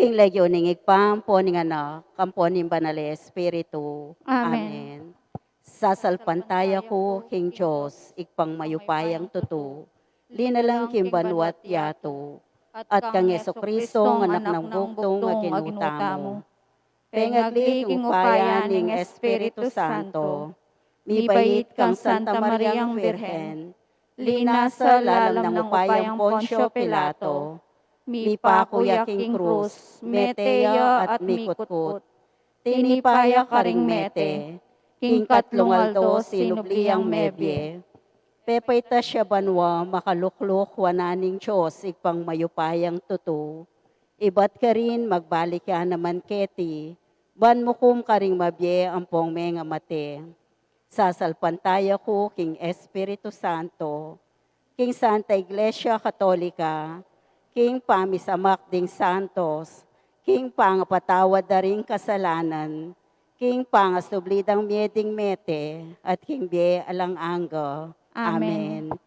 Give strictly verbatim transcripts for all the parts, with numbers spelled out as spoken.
King lagyu ning Ibpa, ampo ning Anak, ampo ning Banal a Espiritu. Amen. Amen. Sasalpantaya ku king Dios, Ibpang mayupayang tutu, linalang king banua't yatu, at kang Jesucristo, Anak nang bugtung a Ginu tamu. Pengagli king upaya ning Espiritu Santo, mibait kang Santa Mariang Virgen, linasa lalam nang upayang Poncio Pilato, mipaku ya king krus, mete ya at mikutkut. Tinipa ya karing mete, king katlung aldo sinubli yang mebie. Pepaitas ya banua, makalukluk wanan ning Dios Ibpang mayupayang tutu. Ibat karin magbalik ya naman keti, ban mukum karing mabie ampong mengamate. Sasalpantaya ku king Espiritu Santo, king Santa Iglesia Katolika, king pamisamak ding santos, king pangapatawad da ring kasalanan, king pangasubli dang mie ding mete, at king bie alang angga. Amen. Amen.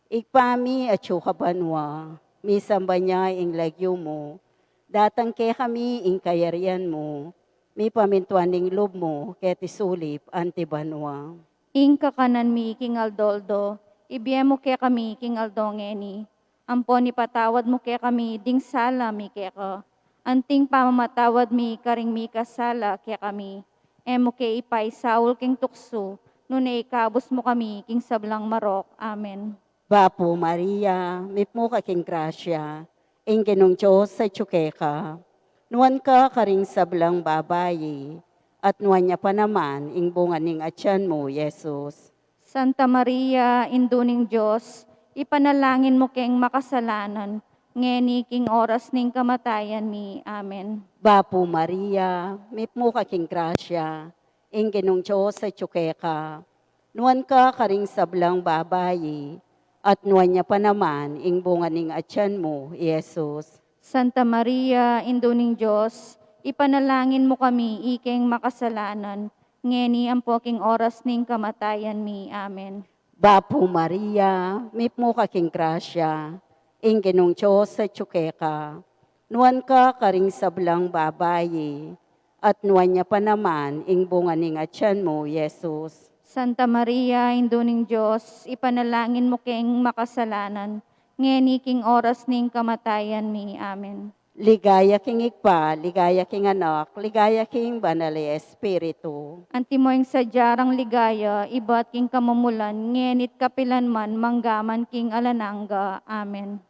Ibpa mi, atsu ka banua, misamban ya ing lagyu mu, datang kekami ing kayarian mu, mipamintuan ing lub mu keti sulip anti banua. Ing kakanan mi king aldo-aldo, ibie mu kekami king aldo ngeni, ampon ipatawad mu kekami ding sala mi keka, anting pamamatawad mi karing mikasala kekami. E mu ke ipaisaul king tuksu, nune ikabus mu kami king sablang marok. Amen. Bapu Maria, mipmu ka king grasya, ing Ginung Dios atyu keka. Nuan ka karing sablang babai, at nuan ya pa naman ing bunga ning atian mu, Jesus. Santa Maria, Indu ning Dios, ipanalangin mu keng makasalanan, ngeni king oras ning kamatayan mi. Amen. Bapu Maria, mipmu ka king grasya, ing Ginung Dios atyu keka. Nuan ka karing sablang babai, at nuan ya pa naman ing bunga ning atian mu, Jesus. Santa Maria, Indu ning Dios, ipanalangin mu kami ikeng makasalanan, ngeni ampo king oras ning kamatayan mi. Amen. Bapu Maria, mipmu ka king grasya, ing Ginung Dios atyu keka. Nuan ka karing sablang babai, at nuan ya pa naman ing bunga ning atian mu, Jesus. Santa Maria, Indu ning Dios, ipanalangin mu keng makasalanan, ngeni king oras ning kamatayan mi. Amen. Ligaya king Ibpa, ligaya king Anak, ligaya king Banal a Espiritu. Antimo ing sadya rang ligaya, ibat king kamumulan, ngeni't kapilan man, manggaman king alang angga. Amen.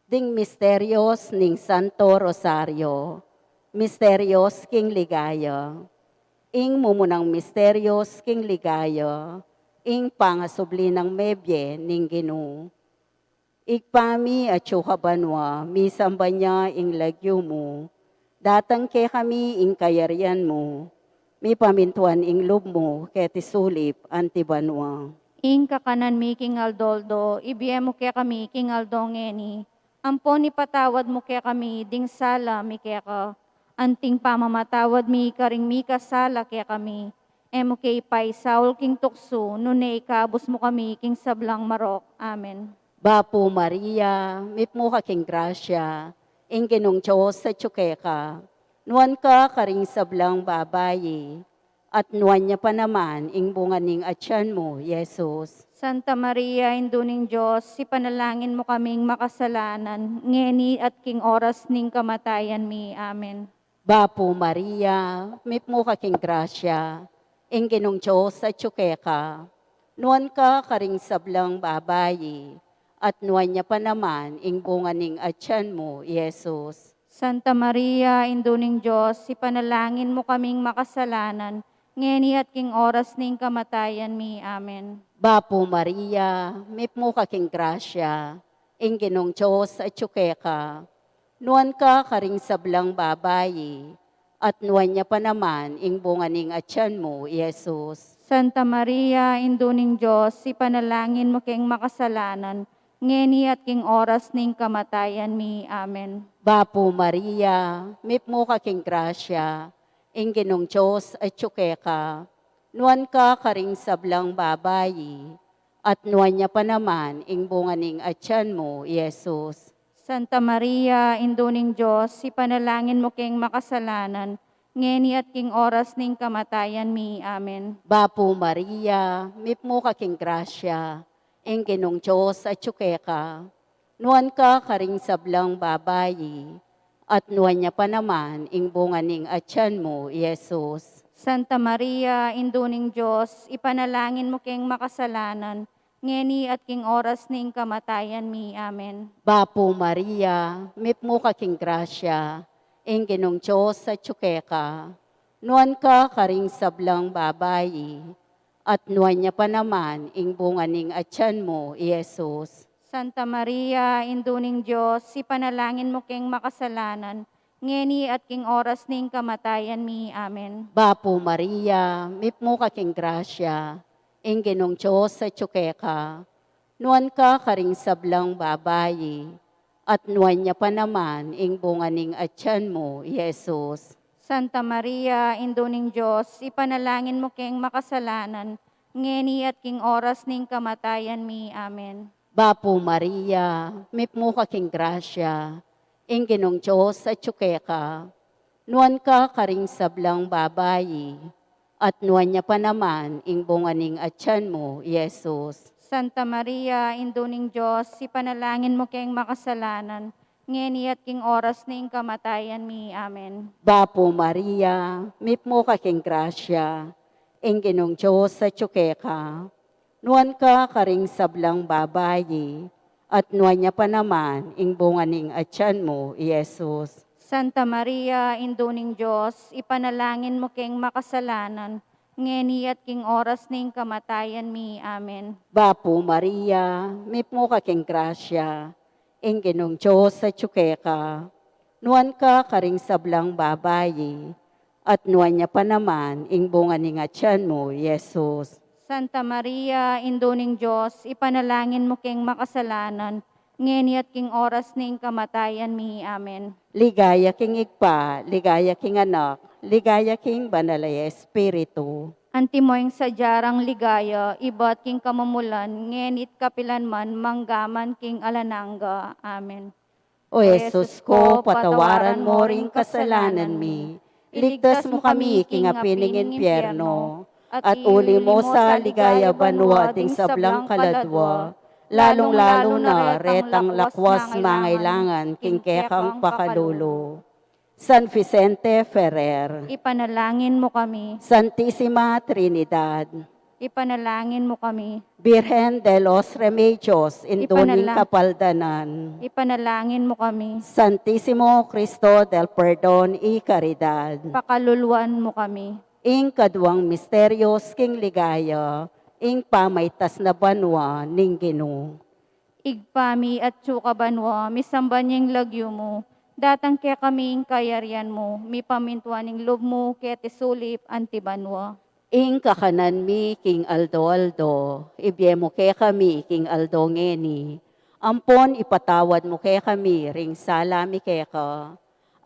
Ding misterios ning Santo Rosario, misterios king ligaya. Ing mumunang misterios king ligaya, ing pangasubli nang mebie ning Ginu. Ibpa mi atsu ka banua, misamban ya ing lagyu mu, datang kekami ing kayarian mu, mipamintuan ing lub mu keti sulip anti banua. Ing kakanan mi king aldo-aldo, ibie mu kekami king aldo ngeni, ampon ipatawad mu kekami ding sala mi keka, anting pamamatawad mi karing mikasala kekami. E mu ke ipaisaul king tuksu, nune ikabus mu kami king sablang marok. Amen. Bapu Maria, mipmu ka king grasya, ing Ginung Dios atyu keka. Nuan ka karing sablang babai, at nuan ya pa naman ing bunga ning atian mu, Jesus. Santa Maria, Indu ning Dios, ipanalangin mu kaming makasalanan, ngeni at king oras ning kamatayan mi. Amen. Bapu Maria, mipmu ka king grasya, ing Ginung Dios atyu keka. Nuan ka karing sablang babai, at nuan ya pa naman ing bunga ning atian mu, Jesus. Santa Maria, Indu ning Dios, ipanalangin mu kaming makasalanan, ngeni at king oras ning kamatayan mi. Amen. Bapu Maria, mipmu ka king grasya, ing Ginung Dios atyu keka. Nuan ka karing sablang babai, at nuan ya pa naman ing bunga ning atian mu, Jesus. Santa Maria, Indu ning Dios, ipanalangin mu keng makasalanan, ngeni at king oras ning kamatayan mi. Amen. Bapu Maria, mipmu ka king grasya, ing Ginung Dios atyu keka. Nuan ka karing sablang babai, at nuan ya pa naman ing bunga ning atian mu, Jesus. Santa Maria, Indu ning Dios, ipanalangin mu keng makasalanan, ngeni at king oras ning kamatayan mi. Amen. Bapu Maria, mipmu ka king grasya, ing Ginung Dios atyu keka. Nuan ka karing sablang babai, at nuan ya pa naman ing bunga ning atyan mu, i Jesus. Santa Maria, Indu ning Dios, ipanalangin mu keng makasalanan, ngeni at king oras ning kamatayan mi. Amen. Bapu Maria, mipmu ka king grasya, ing Ginung Dios atyu keka. Nuan ka karing sablang babai, at nuan ya pa naman ing bunga ning atyan mu, i Jesus. Santa Maria, Indu ning Dios, ipanalangin mu keng makasalanan, ngeni at king oras ning kamatayan mi. Amen. Bapu Maria, mipmu ka king grasya, ing Ginung Dios atyu keka. Nuan ka karing sablang babai, at nuan ya pa naman ing bunga ning atyan mu, i Jesus. Santa Maria, Indu ning Dios, ipanalangin mu keng makasalanan, ngeni at king oras ning kamatayan mi. Amen. Bapu Maria, mipmu ka king grasya, ing Ginung Dios atyu keka. Nuan ka karing sablang babai, at nuan ya pa naman ing bunga ning atyan mu, i Jesus. Santa Maria, Indu ning Dios, ipanalangin mu keng makasalanan, ngeni at king oras ning kamatayan mi. Amen. Bapu Maria, mipmu ka king grasya, ing Ginung Dios atyu keka. Nuan ka karing sablang babai, at nuan ya pa naman ing bunga ning atyan mu, i Jesus. Santa Maria, Indu ning Dios, ipanalangin mu keng makasalanan, ngeni at king oras ning kamatayan mi. Amen. Bapu Maria, mipmu ka king grasya, ing Ginung Dios atyu keka. Nuan ka karing sablang babai, at nuan ya pa naman ing bunga ning atyan mu, i Jesus. Santa Maria, Indu ning Dios, ipanalangin mu keng makasalanan, ngeni at king oras ning kamatayan mi. Amen. Ligaya king Ibpa, ligaya king Anak, ligaya king Banal a Espiritu. Antimo ing sadya rang ligaya, ibat king kamumulan, ngeni at kapilan man, mangga man king alang angga. Amen. O Jesus ko, patawaran mo ring kasalanan mi, iligtas mu kami king api ning impyerno, at uli mu sa ligaya banua ding sablang kaladua, lalung-lalu na retang lakwas mangailangan king kekang pakalulu. San Vicente Ferrer, ipanalangin mu kami. Santisima Trinidad, ipanalangin mu kami. Birhen de los Remedios, Indu ning Kapaldanan, ipanalangin mu kami. Santisimo Cristo del Perdon y Caridad, pakaluluan mu kami. Ing kaduang misteryos king ligaya, ing pamaitas na banua ning Ginu. Ibpa mi, atsu ka banua, misamban ya ing lagyu mu, datang kekami ing kayarian mu, mipamintuan ing lub mu keti sulip anti banua. Ing kakanan mi king aldo-aldo, ibie mu kekami king aldo ngeni. Ampon ipatawad mu kekami ring sala mi keka,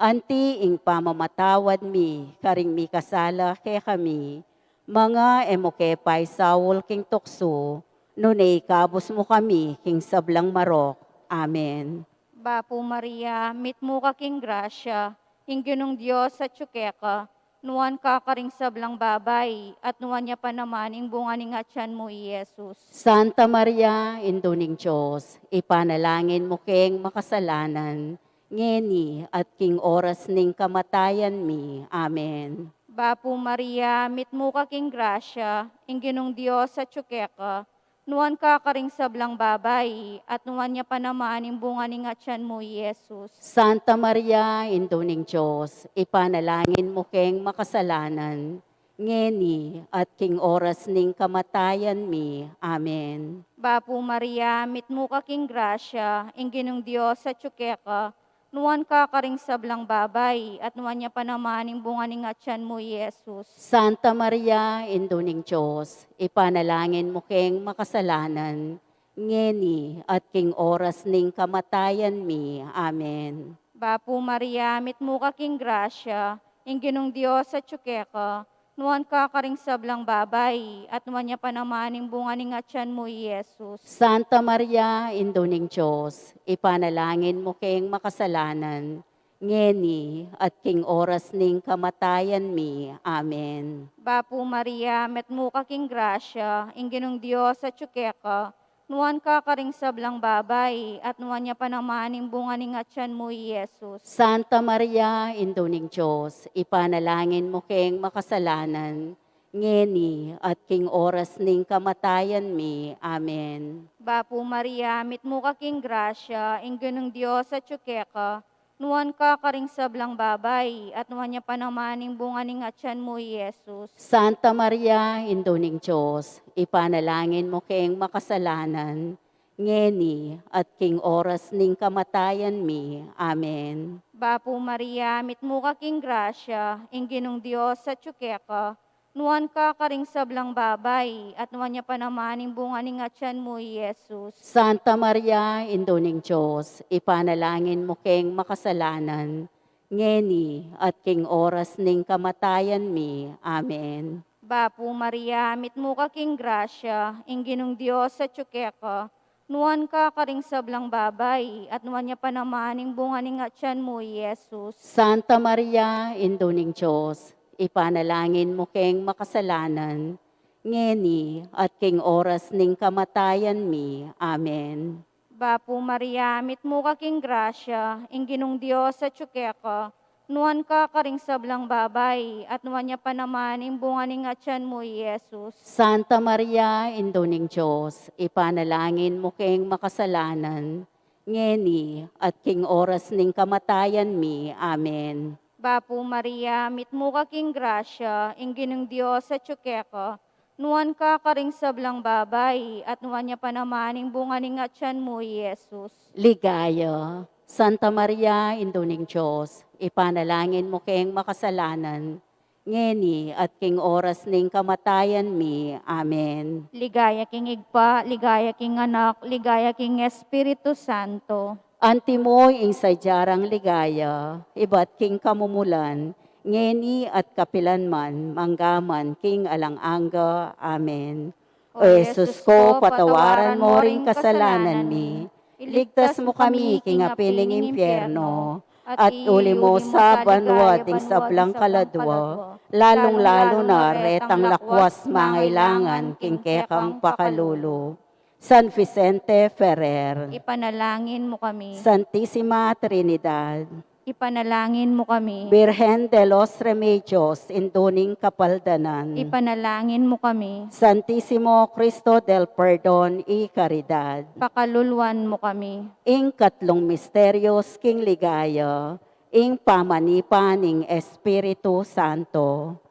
anti ing pamamatawad mi karing mikasala kekami. Manga e mu ke paisaul king tuksu, nune ikabus mu kami king sablang marok. Amen. Bapu Maria, mitmu ka king grasya, ing Ginung Dios atsu keka, nuan ka karing sablang babai, at nuan ya pa naman ing bunga ning atyan mu, i Jesus. Santa Maria, Indu ning Dios, ipanalangin mu keng makasalanan, ngeni at king oras ning kamatayan mi. Amen. Bapu Maria, mitmu ka king grasya, ing Ginung Dios atsu keka, nuan ka karing sablang babai, at nuan ya pa naman ing bunga ning atyan mu, i Jesus. Santa Maria, Indu ning Dios, ipanalangin mu keng makasalanan, ngeni at king oras ning kamatayan mi. Amen. Bapu Maria, mitmu ka king grasya, ing Ginung Dios atsu keka, nuan ka karing sablang babai, at nuan ya pa naman ing bunga ning atyan mu, i Jesus. Santa Maria, Indu ning Dios, ipanalangin mu keng makasalanan, ngeni at king oras ning kamatayan mi. Amen. Bapu Maria, mitmu ka king grasya, ing Ginung Dios atsu keka, Nuan ka karing sablang babai, at nuan ya pa naman ing bunga ning atian mu, i Jesus. Santa Maria, Indu ning Dios, ipanalangin mu keng makasalanan, ngeni at king oras ning kamatayan mi. Amen. Bapu Maria, mitmu ka king grasya, ing Ginung Dios atyu keka, nuan ka karing sablang babai, at nuan ya pa naman ing bunga ning atian mu, i Jesus. Santa Maria, Indu ning Dios, ipanalangin mu keng makasalanan, ngeni at king oras ning kamatayan mi. Amen. Bapu Maria, mitmu ka king grasya, ing Ginung Dios atyu keka, nuan ka karing sablang babai, at nuan ya pa naman ing bunga ning atian mu, i Jesus. Santa Maria, Indu ning Dios, ipanalangin mu keng makasalanan, ngeni at king oras ning kamatayan mi. Amen. Bapu Maria, mitmu ka king grasya, ing Ginung Dios atyu keka, nuan ka karing sablang babai, at nuan ya pa naman ing bunga ning atian mu, i Jesus. Santa Maria, Indu ning Dios, ipanalangin mu keng makasalanan, ngeni at king oras ning kamatayan mi. Amen. Bapu Maria, mitmu ka king grasya, ing Ginung Dios atyu keka, nuan ka karing sablang babai, at nuan ya pa naman ing bunga ning atian mu, i Jesus. Santa Maria, Indu ning Dios, ipanalangin mu keng makasalanan, ngeni at king oras ning kamatayan mi. Amen. Bapu Maria, mitmu ka king grasya, ing Ginung Dios atyu keka, nuan ka karing sablang babai, at nuan ya pa naman ing bunga ning atian mu, i Jesus. Santa Maria, Indu ning Dios, ipanalangin mu keng makasalanan, ngeni at king oras ning kamatayan mi. Amen. Bapu Maria, mitmu ka king grasya, ing Ginung Dios atyu keka, nuan ka karing sablang babai, at nuan ya pa naman ing bunga ning atian mu, i Jesus. Ligaya. Santa Maria, Indu ning Dios, ipanalangin mu keng makasalanan, ngeni at king oras ning kamatayan mi. Amen. Ligaya king Ibpa, ligaya king Anak, ligaya king Espiritu Santo. Antimo ing sadya rang ligaya, ibat king kamumulan, ngeni at kapilan man, mangga man king alang angga. Amen. O Jesus ko, patawaran mo ring kasalanan mi, iligtas mu kami king api ning impyerno, at uli mu sa banua ding sablang kaladua, lalung-lalu na retang lakwas mangailangan king kekang pakalulu. San Vicente Ferrer. Ipanalangin mu kami. Santisima Trinidad. Ipanalangin mu kami. Birhen de los Remedios, Indu ning Kapaldanan. Ipanalangin mu kami. Santisimo Cristo del Perdon y Caridad. Pakaluluan mu kami. Ing katlung misteryos king ligaya, ing pamanipa ning Espiritu Santo.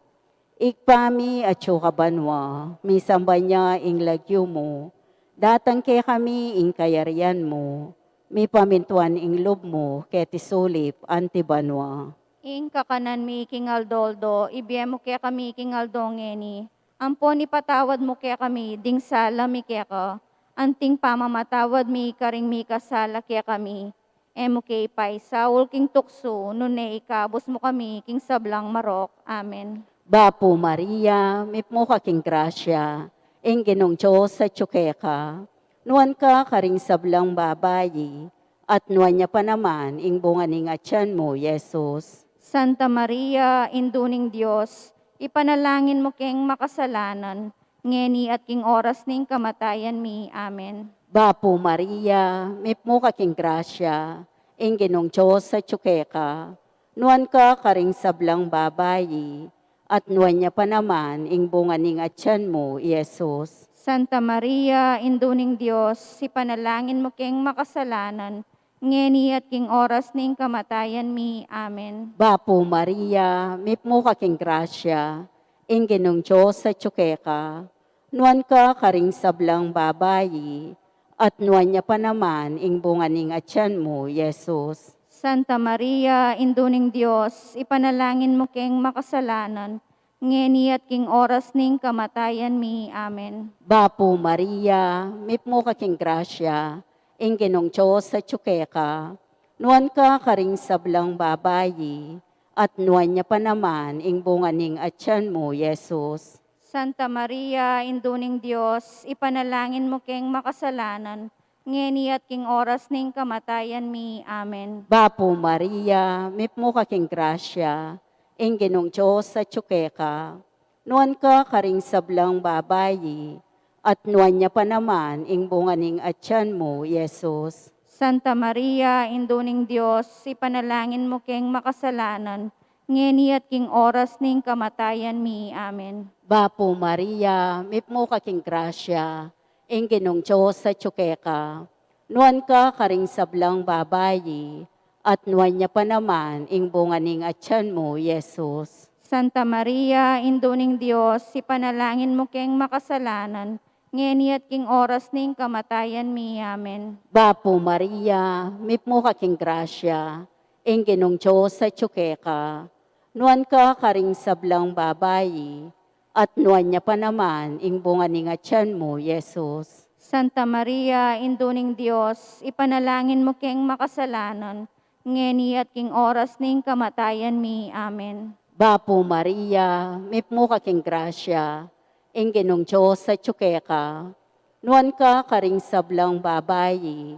Ibpa mi atsu ka banua, misamban ya ing lagyu mu, datang kekami ing kayarian mu, mipamintuan ing lub mu keti sulip anti banua. Ing kakanan mi king aldo-aldo ibie mu kekami king aldo ngeni, ampon ipatawad mu kekami ding sala mi keka, anting pamamatawad mi karing mikasala kekami. E mu ke ipaisaul king tuksu, nune ikabus mu kami king sablang marok. Amen. Bapu Maria, mipmu ka king grasya, ing Ginung Dios atyu keka, nuan ka karing sablang babai, at nuan ya pa naman ing bunga ning atian mu, Jesus. Santa Maria, Indu ning Dios, ipanalangin mu keng makasalanan, ngeni at king oras ning kamatayan mi. Amen. Bapu Maria, mipmu ka king grasya, ing Ginung Dios atyu keka, nuan ka karing sablang babai, at nuan ya pa naman ing bunga ning atian mu, Jesus. Santa Maria, Indu ning Dios, ipanalangin mu keng makasalanan, ngeni at king oras ning kamatayan mi. Amen. Bapu Maria, mipmu ka king grasya, ing Ginung Dios atyu keka, nuan ka karing sablang babai, at nuan ya pa naman ing bunga ning atian mu, Jesus. Santa Maria, Indu ning Dios, ipanalangin mu keng makasalanan, ngeni at king oras ning kamatayan mi. Amen. Bapu Maria, mipmu ka king grasya, ing Ginung Dios atyu keka, nuan ka karing sablang babai, at nuan ya pa naman ing bunga ning atian mu, Jesus. Santa Maria, Indu ning Dios, ipanalangin mu keng makasalanan, ngeni at king oras ning kamatayan mi. Amen. Bapu Maria, mipmu ka king grasya, ing Ginung Dios atyu keka, nuan ka karing sablang babai, at nuan ya pa naman ing bunga ning atian mu, Jesus. Santa Maria, Indu ning Dios, ipanalangin mu keng makasalanan, ngeni at king oras ning kamatayan mi. Amen. Bapu Maria, mipmu ka king grasya, ing Ginung Dios atyu keka, nuan ka karing sablang babai, at nuan ya pa naman ing bunga ning atian mu, Jesus. Santa Maria, Indu ning Dios, ipanalangin mu keng makasalanan, ngeni at king oras ning kamatayan mi. Amen. Bapu Maria, mipmu ka king grasya, ing Ginung Dios atyu keka, nuan ka karing sablang babai, at nuan ya pa naman ing bunga ning atian mu, Jesus. Santa Maria, Indu ning Dios, ipanalangin mu keng makasalanan, ngeni at king oras ning kamatayan mi. Amen. Bapu Maria, mipmu ka king grasya, ing Ginung Dios atyu keka, nuan ka karing sablang babai,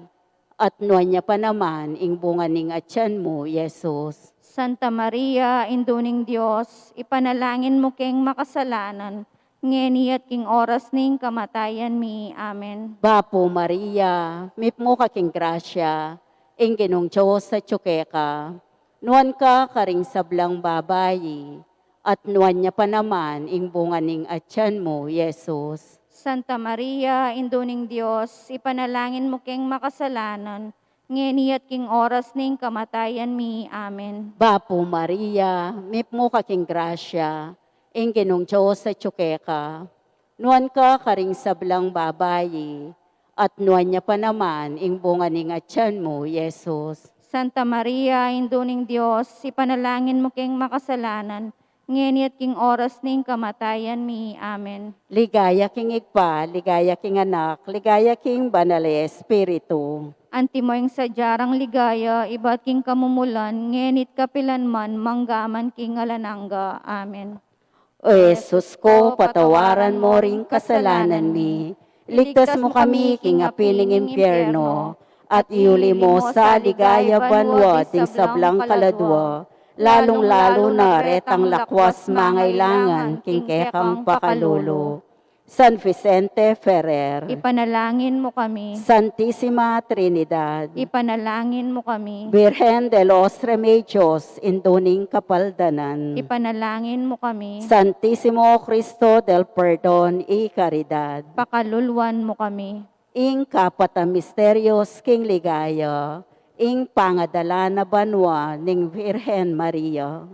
at nuan ya pa naman ing bunga ning atian mu, Jesus. Santa Maria, Indu ning Dios, ipanalangin mu keng makasalanan, ngeni at king oras ning kamatayan mi. Amen. Bapu Maria, mipmu ka king grasya, ing Ginung Dios atyu keka, nuan ka karing sablang babai, at nuan ya pa naman ing bunga ning atian mu, Jesus. Santa Maria, Indu ning Dios, ipanalangin mu keng makasalanan, ngeni at king oras ning kamatayan mi. Amen. Bapu Maria, mipmu ka king grasya, ing Ginung Dios atyu keka, nuan ka karing sablang babai, at nuan ya pa naman ing bunga ning atian mu, Jesus. Santa Maria, Indu ning Dios, ipanalangin mu keng makasalanan, ngeni at king oras ning kamatayan mi. Amen. Ligaya king Ibpa, ligaya king Anak, ligaya king Banal a Espiritu. Antimo ing sadya rang ligaya, ibat king kamumulan, ngeni't kapilan man, manggaman king alang angga. Amen. O Jesus ko, patawaran mo ring kasalanan mi, iligtas mo kami king api ning impyerno, at iuli mo sa ligaya banua ding sablang kaladua, lalung-lalu na retang lakwas mangailangan king kekang pakalulu. San Vicente Ferrer. Ipanalangin mo kami. Santisima Trinidad. Ipanalangin mo kami. Birhen de los Remedios, Indu ning Kapaldanan. Ipanalangin mo kami. Santisimo Cristo del Perdon y Caridad. Pakaluluan mo kami. Ing kapat a misterios king ligaya, ing pangadala na banua ning Virgen Maria.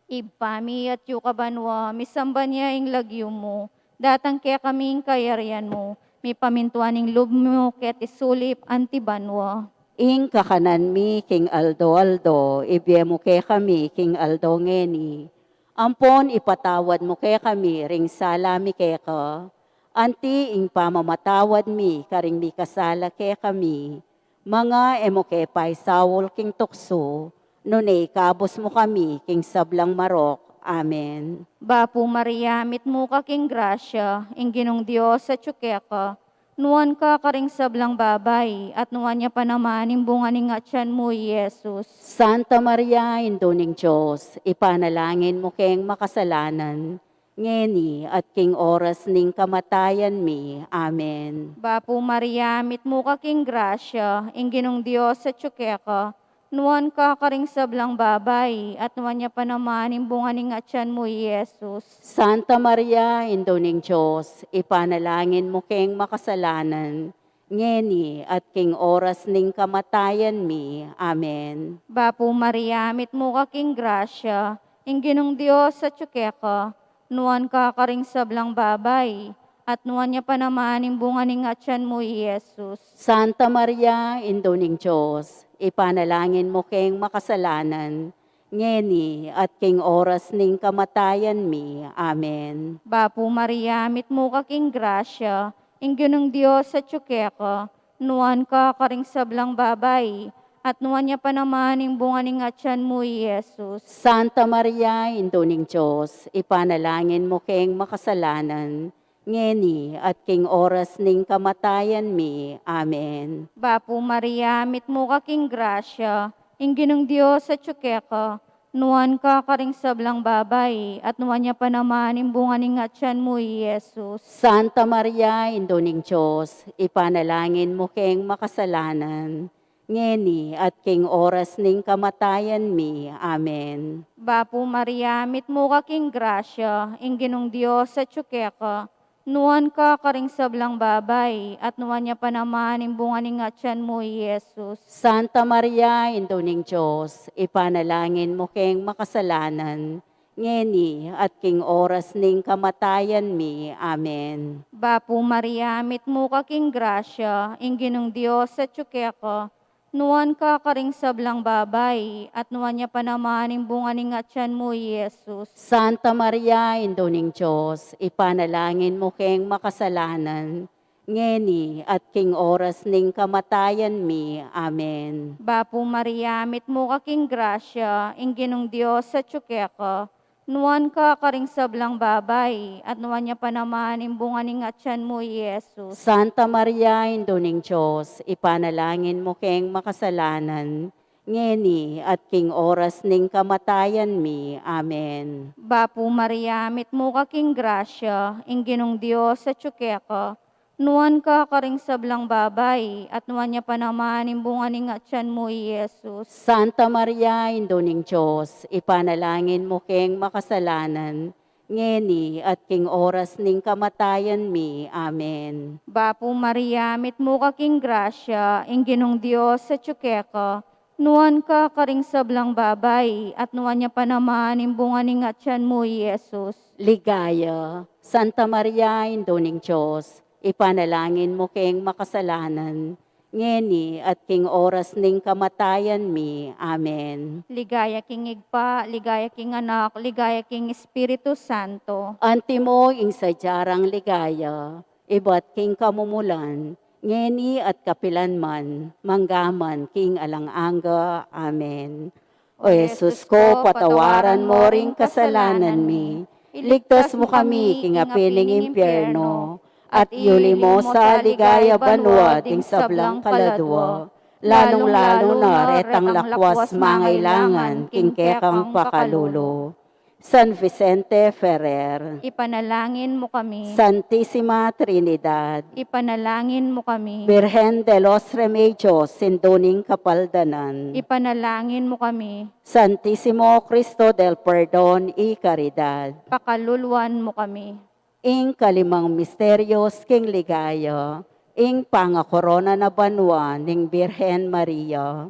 Ibpa mi, atyu ka banua, misamban ya ing lagyu mu, datang kekami ing kayarian mu, mipamintuan ing lub mu keti sulip anti banua. Ing kakanan mi king aldo-aldo, ibie mu kekami king aldo ngeni. Ampon ipatawad mu kekami ring sala mi keka, anti ing pamamatawad mi karing mikasala kekami. Manga e mu ke paisaul king tuksu, nune ikabus mu kami king sablang marok. Amen. Bapu Maria, mitmu ka king grasya, ing Ginung Dios atyu keka, nuan ka karing sablang babai, at nuan ya pa naman ing bunga ning atyan mu, i Jesus. Santa Maria, Indu ning Dios, ipanalangin mu keng makasalanan, ngeni at king oras ning kamatayan mi. Amen. Bapu Maria, mitmu ka king grasya, ing Ginung Dios atyu keka, nuan ka karing sablang babai, at nuan ya pa naman ing bunga ning atyan mu, i Jesus. Santa Maria, Indu ning Dios, ipanalangin mu keng makasalanan, ngeni at king oras ning kamatayan mi. Amen. Bapu Maria, mitmu ka king grasya, ing Ginung Dios atyu keka, nuan ka karing sablang babai, at nuan ya pa naman ing bunga ning atyan mu, i Jesus. Santa Maria, Indu ning Dios, ipanalangin mu keng makasalanan, ngeni at king oras ning kamatayan mi. Amen. Bapu Maria, mitmu ka king grasya, ing Ginung Dios atyu keka, nuan ka karing sablang babai, at nuan ya pa naman ing bunga ning atyan mu, i Jesus. Santa Maria, Indu ning Dios, ipanalangin mu keng makasalanan, ngeni at king oras ning kamatayan mi. Amen. Bapu Maria, mitmu ka king grasya, ing Ginung Dios atyu keka, nuan ka karing sablang babai, at nuan ya pa naman ing bunga ning atyan mu, i Jesus. Santa Maria, Indu ning Dios, ipanalangin mu keng makasalanan, ngeni at king oras ning kamatayan mi. Amen. Bapu Maria, mitmu ka king grasya, ing Ginung Dios atyu keka, nuan ka karing sablang babai, at nuan ya pa naman ing bunga ning atyan mu, i Jesus. Santa Maria, Indu ning Dios, ipanalangin mu keng makasalanan, ngeni at king oras ning kamatayan mi. Amen. Bapu Maria, mitmu ka king grasya, ing Ginung Dios atyu keka, nuan ka karing sablang babai, at nuan ya pa naman ing bunga ning atyan mu, i Jesus. Santa Maria, Indu ning Dios, ipanalangin mu keng makasalanan, ngeni at king oras ning kamatayan mi. Amen. Bapu Maria, mitmu ka king grasya, ing Ginung Dios atyu keka, nuan ka karing sablang babai, at nuan ya pa naman ing bunga ning atyan mu, i Jesus. Santa Maria, Indu ning Dios, ipanalangin mu keng makasalanan, ngeni at king oras ning kamatayan mi. Amen. Bapu Maria, mitmu ka king grasya, ing Ginung Dios atyu keka, nuan ka karing sablang babai, at nuan ya pa naman ing bunga ning atyan mu, i Jesus. Santa Maria, Indu ning Dios, ipanalangin mu keng makasalanan, ngeni at king oras ning kamatayan mi. Amen. Bapu Maria, mitmu ka king grasya, ing Ginung Dios atyu keka, nuan ka karing sablang babai, at nuan ya pa naman ing bunga ning atyan mu, i Jesus. Ligaya, Santa Maria, Indu ning Dios, ipanalangin mu keng makasalanan, ngeni at king oras ning kamatayan mi. Amen. Ligaya king Ibpa, ligaya king Anak, ligaya king Espiritu Santo. Antimo ing sadya rang ligaya, ibat king kamumulan, ngeni at kapilan man, mangga man king alang angga. Amen. O Jesus ko, patawaran mo ring kasalanan mi, iligtas mu kami king api ning impyerno, at iuli mo sa ligaya banua ding sablang kaladua, lalung-lalu na retang lakwas mangailangan king kekang pakalulu. San Vicente Ferrer, ipanalangin mu kami. Santisima Trinidad, ipanalangin mu kami. Birhen de los Remedios, Indu ning Kapaldanan, ipanalangin mu kami. Santisimo Cristo del Perdon y Caridad, pakaluluan mu kami. Ing kalimang misteryos king ligaya, ing pangakorona na banua ning Birhen Maria.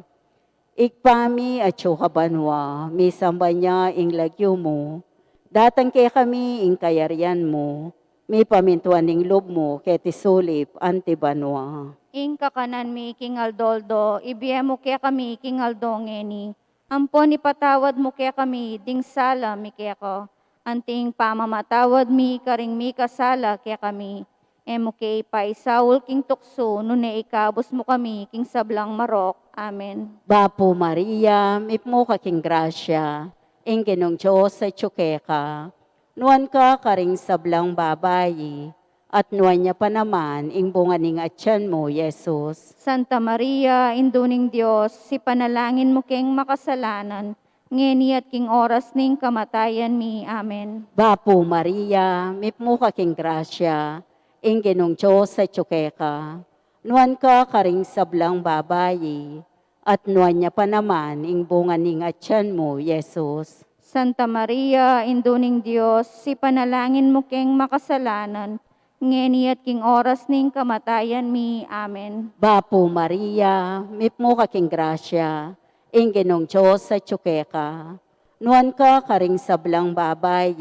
Ibpa mi atsu ka banua, misamban ya ing lagyu mu, datang kekami ing kayarian mu, mipamintuan ing lub mu keti sulip anti banua. Ing kakanan mi king aldo-aldo ibie mu kekami king aldo ngeni, ampon ipatawad mu kekami ding sala mi keka, anti ing pamamatawad mi karing mikasala kekami. E mu ke ipaisaul king tuksu, nune ikabus mu kami king sablang marok. Amen. Bapu Maria, mipmu ka king grasya, ing Ginung Dios atsu keka, nuan ka karing sablang babai, at nuan ya pa naman ing bunga ning atyan mu, Jesus. Santa Maria, Indu ning Dios, ipanalangin mu keng makasalanan, ngeni at king oras ning kamatayan mi. Amen. Bapu Maria, mipmu ka king grasya, ing Ginung Dios atsu keka, nuan ka karing sablang babai, at nuan ya pa naman ing bunga ning atyan mu, Jesus. Santa Maria, Indu ning Dios, ipanalangin mu keng makasalanan, ngeni at king oras ning kamatayan mi. Amen. Bapu Maria, mipmu ka king grasya, ing Ginung Dios atsu keka, nuan ka karing sablang babai,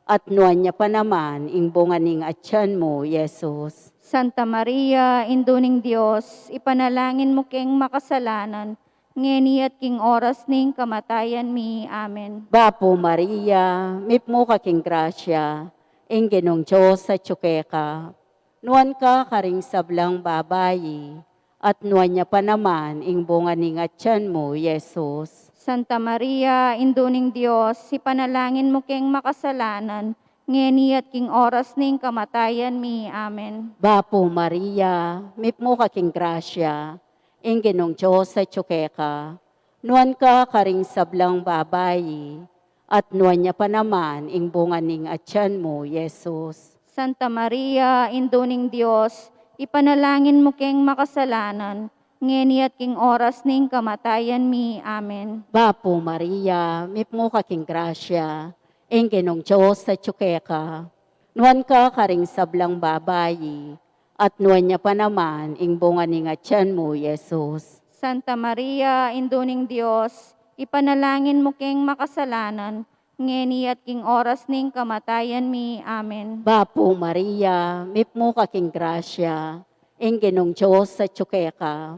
at nuan ya pa naman ing bunga ning atyan mu, Jesus. Santa Maria, Indu ning Dios, ipanalangin mu keng makasalanan, ngeni at king oras ning kamatayan mi. Amen. Bapu Maria, mipmu ka king grasya, ing Ginung Dios atsu keka, nuan ka karing sablang babai, at nuan ya pa naman ing bunga ning atian mu, Jesus. Santa Maria, Indu ning Dios, ipanalangin mu keng makasalanan, ngeni at king oras ning kamatayan mi. Amen. Bapu Maria, mipmu ka king grasya, ing Ginung Dios atyu keka. Nuan ka karing sablang babai, at nuan ya pa naman ing bunga ning atian mu, Jesus. Santa Maria, Indu ning Dios, ipanalangin mu keng makasalanan, ngeni at king oras ning kamatayan mi. Amen. Bapu Maria, mipmu ka king grasya, ing Ginung Dios atyu keka. Nuan ka karing sablang babai, at nuan ya pa naman ing bunga ning atian mu, Jesus. Santa Maria, Indu ning Dios, ipanalangin mu keng makasalanan, ngeni at king oras ning kamatayan mi. Amen. Bapu Maria, mipmu ka king grasya, ing Ginung Dios atyu keka.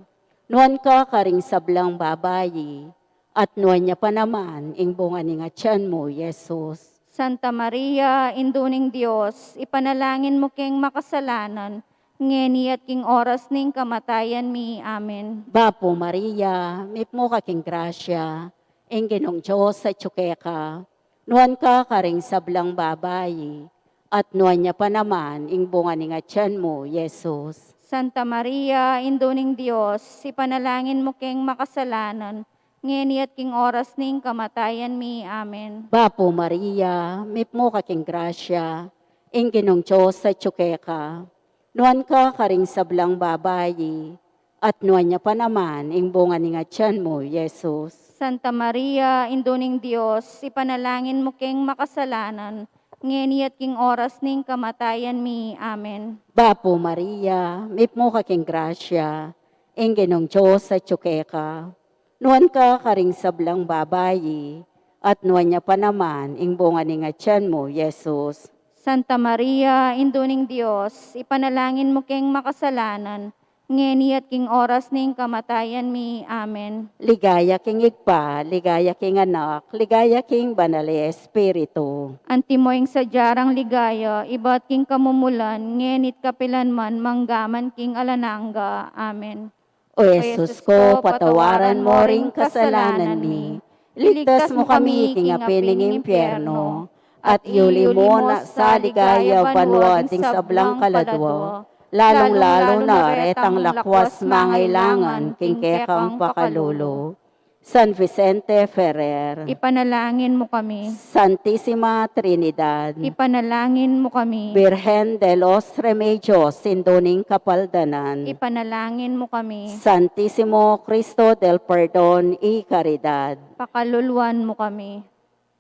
Nuan ka karing sablang babai, at nuan ya pa naman ing bunga ning atian mu, Jesus. Santa Maria, Indu ning Dios, ipanalangin mu keng makasalanan, ngeni at king oras ning kamatayan mi. Amen. Bapu Maria, mipmu ka king grasya, ing Ginung Dios atyu keka. Nuan ka karing sablang babai, at nuan ya pa naman ing bunga ning atian mu, Jesus. Santa Maria, Indu ning Dios, ipanalangin mu keng makasalanan, ngeni at king oras ning kamatayan mi. Amen. Bapu Maria, mipmu ka king grasya, ing Ginung Dios atyu keka. Nuan ka karing sablang babai, at nuan ya pa naman ing bunga ning atian mu, Jesus. Santa Maria, Indu ning Dios, ipanalangin mu keng makasalanan, ngeni at king oras ning kamatayan mi. Amen. Bapu Maria, mipmu ka king grasya, ing Ginung Dios atyu keka. Nuan ka karing sablang babai, at nuan ya pa naman ing bunga ning atian mu, Jesus. Santa Maria, Indu ning Dios, ipanalangin mu keng makasalanan, ngeni at king oras ning kamatayan mi. Amen. Ligaya king Ibpa, ligaya king Anak, ligaya king Banal a Espiritu. Antimo ing sadya rang ligaya, ibat king kamumulan, ngeni't kapilan man, manggaman king alang angga. Amen. O Jesus ko, patawaran mo ring kasalanan mi, iligtas mu kami king api ning impyerno, at iuli mu na sa ligaya banua ding sablang kaladua, lalung-lalu na retang lakwas mangailangan king kekang pakalulu. San Vicente Ferrer, ipanalangin mu kami. Santisima Trinidad, ipanalangin mu kami. Birhen de los Remedios, Indu ning Kapaldanan, ipanalangin mu kami. Santisimo Cristo del Perdon y Caridad, pakaluluan mu kami.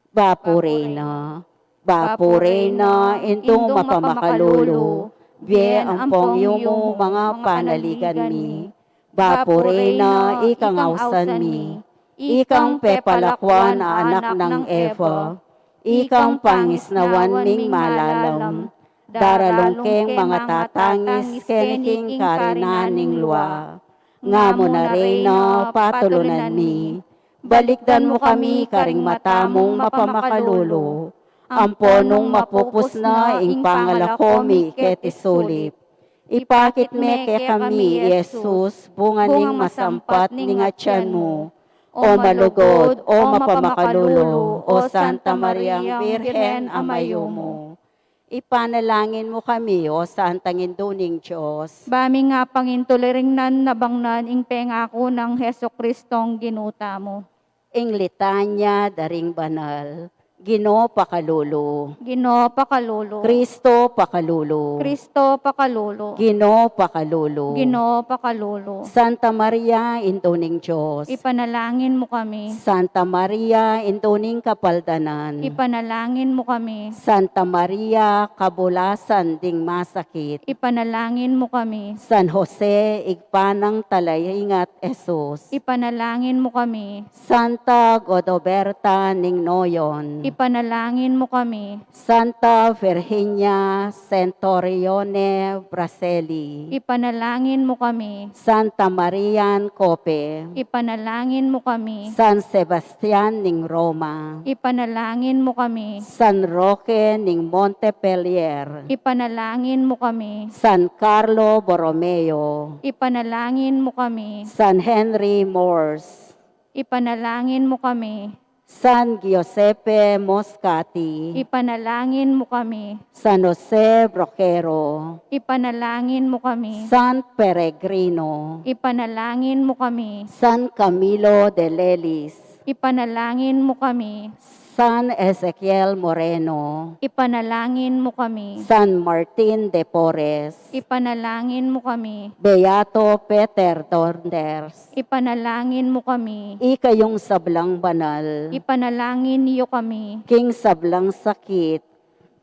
Bapu Reyna, Bapu Reyna, Indung mapamakalulu, bie ampong yumu, mga panaligan mi. Bapu Reyna, ikang ausan mi, ikang pepalakuan a anak nang Eva, ikang pangisnawan ming malalam, daralung keng mangatatangis keni king karinan ning lua. Nga mu na, Reyna, patulunan mi, balikdan mu kami karing mata mung mapamakalulu, ampo nung mapupus na ing pangalako mi keti sulip, ipakit me kekami i Jesus, bunga ning masampat ning atian mu. O malugud, o mapamakalulu, o Santa Mariang Birhen a mayumu, ipanalangin mu kami, o Santang Indu ning Dios. Ba mi nga pangintuli ring nanu nabangnan ing pengaku nang Jesucristong Ginu tamu. Ing litanya da ring banal. Ginu, pakalulu. Ginu, pakalulu. Kristo, pakalulu. Kristo, pakalulu. Ginu, pakalulu. Ginu, pakalulu. Santa Maria, Indu ning Dios, ipanalangin mu kami. Santa Maria, Indu ning Kapaldanan, ipanalangin mu kami. Santa Maria, kabulasan ding masakit, ipanalangin mu kami. San Jose, igpa nang talaingat Jesus, ipanalangin mu kami. Santa Godoberta ning Noyon, Ipanalangin mo kami. Santa Virginia Centurione Braceli. Ipanalangin mo kami. Santa Marian Cope. Ipanalangin mo kami. San Sebastian ning Roma. Ipanalangin mo kami. San Roque ning Montpellier. Ipanalangin mo kami. San Carlo Borromeo. Ipanalangin mo kami. San Henry Morse. Ipanalangin mo kami. San Giuseppe Moscati. Ipanalangin mo kami. San Jose Broquero. Ipanalangin mo kami. San Peregrino. Ipanalangin mo kami. San Camilo de Lelis. Ipanalangin mo kami. San Ezekiel Moreno. Ipanalangin mo kami. San Martin de Porres. Ipanalangin mo kami. Beato Peter Donders. Ipanalangin mo kami. Ikayung sablang banal. Ipanalangin yo kami. King sablang sakit.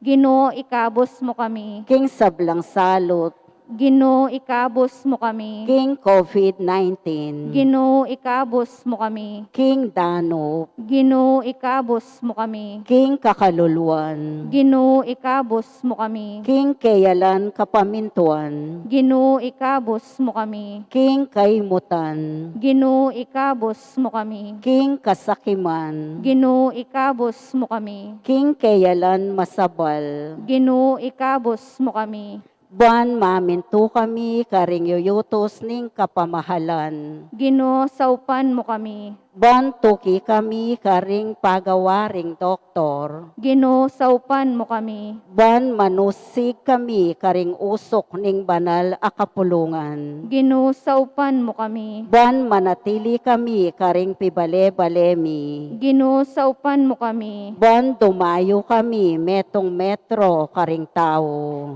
Ginu, ikabus mo kami. King sablang salut. Ginu, ikabus mo kami. King COVID nineteen. Ginu, ikabus mo kami. King danup. Ginu, ikabus mo kami. King kakaluluan. Ginu, ikabus mo kami. King keyalan kapamintuan. Ginu, ikabus mo kami. King kaimutan. Ginu, ikabus mo kami. King kasakiman. Ginu, ikabus mo kami. King keyalan masabal. Ginu, ikabus mo kami. Ban mamintu kami karing yuyutus ning kapamahalan. Ginu, saupan mo kami. Ban tuki kami karing pagawa ring doktor. Ginu, saupan mo kami. Ban manusig kami karing usuk ning banal a kapulungan. Ginu, saupan mo kami. Ban manatili kami karing pibale-bale mi. Ginu, saupan mo kami. Ban dumayu kami metung metro karing tau.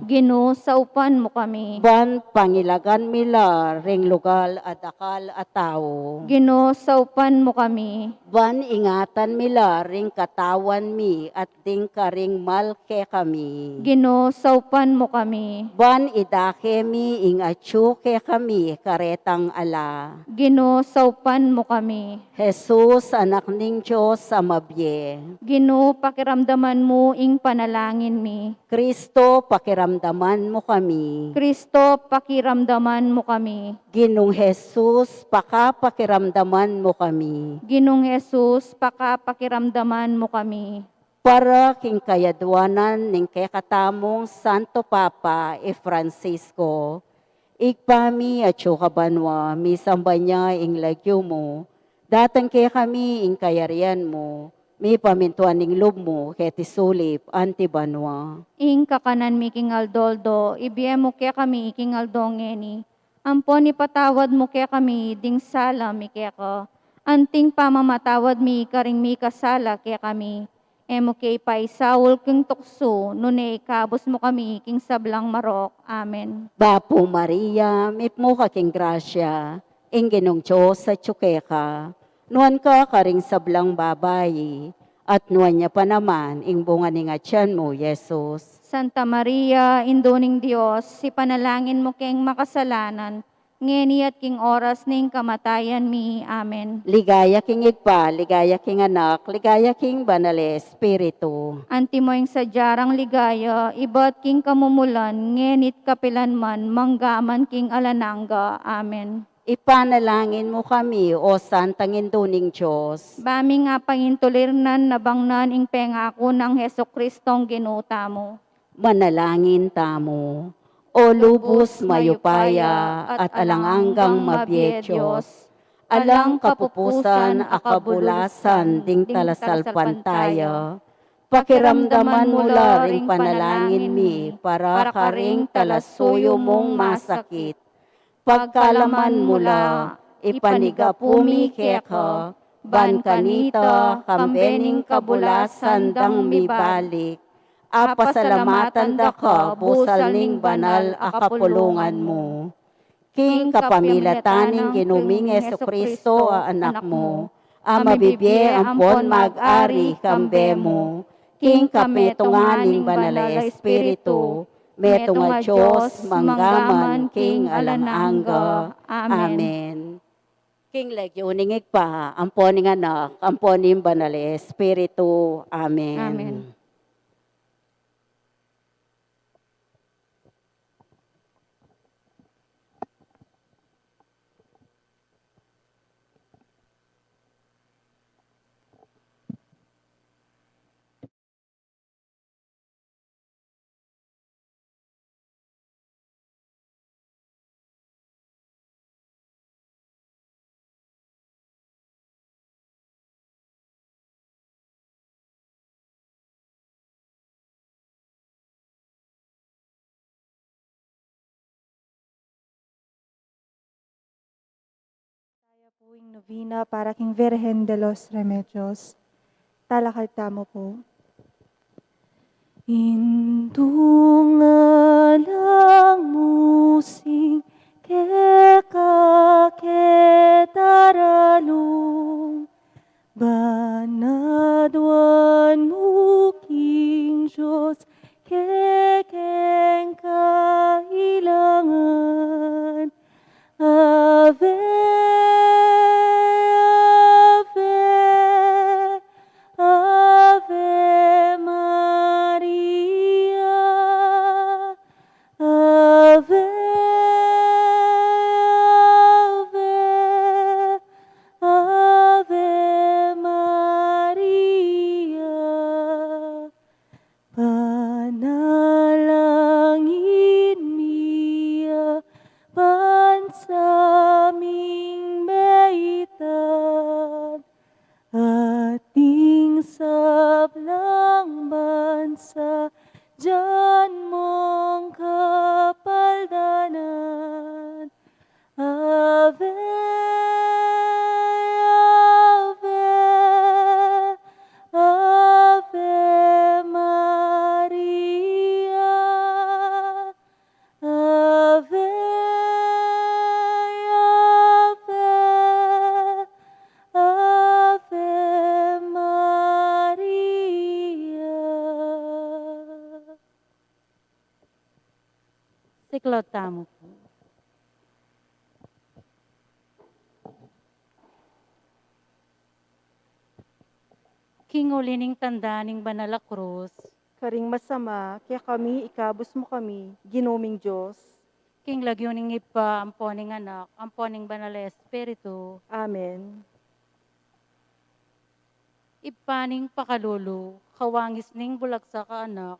Ginu, saupan mo kami. Ban pangilagan mi la ring lugal a dakal a tau. Ginu, saupan mo kami. Ban ingatan mi la ring katawan mi at ding karing mal kekami. Ginu, saupan mo kami. Ban idake mi ing atyu kekami karetang ala. Ginu, saupan mo kami. Jesus, Anak ning Dios a mabie. Ginu, pakiramdaman mu ing panalangin mi. Kristo, pakiramdaman mu kami. Kristo, pakiramdaman mu kami. Ginung Jesus, pakapakiramdaman mu kami. Ginung Jesus, pakapakiramdaman mu kami. Para king kayadwanan ning kekatamung Santo Papa i Francisco, Ibpa mi atsu ka banua, misamban ya ing lagyu mu, datang kekami ing kayarian mu, mipamintuan ing lub mu keti sulip anti banua. Ing kakanan mi king aldo-aldo ibie mu kekami king aldo ngeni. Ampon ipatawad mu kekami ding sala mi keka, anting pamamatawad mi karing mikasala kekami. E mu ke ipaisaul king tuksu, nune ikabus mu kami king sablang marok. Amen. Bapu Maria, mipmu ka king grasya, ing Ginung Dios atsu keka. Nuan ka karing sablang babai, at nuan ya pa naman ing bunga ning atian mu, Jesus. Santa Maria, Indu ning Dios, ipanalangin mu keng makasalanan, ngeni at king oras ning kamatayan mi. Amen. Ligaya king Ibpa, ligaya king Anak, ligaya king Banal a Espiritu. Antimo ing sadya rang ligaya, ibat king kamumulan, ngeni't kapilan man, manggaman king alang angga. Amen. Ipanalangin mu kami, O Santang Indu ning Dios. Ba ming apangintulir nang nabangnan ing pengaku nang Jesucristong Ginu tamu. Manalangin tamu. O lubus mayupaya at alang anggang mabie Dios, alang kapupusan a kabulasan ding talasalpantaya, pakiramdaman mu la ring panalangin mi para karing talasuyu mung masakit. Pagkalaman mu la, ipanigapu mi keka, ban kanita, kambe ning kabulasan dang mibalik, apasalamatan da ka busal ning banal a kapulungan mu. King kapamilatan ning Ginu ming Jesucristo a Anak mu, a mabibie ampon mag-ari kambe mu, king kametungan ning Banal a Espiritu, metung a Dios, manggaman king alang angga. Amen. Amen. King lagyu ning Ibpa, ampo ning Anak, ampo ning Banal a Espiritu. Amen. Amen. Taya pu ing novena para king Virgen de los Remedios. Talakad tamu pu. Indung alang mu sing keka ke taralung, ban aduan mu king Dios kekeng kailangan. Ave, ave, Ave Maria. Ave, ave, Ave Maria. Panalangin mi ya ban sa ming maitan, at ning sablang bansa dyan mong kapaldanan. Ave, ave, Ave Maria. Ave, ave, Ave Maria. Siklaud tamu pu. King uli ning tanda ning banal a krus. Karing masama kekami, ikabus mu kami, Ginu ming Dios. King lagyu ning Ibpa, ampo ning Anak, ampo ning Banal a Espiritu. Amen. Ibpa ning pakalulu, kawangis ning bulagsak a Anak,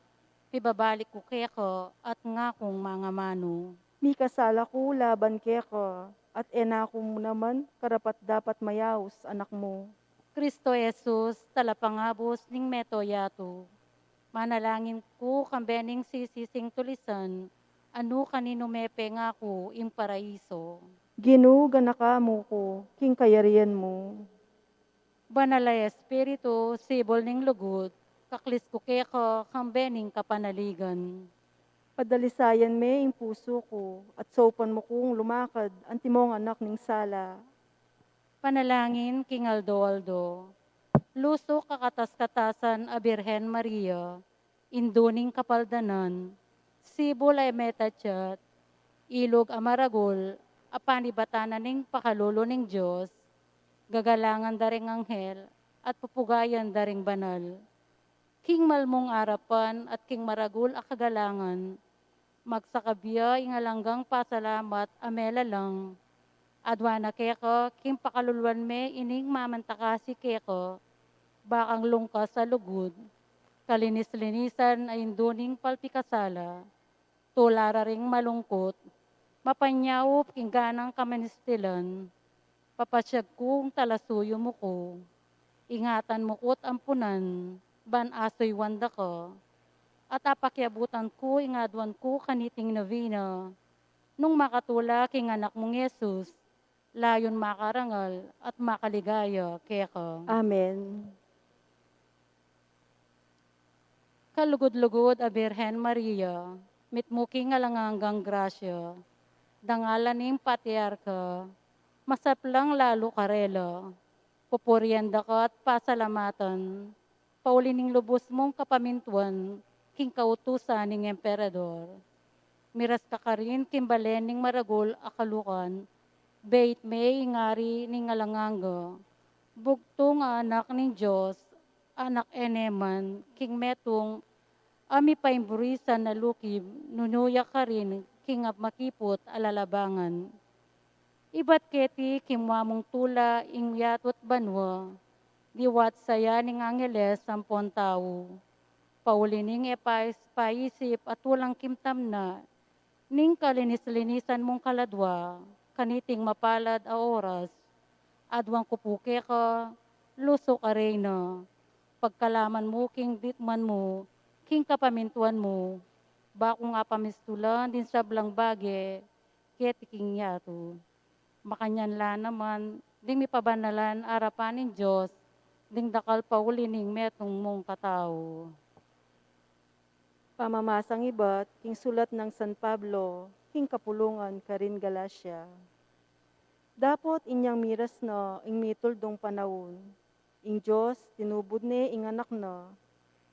pibabalik ku keka at ngakung mangamanu. Mikasala ku laban keka, at e na ku naman karapat-dapat mayaus, Anak mu. Kristo Jesus, talapangabus ning mabilug a yatu, manalangin ku kambe ning sisising tulisan, a nu kaninu mepe ngaku ing paraiso. Ginu, ganaka mu ku king kayarian mu. Banal a Espiritu, sibul ning lugud, kaklis ku keka kambe ning kapanaligan. Padalisayan me ing pusu ku, at saupan mu kung lumakad antimong anak ning sala. Panalangin king aldo-aldo. Lusuk a katas-katasan a Birhen Maria, Indu ning kapaldanan, sibul a mete agyat, ilug a maragul a panibatan na ning pakalulu ning Dios, gagalangan da ring anghel at pupugayan da ring banal. King malmung arapan at king maragul a kagalangan, magsakab ya ing alang anggang pasalamat a melalang. Aduan na keka king pakaluluan me ining mamantakasi keka, bakang lungkas a lugud, kalinis-linisan a indu ning palpikasala, tula ra ring malungkut, mapanyaup king ganang kamanistilan, papasyag kung talasuyu mu ku, ingatan mu ku't ampunan, ban asuyuan da ka, at apakiabutan ku ing aduan ku kaniting novena, nung makatula king anak mung Jesus, layun makarangal at makaligaya keka. Amen. Kalugud-lugud a Birhen Maria, mitmu king alang anggang grasya, dangalan ning patriarka, masaplang lalu karela, pupurian da ka at pasalamatan, pauli ning lubus mung kapamintuan king kautusan ning emperador. Miras ka karin king balen ning maragul a kalukan, Bait me ing Ari ning alang angga, bugtung a Anak ning Dios, Anak e ne man, king metung a mipaimburisan a lukib, nunu ya karin king makiput a lalabangan. Ibat keti king mamung tula ing yatu't banua, liwat saya ning angeles ampon tau. Pauli ning e pais-, paisip a tulang kimtam na, ning kalinis-linisan mung kaladua, kaniting mapalad a oras, aduan ku pu keka, lusuk a Reyna, pagkalaman mu king dikman mu, king kapamintuan mu, ba kung apamistulan ding sablang bage, keti king yatu. Makanyan la naman, ding mipabanalan arapan ning Dios, ding dakal pauli ning metung mung katau. Pamamasang ibat king sulat nang San Pablo king kapulungan karin Galacia. Dapot inyang miras na ing mituldung panaun, ing Dios tinubud ne ing Anak na,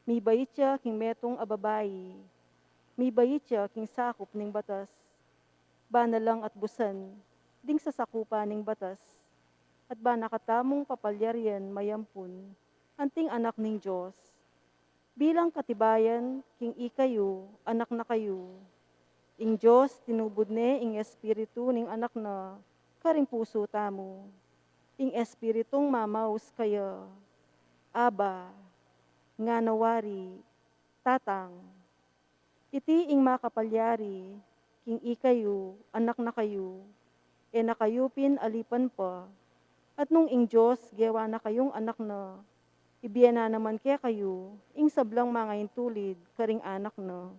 mibait ya king metung a babai, mibait ya king sakup ning batas, ba na lang atbusan ding sasakupan ning batas, at ba na katamung papalyarian mayampun, anting Anak ning Dios. Bilang katibayan king ikayu, anak na kayu. Ing Dios tinubud ne ing Espiritu ning Anak na karing pusu tamu. Ing Espiritung mamaus kaya, Abba, ngana wari, Tatang. Iti ing makapalyari, king ikayu, anak na kayu, e na kayu pin alipan pa, at nung ing Dios gewa na kayung anak na, ibie na naman kekayu ing sablang mangaintulid karing anak na.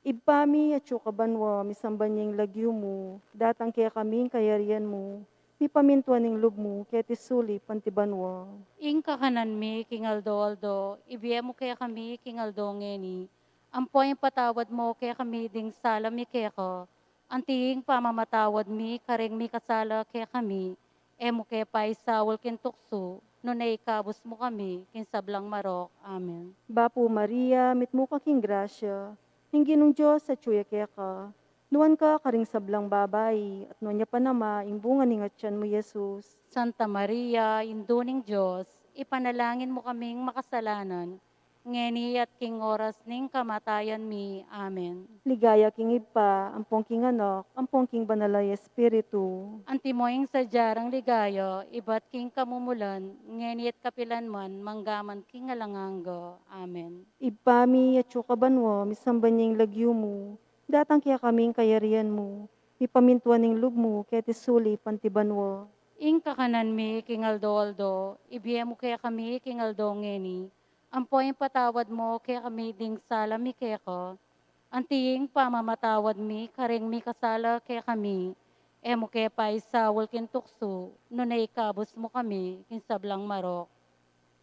Ibpa mi, atsu ka banua, misamban ya ing lagyu mu, datang kekami ing kayarian mu, mipamintuan ing lub mu, keti sulip anti banua. Ing kakanan mi king aldo-aldo, ibie mu kekami king aldo ngeni, ampo ipatawad mu kekami ding sala mi keka, anti ing pamamatawad mi karing mikasala kekami, e mu ke paisaul king tuksu, nune ikabus mu kami king sablang marok. Amen. Bapu Maria, mitmu ka king grasya, ing Ginung Dios atsu ya keka, nuan ka karing sablang babai, at nuan ya pa naman ing bunga ning atian mu, Jesus. Santa Maria, Indu ning Dios, ipanalangin mu kaming makasalanan, ngeni at king oras ning kamatayan mi. Amen. Ligaya king Ibpa, ampon king Anak, ampon king Banal a Espiritu. Antimo ing sadya rang ligaya, ibat king kamumulan, ngeni at kapilan man, manggaman king alang angga. Amen. Ibpa mi, atsu ka banua, misamban ya ing lagyu mu, datang kekami ing kayarian mu, mipamintuan ing lub mu, keti sulip anti banua. Ing kakanan mi king aldo-aldo, ibie mu kekami king aldo ngeni, ampo ipatawad mu kekami ding sala mi keka, anti ing pamamatawad mi karing mikasala kekami, e mu ke paisaul king tuksu, nune ikabus mu kami king sablang marok.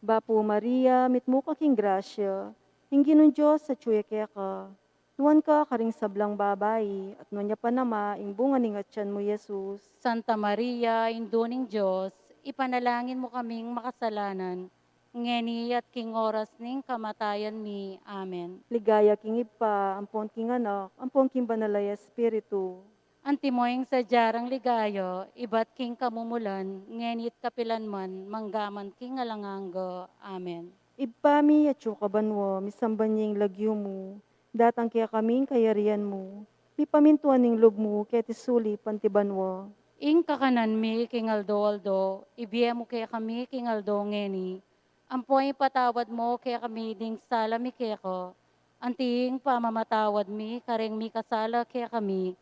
Bapu Maria, mitmu ka king grasya, ing Ginung Dios atsu ya keka, nuan ka karing sablang babai, at nuan ya pa naman ing bunga ning atian mu, Jesus. Santa Maria, Indu ning Dios, ipanalangin mu kaming makasalanan, ngeni at king oras ning kamatayan mi. Amen. Ligaya king Ibpa, ampon king Anak, ampon king Banal a Espiritu. Antimo ing sadya rang ligaya, ibat king kamumulan, ngeni at kapilan man, manggaman king alang angga. Amen. Ibpa mi, atsu ka banua, misamban ya ing lagyu mu, datang kekami ing kayarian mu, mipamintuan ing lub mu, keti sulip anti banua. Ing kakanan mi king aldo-aldo, ibie mu kekami king aldo ngeni, ampo ipatawad mu kekami ding sala mi keka, anti ing pamamatawad mi karing mikasala kekami,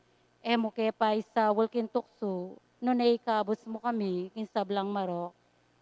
e mu ke paisaul king tuksu, nune ikabus mu kami king sablang marok.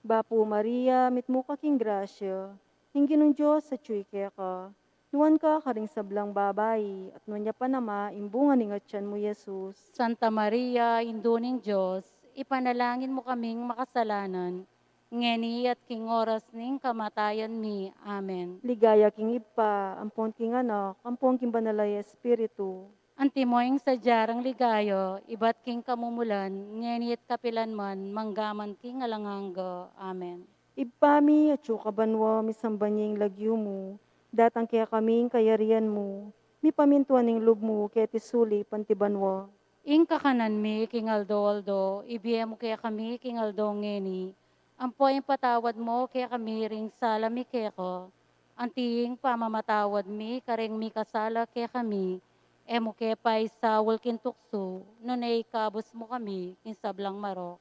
Bapu Maria, mitmu ka king grasya, ing Ginung Dios atsu ya keka, nuan ka karing sablang babai, at nuan ya pa naman ing bunga ning atian mu, Jesus. Santa Maria, Indu ning Dios, ipanalangin mu kaming makasalanan, ngeni at king oras ning kamatayan mi. Amen. Ligaya king Ibpa, ampon king Anak, ampon king Banal a Espiritu. Antimo ing sadya rang ligaya, ibat king kamumulan, ngeni at kapilan man, manggaman king alang angga. Amen. Ibpa mi, atsu ka banua, misamban ya ing lagyu mu, datang kekami ing kayarian mu, mipamintuan ing lub mu keti sulip anti banua. Ing kakanan mi king aldo-aldo, ibie mu kekami king aldo ngeni, ampo ipatawad mu kekami ring sala mi keka, anti ing pamamatawad mi kareng mikasala kekami, e mu ke paisaul king tuksu, nune ikabus mu kami king sablang marok.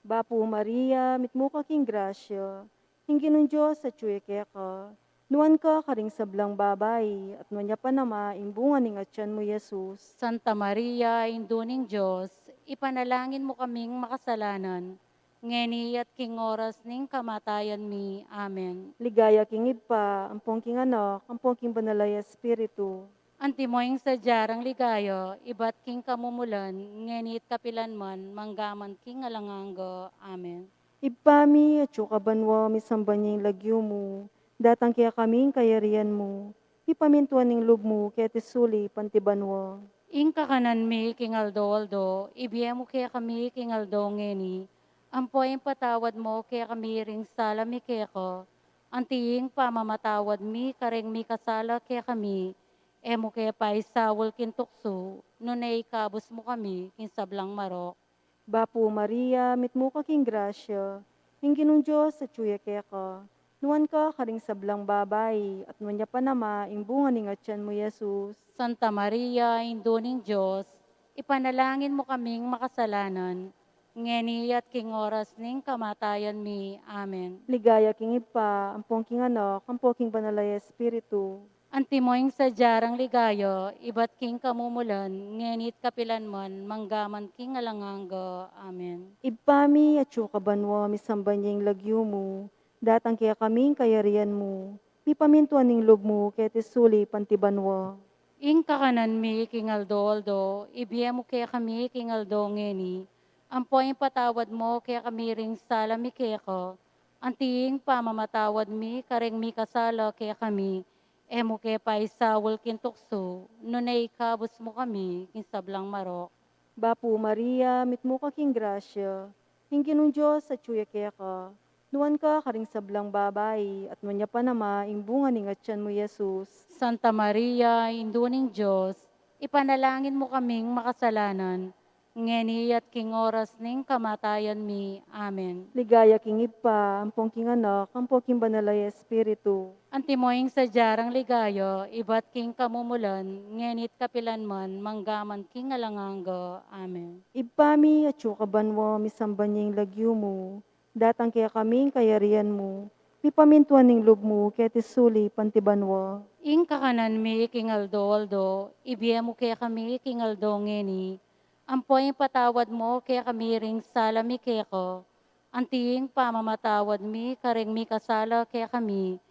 Bapu Maria, mitmu ka king grasya, ing Ginung Dios atyu ya keka, nuan ka karing sablang babai, at nuan ya pa naman ing bunga ning atian mu, Jesus. Santa Maria, Indu ning Dios, ipanalangin mu kaming makasalanan, ngeni at king oras ning kamatayan mi. Amen. Ligaya king Ibpa, ampong king Anak, ampong king Banal a Espiritu. Antimo ing sadya rang ligaya, ibat king kamumulan, ngeni at kapilan man, manggaman king alang angga. Amen. Ibpa mi, atyu ka banua, misamban ya ing lagyu mu, datang kekami ing kayarian mu, mipamintuan ing lub mu keti sulip anti banua. Ing kakanan mi king aldo-aldo, ibie mu kekami king aldo ngeni, ampo ipatawad mu kekami ring sala mi keka, anti ing pamamatawad mi kareng mikasala kekami, e mu ke paisaul king tuksu, nune ikabus mu kami king sablang marok. Bapu Maria, mitmu ka king grasya, ing Ginung Dios atyu ya keka, nuan ka karing sablang babai, at nuan ya pa naman ing bunga ning atian mu, Jesus. Santa Maria, Indu ning Dios, ipanalangin mu kaming makasalanan, ngeni at king oras ning kamatayan mi. Amen. Ligaya king Ibpa, ampong king Anak, ampong king Banal a Espiritu. Antimo ing sadya rang ligaya, ibat king kamumulan, ngeni at kapilan man, manggaman king alang angga. Amen. Ibpa mi, atyu ka banua, misamban ya ing lagyu mu, datang kekami ing kayarian mu, mipamintuan ing lub mu keti sulip anti banua. Ing kakanan mi king aldo-aldo, ibie mu kekami king aldo ngeni, ampo ipatawad mu kekami ring sala mi keka, anti ing pamamatawad mi kareng mikasala kekami, e mu ke paisaul king tuksu, nune ikabus mu kami king sablang marok. Bapu Maria, mitmu ka king grasya, ing Ginung Dios atyu ya keka, nuan ka karing sablang babai, at nuan ya pa naman ing bunga ning atian mu, Jesus. Santa Maria, Indu ning Dios, ipanalangin mu kaming makasalanan, ngeni at king oras ning kamatayan mi. Amen. Ligaya king Ibpa, ampong king Anak, ampong king Banal a Espiritu. Antimo ing sadya rang ligaya, ibat king kamumulan, ngeni at kapilan man, manggaman king alang angga. Amen. Ibpa mi, atyu ka banua, misamban ya ing lagyu mu, datang kekami ing kayarian mu, mipamintuan ing lub mu keti sulip anti banua. Ing kakanan mi king aldo-aldo, ibie mu kekami king aldo ngeni, ampo ipatawad mu kekami ring sala mi keka, anti ing pamamatawad mi kareng mikasala kekami,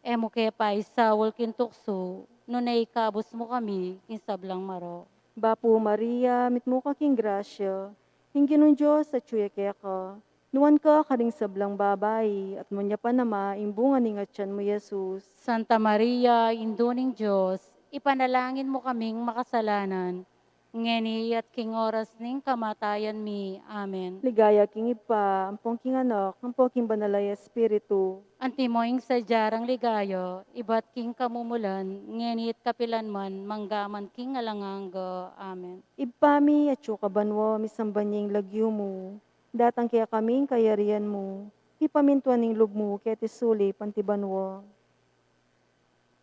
e mu ke paisaul king tuksu, nune ikabus mu kami king sablang marok. Bapu Maria, mitmu ka king grasya, ing Ginung Dios atyu ya keka, nuan ka karing sablang babai, at nuan ya pa naman ing bunga ning atian mu, Jesus. Santa Maria, Indu ning Dios, ipanalangin mu kaming makasalanan, ngeni at king oras ning kamatayan mi. Amen. Ligaya king Ibpa, ampong king Anak, ampong king Banal a Espiritu. Antimo ing sadya rang ligaya, ibat king kamumulan, ngeni at kapilan man, manggaman king alang angga. Amen. Ibpa mi, atyu ka banua, misamban ya ing lagyu mu, datang kekami ing kayarian mu, mipamintuan ing lub mu keti sulip anti banua.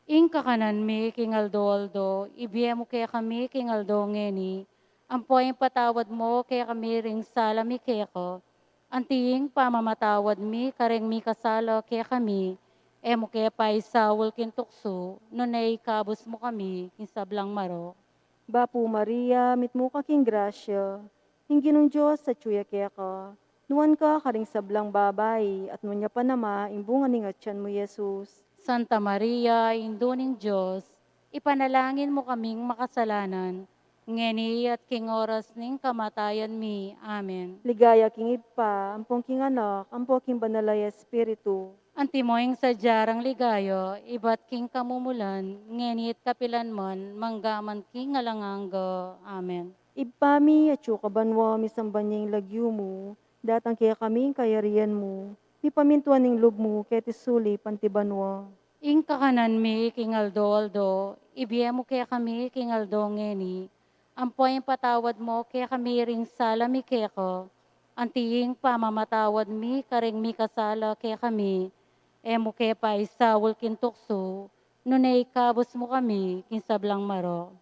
Ing kakanan mi king aldo-aldo, ibie mu kekami king aldo ngeni, ampo ipatawad mu kekami ring sala mi keka, anti ing pamamatawad mi kareng mikasala kekami, e mu ke paisaul king tuksu, nune ikabus mu kami king sablang marok. Bapu Maria, mitmu ka king grasya, ing Ginung Dios atyu ya keka, nuan ka karing sablang babai, at nuan ya pa naman ing bunga ning atian mu, Jesus. Santa Maria, Indu ning Dios, ipanalangin mu kaming makasalanan, ngeni at king oras ning kamatayan mi. Amen. Ligaya king Ibpa, ampong king Anak, ampong king Banal a Espiritu. Antimo ing sadya rang ligaya, ibat king kamumulan, ngeni at kapilan man, manggaman king alang angga. Amen. Ibpa mi, atyu ka banua, misamban ya ing lagyu mu, datang kekami ing kayarian mu, mipamintuan ing lub mu keti sulip anti banua. Ing kakanan mi king aldo-aldo, ibie mu kekami king aldo ngeni, ampo ipatawad mu kekami ring sala mi keka, anti ing pamamatawad mi karing mikasala kekami, e mu ke paisaul king tuksu, nune ikabus mu kami king sablang marok.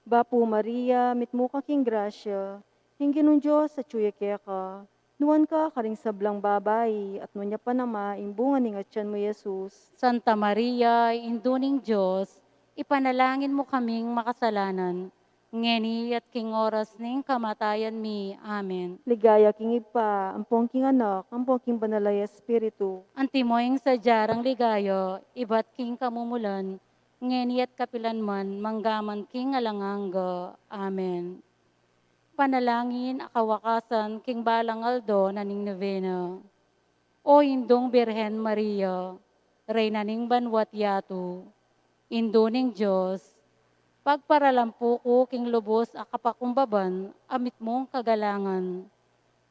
Bapu Maria, mitmu ka king grasya, ing Ginung Dios atyu ya keka, nuan ka karing sablang babai, at nuan ya pa naman ing bunga ning atian mu, Jesus. Santa Maria, Indu ning Dios, ipanalangin mu kaming makasalanan, ngeni at king oras ning kamatayan mi. Amen. Ligaya king Ibpa, ampon king Anak, ampon king Banal a Espiritu. Antimo ing sadya rang ligaya, ibat king kamumulan, ngeni at kapilan man, manggaman king alang angga. Amen. Panalangin a kawakasan king balang aldo na ning novena. O Indung Birhen Maria, Reyna ning banwa't yatu, Indu ning Dios, pagparalampu ku king lubus a kapakumbaban a mitmung kagalangan.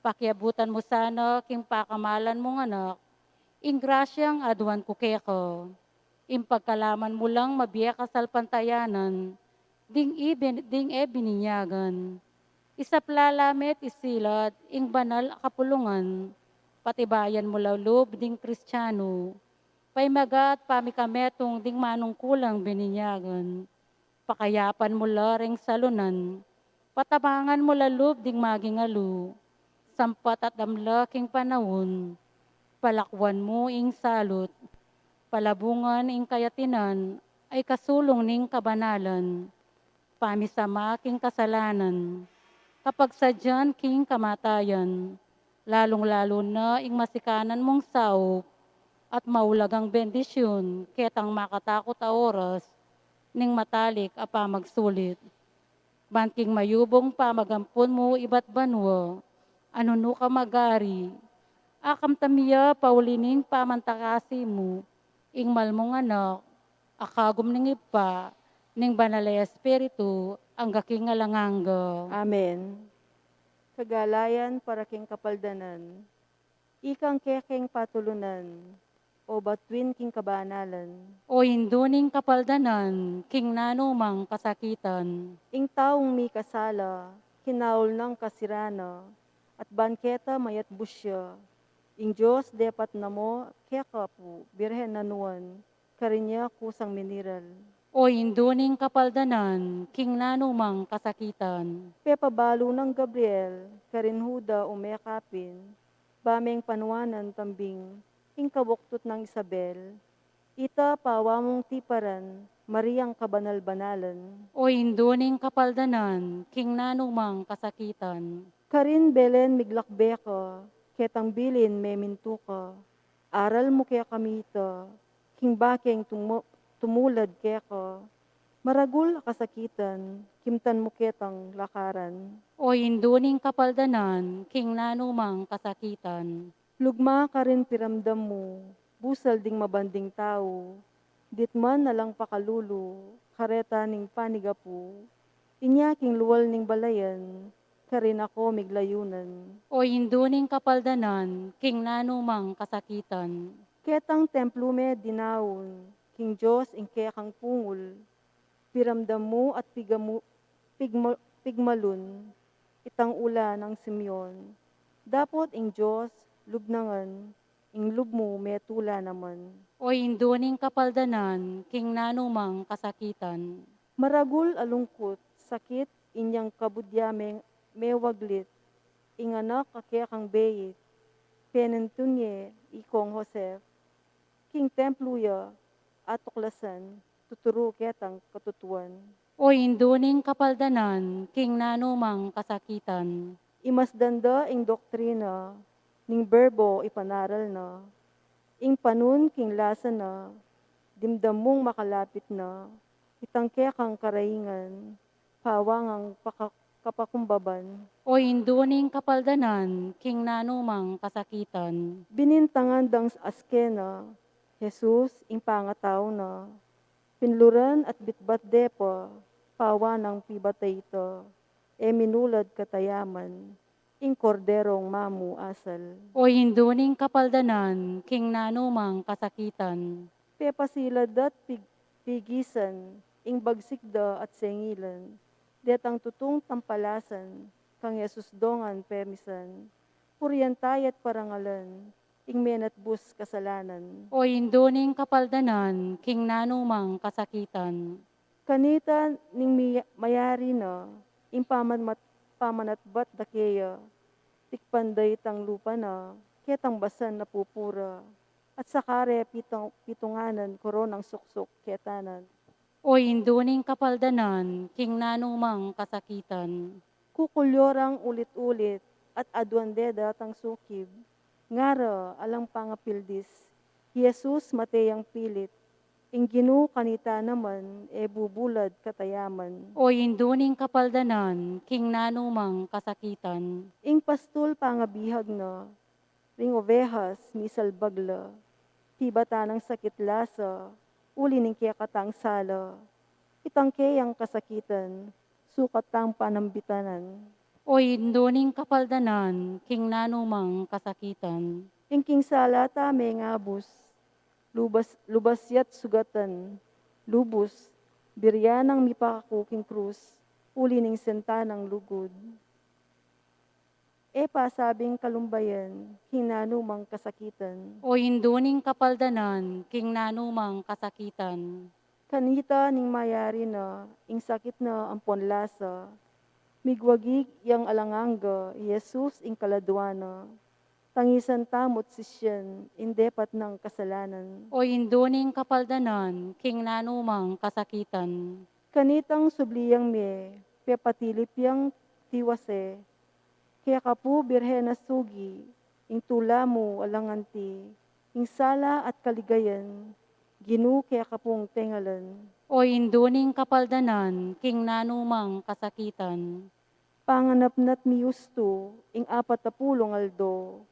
Pakiabutan mu sana king pakamalan mung Anak ing grasyang aduan ku keka. Ing pagkalaman mu lang mabie kasalpantayanan, ding ibin-, ding e bininyagan. Isapla la me't isilat ing banal a kapulungan, patibayan mu la lub ding Kristianu, paimaga at pamikametung ding manungkulang bininyagan. Pakayapan mu la ring salunan, patabangan mu la lub ding maging alu, sampat at damla king panaun, palakuan mu ing salut, palabungan ing kayatinan a ikasulung ning kabanalan, pamisama king kasalanan, kapagsadyan king kamatayan, lalung-lalu na ing masikanan mung saup, at maulagang bendisyun ketang makatakut a oras ning matalik a pamagsulit. Ban king mayubung pamagampun mu ibat banua a nunu ka mag-ari, akamtan mi ya pauli ning pamantakasi mu, ing malmung Anak, a kagum ning Ibpa, ning Banal a Espiritu, angga king alang angga. Amen. Kagalayan para king kapaldanan. Ikang kekeng patulunan, o batuin king kabanalan. O Indu ning kapaldanan, king nanumang kasakitan. Ing taung mikasala, kinaul nang kasirana, at ban keta mayatbus ya. Ing Dios depat na mo keka pu, Birhen a nuan, karin ya kusang miniral. O Indu ning kapaldanan, king nanumang kasakitan. Pepabalu nang Gabriel, karin Juda o mekapin, ba meng panuanan tambing, ing kabuktut nang Isabel, ita pawa mung tiparan, Mariang kabanal-banalan. O Indu ning kapaldanan, king nanumang kasakitan. Karin Belen miglakbe ka, ketang bilin memintu ka, aral mu kekami ita, king bakeng tumu-, tumulad keka, maragul a kasakitan, kimtan mu ketang lakaran. O Indu ning kapaldanan, king nanumang kasakitan. Lugma karin piramdam mu, busal ding mabanding tau, ditman alang pakalulu, kareta ning panigapu, inya king lual ning balayan, karin ako miglayunan. O Indu ning kapaldanan, king nanumang kasakitan. Ketang templu me dinaun, king Dios ing kekang pungul, piramdam mu at pigamu-, pigma-, pigmalun, itang ula nang Simeon. Dapot ing Dios, lub na ngan, ing lub mu metula naman. O Indu ning kapaldanan, king nanumang kasakitan. Maragul a lungkut, sakit, inyang kabud ya me-, mewaglit, ing anak a kekang beit, penintun ye, ikong Joseph, king templu ya, atuklasan, tuturu ketang katutuan. O Indu ning kapaldanan, king nanumang kasakitan. Imasdan da ing doktrina, ning Berbo ipanaral na. Ing panun king lasa na, dimdam mung makalapit na, itang kekang karaingan, pawangang paka-, kapakumbaban. O Indu ning kapaldanan, king nanumang kasakitan. Binintangan dang askena, Jesus, ing pangatau na, pinluran at bitbat de pa, pawanang pibatay ita, e minulad katayaman, ing Korderong mamu asal. O Indu ning kapaldanan, king nanumang kasakitan. Pepasilad da't pig-, pigisan, ing bagsik da at sengilan, detang tutung tampalasan, kang Jesus dongan pemisan, purian taya't parangalan, ing menatbus kasalanan. O Indu ning kapaldanan, king nanumang kasakitan. Kanita ning mi-, mayari na, ing pamanmat-, pamanatbat da keya, tikpan da itang lupa na, ketang basan napupura, at sakare pitang-, pitunganan koronang suksuk ketanan. O Indu ning kapaldanan, king nanumang kasakitan. Kukulyo rang ulit-ulit, at aduan de datang sukib. Ngara, alang pangapildis, Jesus mate yang pilit, ing Ginu kanita naman, e bubulad katayaman. O Indu ning kapaldanan, king nanumang kasakitan. Ing pastul pangabihag na, ring ovehas misalbag la, pibatan nang sakit lasa, uli ning kekatang sala. Itang keyang kasakitan, sukat tang panambitanan. O Indu ning kapaldanan, king nanumang kasakitan. Ing king sala ta mengabus, lubas, lubas ya't sugatan, lubus, biryan nang mipakaku king krus, uli ning senta nang lugud. E pasabing kalumbayan, king nanumang kasakitan. O Indu ning kapaldanan, king nanumang kasakitan. Kanita ning mayari na, ing sakit na ampon lasa. Migwagig yang alang angga, Jesus ing kaladua na. Tangisan tamu't sisian, ing depat nang kasalanan. O Indu ning kapaldanan, king nanumang kasakitan. Kanitang subli yang mie, pepatilip yang tiwase. Keka pu Birhen a sugi, ing tula mu alang anti, ing sala at kaligayan, Ginu keka pung tengalan. O Indu ning kapaldanan, king nanumang kasakitan. Panganapnap mi ustu, ing apat a pulung aldo,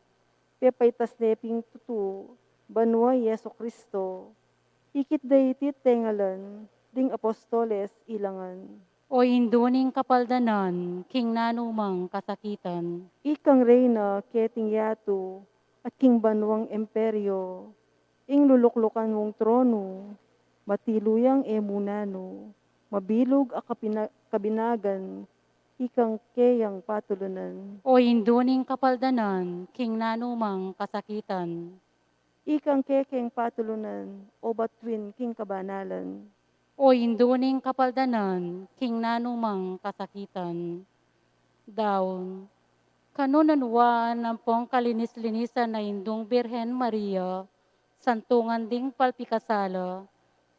pepaitas ne ping tutu, banua i Jesu Kristo. Ikit da iti't tengalan, ding apostoles ilangan. O Indu ning kapaldanan, king nanumang kasakitan. Ikang reyna keting yatu, at king banuang emperyo. Ing luluklukan mung tronu, matilu yang e mu nanu, mabilug a kapina-, kabinagan, ikang keyang patulunan. O Indu ning kapaldanan, king nanumang kasakitan. Ikang kekeng patulunan, o batuin king kabanalan. O Indu ning kapaldanan, king nanumang kasakitan. Daun. Kanu nanu a ampong kalinis-linisan a Indung Birhen Maria, santungan ding palpikasala,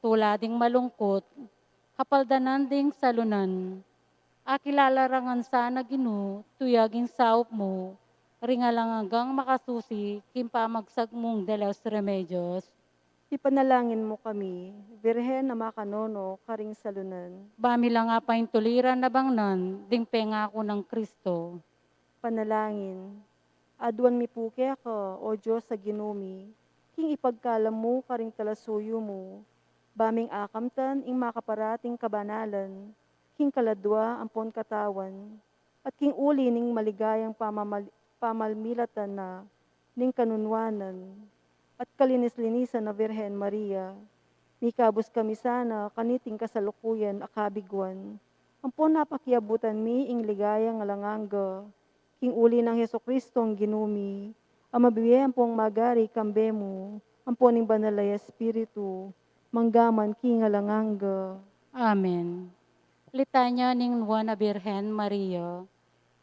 tula ding malungkut, kapaldanan ding salunan. Akilala ra ngan sana Ginu, tuyag ing saup mu, ring alang anggang makasusi, king pamagsag mung de los Remedios. Ipanalangin mu kami, Birhen a makanono karing salunan. Ba mi la nga paintuliran a bangnan, ding pengaku nang Kristo. Panalangin. Aduan mi pu keka, o Dios a Ginu mi, king ipagkalam mu karing talasuyu mu, ba ming akamtan ing makaparating kabanalan, king kaladua ampon katawan, at king uli ning maligayang pamamal-, pamalmilatan na ning kanunuanan at kalinis-linisan a Virgen Maria. Mikabus kami sana kaniting kasalukuyan a kabiguan, ampon napakiabutan mi ing ligayang alang angga, king uli nang Jesucristong Ginu mi, a mabibie ampong magari kambe mu, ampon ning Banal a Espiritu, mangga man king alang angga. Amen. Litanya ning Nuan a Birhen Maria.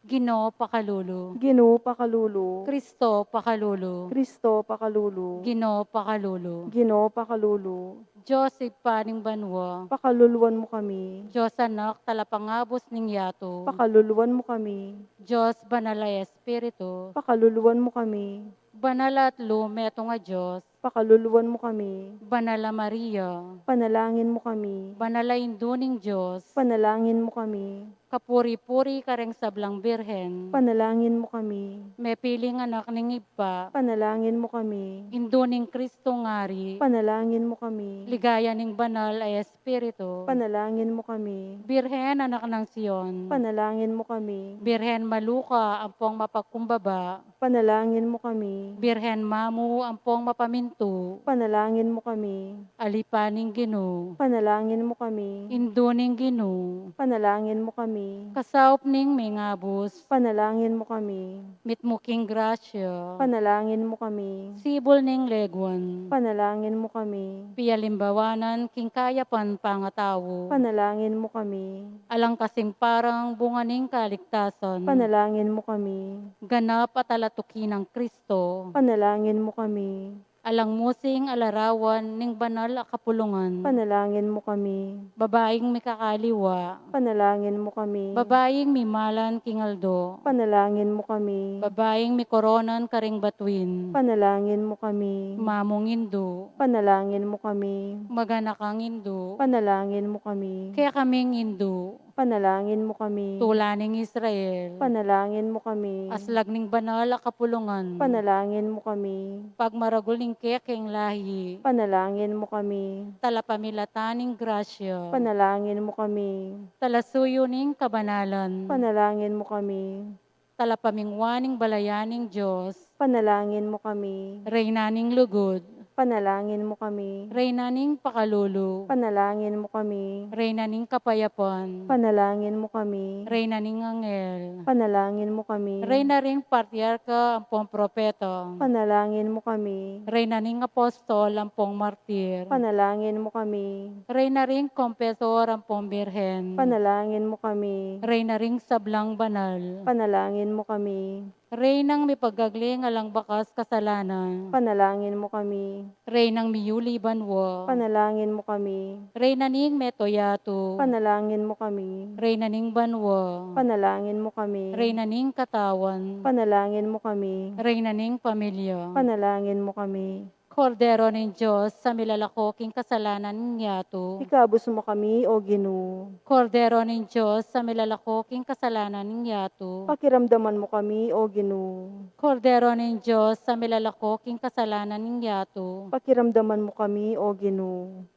Ginu, pakalulu. Ginu, pakalulu. Kristo, pakalulu. Kristo, pakalulu. Ginu, pakalulu. Ginu, pakalulu. Dios Ibpa ning banua, pakaluluan mu kami. Dios Anak, talapangabus ning yatu, pakaluluan mu kami. Dios Banal a Espiritu, pakaluluan mu kami. Banal a Tlu, metung a Dios, pakaluluan mu kami. Banal a Maria, panalangin mu kami. Banal a Indu ning Dios, panalangin mu kami. Kapuri-puri kareng sablang birhen, panalangin mu kami. Mepiling anak ning Ibpa, panalangin mu kami. Indu ning Kristong Ari, panalangin mu kami. Ligaya ning Banal a Espiritu, panalangin mu kami. Birhen, anak nang Sion, panalangin mu kami. Birhen maluka ampong mapagkumbaba, panalangin mu kami. Birhen mamu ampong mapamin- Santo. Panalangin mu kami. Alipan ning Ginu. Panalangin mu kami. Indu ning Ginu. Panalangin mu kami. Kasaup ning mengabus. Panalangin mu kami. Mitmu king grasya. Panalangin mu kami. Sibul ning leguan. Panalangin mu kami. Pialimbawanan king kayapan pangatau. Panalangin mu kami. Alang kasing parang bunga ning kaligtasan. Panalangin mu kami. Ganap at alatuki nang Kristo. Panalangin mu kami. Alang musing alarawan ning banal a kapulungan. Panalangin mu kami. Babaing mikakaliwa. Panalangin mu kami. Babaing mimalan king aldo. Panalangin mu kami. Babaing mikoronan karing batuin. Panalangin mu kami. Mamung indu. Panalangin mu kami. Maganakang indu. Panalangin mu kami. Kekaming indu. Panalangin mu kami. Tula ning Israel. Panalangin mu kami. Aslag ning banal a kapulungan. Panalangin mu kami. Pagmaragul ning kekeng lahi. Panalangin mu kami. Talapamilatan ning grasya. Panalangin mu kami. Talasuyu ning kabanalan. Panalangin mu kami. Talapamingwa ning balayan ning Dios. Panalangin mu kami. Reyna ning lugud. Panalangin mu kami. Reyna ning pakalulu. Panalangin mu kami. Reyna ning kapayapan. Panalangin mu kami. Reyna ning anghel. Panalangin mu kami. Reyna ring patriarka ampong propeta. Panalangin mu kami. Reyna ning apostol ampong martir. Panalangin mu kami. Reyna ring kompesor ampong birhen. Panalangin mu kami. Reyna ring sablang banal. Panalangin mu kami. Reynang mipagagling alang bakas kasalanan. Panalangin mu kami. Reynang miyuli banua. Panalangin mu kami. Reyna ning meto yatu. Panalangin mu kami. Reyna ning banua. Panalangin mu kami. Reyna ning katawan. Panalangin mu kami. Reyna ning pamilya. Panalangin mu kami. Kordero ning Dios, a milalako king kasalanan ning yatu. Ikabus mu kami, O Ginu. Kordero ning Dios, a milalako king kasalanan ning yatu. Pakiramdaman mu kami, O Ginu. Kordero ning Dios, a milalako king kasalanan ning yatu. Pakiramdaman mu kami, O Ginu.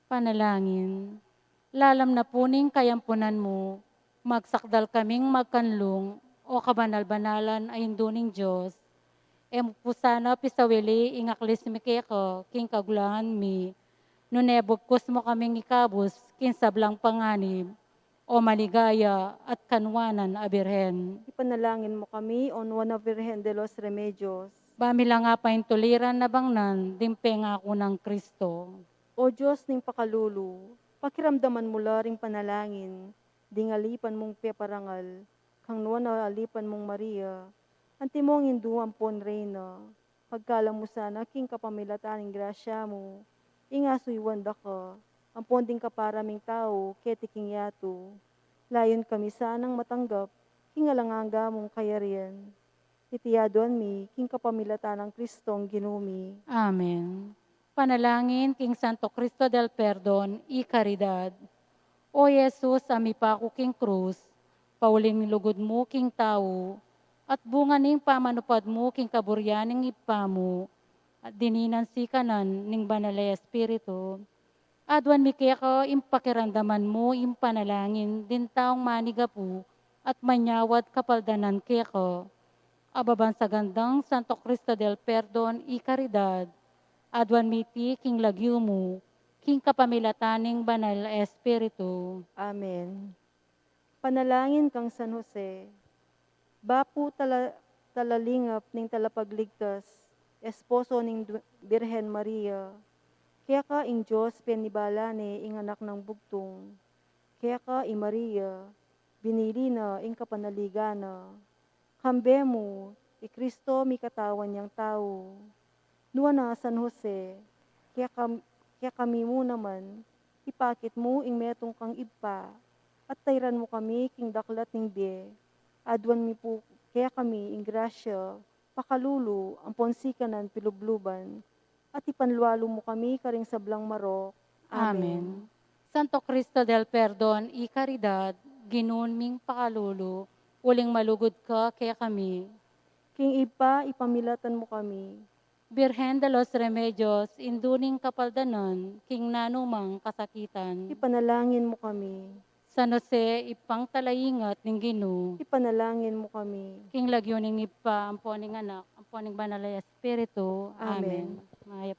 Panalangin. Lalam na pu ning kayampunan mu, magsakdal kaming magkanlung, O kabanal-banalan a Indu ning Dios. E mu pu sana pisawili ing aklis mi keka king kagulangan mi, nune bugkus mu kaming ikabus king sablang panganib, O maligaya at kanuanan a Birhen. Ipanalangin mu kami, O Nuan a Virgen de los Remedios. Ba mi la nga paintuliran a bangnan ding pengaku nang Kristo. O Dios ning pakalulu, pakiramdaman mu la ring panalangin ding alipan mung peparangal kang Nuan a alipan mung Maria, antimong Indu ampon Reyna. Pagkalam mu sana king kapamilatan ning grasya mu, ing asuyuan da ka ampon ding kapara ming tau keti king yatu. Layun kami sanang matanggap king alang angga mung kayarian. Iti aduan mi king kapamilatan nang Kristong Ginu mi. Amen. Panalangin king Santo Cristo del Perdon y Caridad. O Jesus, a mipaku king krus, pauling lugud mu king tau, at bunga ning pamanupad mu king kaburian ning Ibpa mu, at dininan sikanan ning Banal a Espiritu. Aduan mi keka ing pakiramdaman mu ing panalangin ding taung manigapu at manyawad kapaldanan keka. Ababan sa gandang Santo Cristo del Perdon y Caridad, aduan mi iti king lagyu mu, king kapamilatan ning Banal a Espiritu. Amen. Panalangin kang San Jose. Bapu tala-, talalingap ning Talapagligtas, esposo ning Du-, Birhen Maria. Keka ing Dios penibala ne ing anak nang bugtung. Keka i Maria, binili na ing kapanaligan na. Kambe mu, i Kristo mikatawan yang tau. Nuan a San Jose, kekam-, kekami mu naman, ipakit mu ing metung kang Ibpa, at tairan mu kami king daklat ning bie. Aduan mi pu kekami ing grasya, pakalulu, ampon sikanan pilubluban, at ipanlualu mu kami karing sablang marok. Amen. Amen. Santo Cristo del Perdon y Caridad, Ginu ming pakalulu, uling malugud ka kekami. King Ibpa, ipamilatan mu kami. Birhen de los Remedios, Indu ning Kapaldanan, king nanumang kasakitan. Ipanalangin mu kami. San Jose, Ibpang talaingat ning Ginu. Ipanalangin mu kami. King lagyu ning Ibpa, ampo ning Anak, ampo ning Banal a Espiritu. Amen. Amen. Mayap.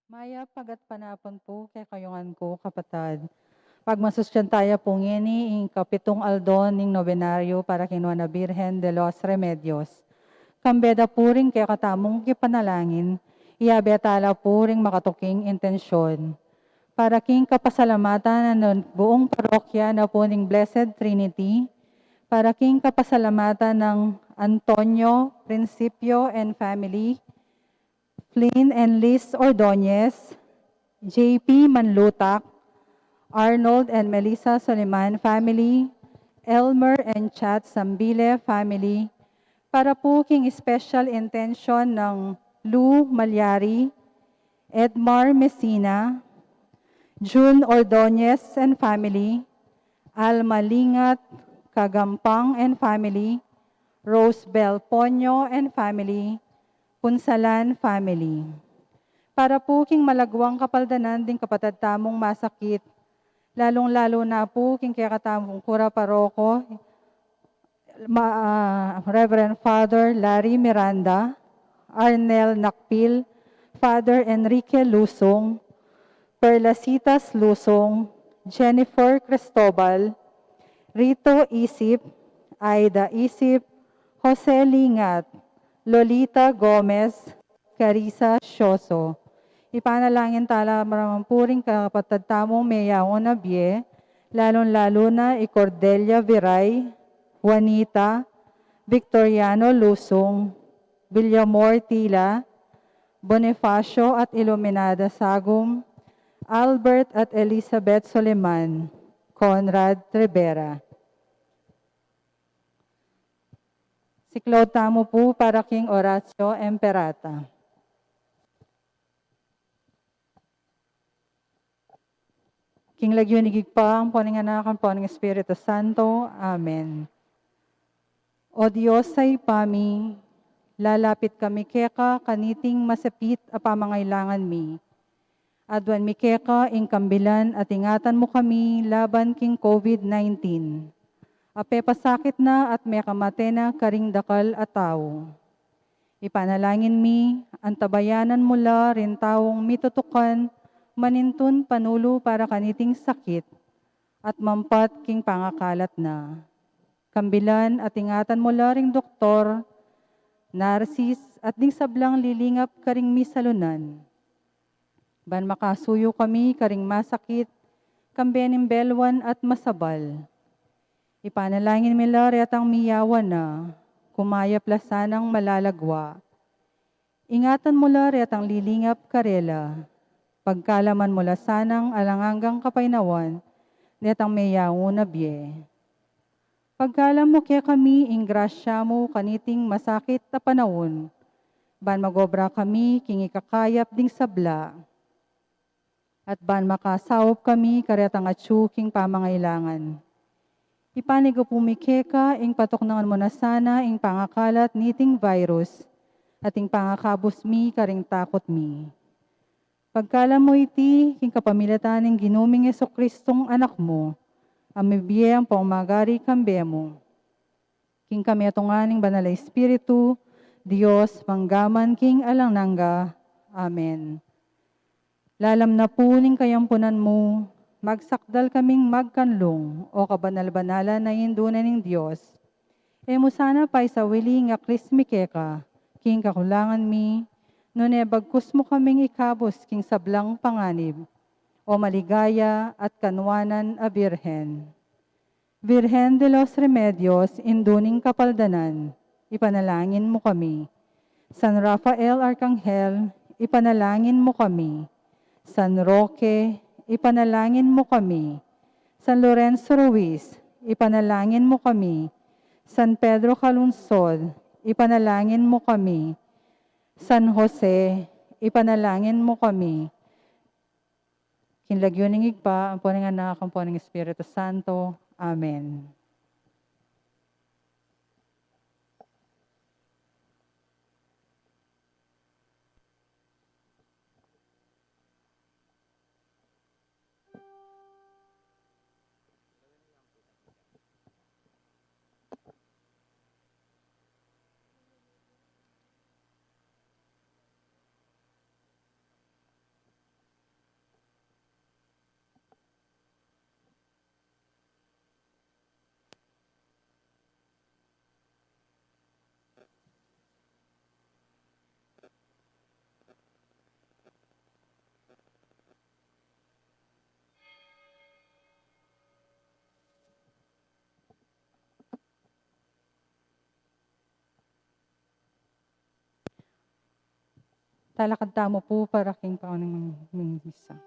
Mayap a gatpanapun pu kekayu ngan ku, kapatad. Pagmasusyan taya pu ngeni ing kapitung aldo ning nobenaryo para king Nuan a Birhen de los Remedios. Kambe da pu ring kekatamung kipanalangin, iyabe tala pu ring makatuking intensyon. Para king kapasalamatan ning buung parokya na pu ning Blessed Trinity, para king kapasalamatan nang Antonio Principio and family, Flynn and Liz Ordonez, J P Manlutak, Arnold and Melissa Soliman family, Elmer and Chat Sambile family, para pu king special intention nang Lou Malyari, Edmar Messina, June Ordonez and family, Alma Lingat, Kagampang and family, Rosebel Ponyo and family, Punsalan family. Para pu king malagwang kapaldanan ding kapatad tamung masakit, lalung-lalu na pu king kekatamung kura paroko, ma-, ah, Reverend Father Larry Miranda, Arnel Nakpil, Father Enrique Lusung, Perlasitas Lusung, Jennifer Cristobal, Rito Isip, Aida Isip, Jose Lingat, Lolita Gomez, Carissa Sioso. Ipanalangin tala naman pu ring kapatad tamung meyaun na bie, lalung-lalu na i Cordelia Viray, Juanita, Victoriano Lusung, Villamor Tila, Bonifacio at Iluminada Sagum, Albert at Elizabeth Soliman, Conrad Rivera. Siklaud tamu pu para king Oratio Imperata. King lagyu ning Ibpa, ampo ning Anak, ampo ning Espiritu Santo. Amen. O Dios a Ibpa mi, lalapit kami keka kaniting masakit a pamangailangan mi. Aduan mi keka ing kambilan at ingatan mu kami laban king COVID nineteen. A pepasakit na at mekamate na karing dakal a tau. Ipanalangin mi, antabayanan mu la ring taung mitutukan manintun panulu para kaniting sakit at mampat king pangakalat na. Kambilan at ingatan mu la ring doktor, narsis, at ding sablang lilingap karing misalunan. Ban makasuyu kami karing masakit, kambe ning belwan at masabal. Ipanalangin mi la retang miyawan na, kumayap la sanang malalagwa. Ingatan mu la retang lilingap karela. Pagkalaman mu la sanang alang anggang kapaynawan detang meyaun na bie. Pagkalam mu kekami ing grasya mu kaniting masakit a panaun, ban mag-obra kami king ikakayap ding sabla, at ban makasaup kami karetang atyu king pamangailangan. Ipanyawad mi keka ing patuknangan mu na sana ing pangakalat niting virus, at ing pangakabus mi karing takut mi. Pagkalam mu iti king kapamilatan ning Ginu ming Jesukristong Anak mu, a mibie ampong magari kambe mu, king kametungan ning Banal a Espiritu, Dios, mangga man king alang angga. Amen. Lalam na pu ning kayampunan mu, magsakdal kaming magkanlung, o kabanal-banalan a Indu na ning Dios. E mu sana paisawili ing aklis mi keka king kakulangan mi, nune bagkus mu kaming ikabus king sablang panganib, o maligaya at kanuanan a Birhen. Virgen de los Remedios, Indu ning Kapaldanan, ipanalangin mu kami. San Rafael Arkanghel, ipanalangin mu kami. San Roque, ipanalangin mu kami. San Lorenzo Ruiz, ipanalangin mu kami. San Pedro Calungsod, ipanalangin mu kami. San Jose, ipanalangin mu kami. King lagyu ning Ibpa, ampo ning Anak, ampo ning Espiritu Santo. Amen. Talakad tamu pu para king paunang misa.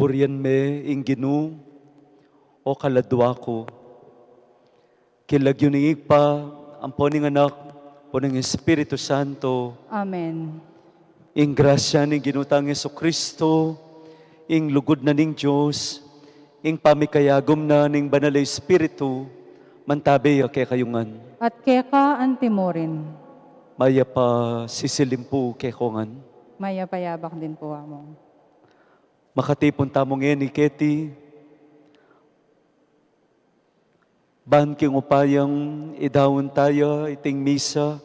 Purian me ing Ginu, o kaladua ku. King lagyu ning Ibpa, ampo ning Anak, Apo, ning Espiritu Santo. Amen. Ing grasya ning Ginu tang Jesucristo, ing lugud na ning Dios, ing pamikayagum na ning Banal a Espiritu, mantabe ya kekayu ngan. At keka antimurin. Mayap a sisilim pu keko ngan. Mayap a yabak din pu, Among. Makatipun tamu ngeni keti, ban king upayang idaun taya iting misa,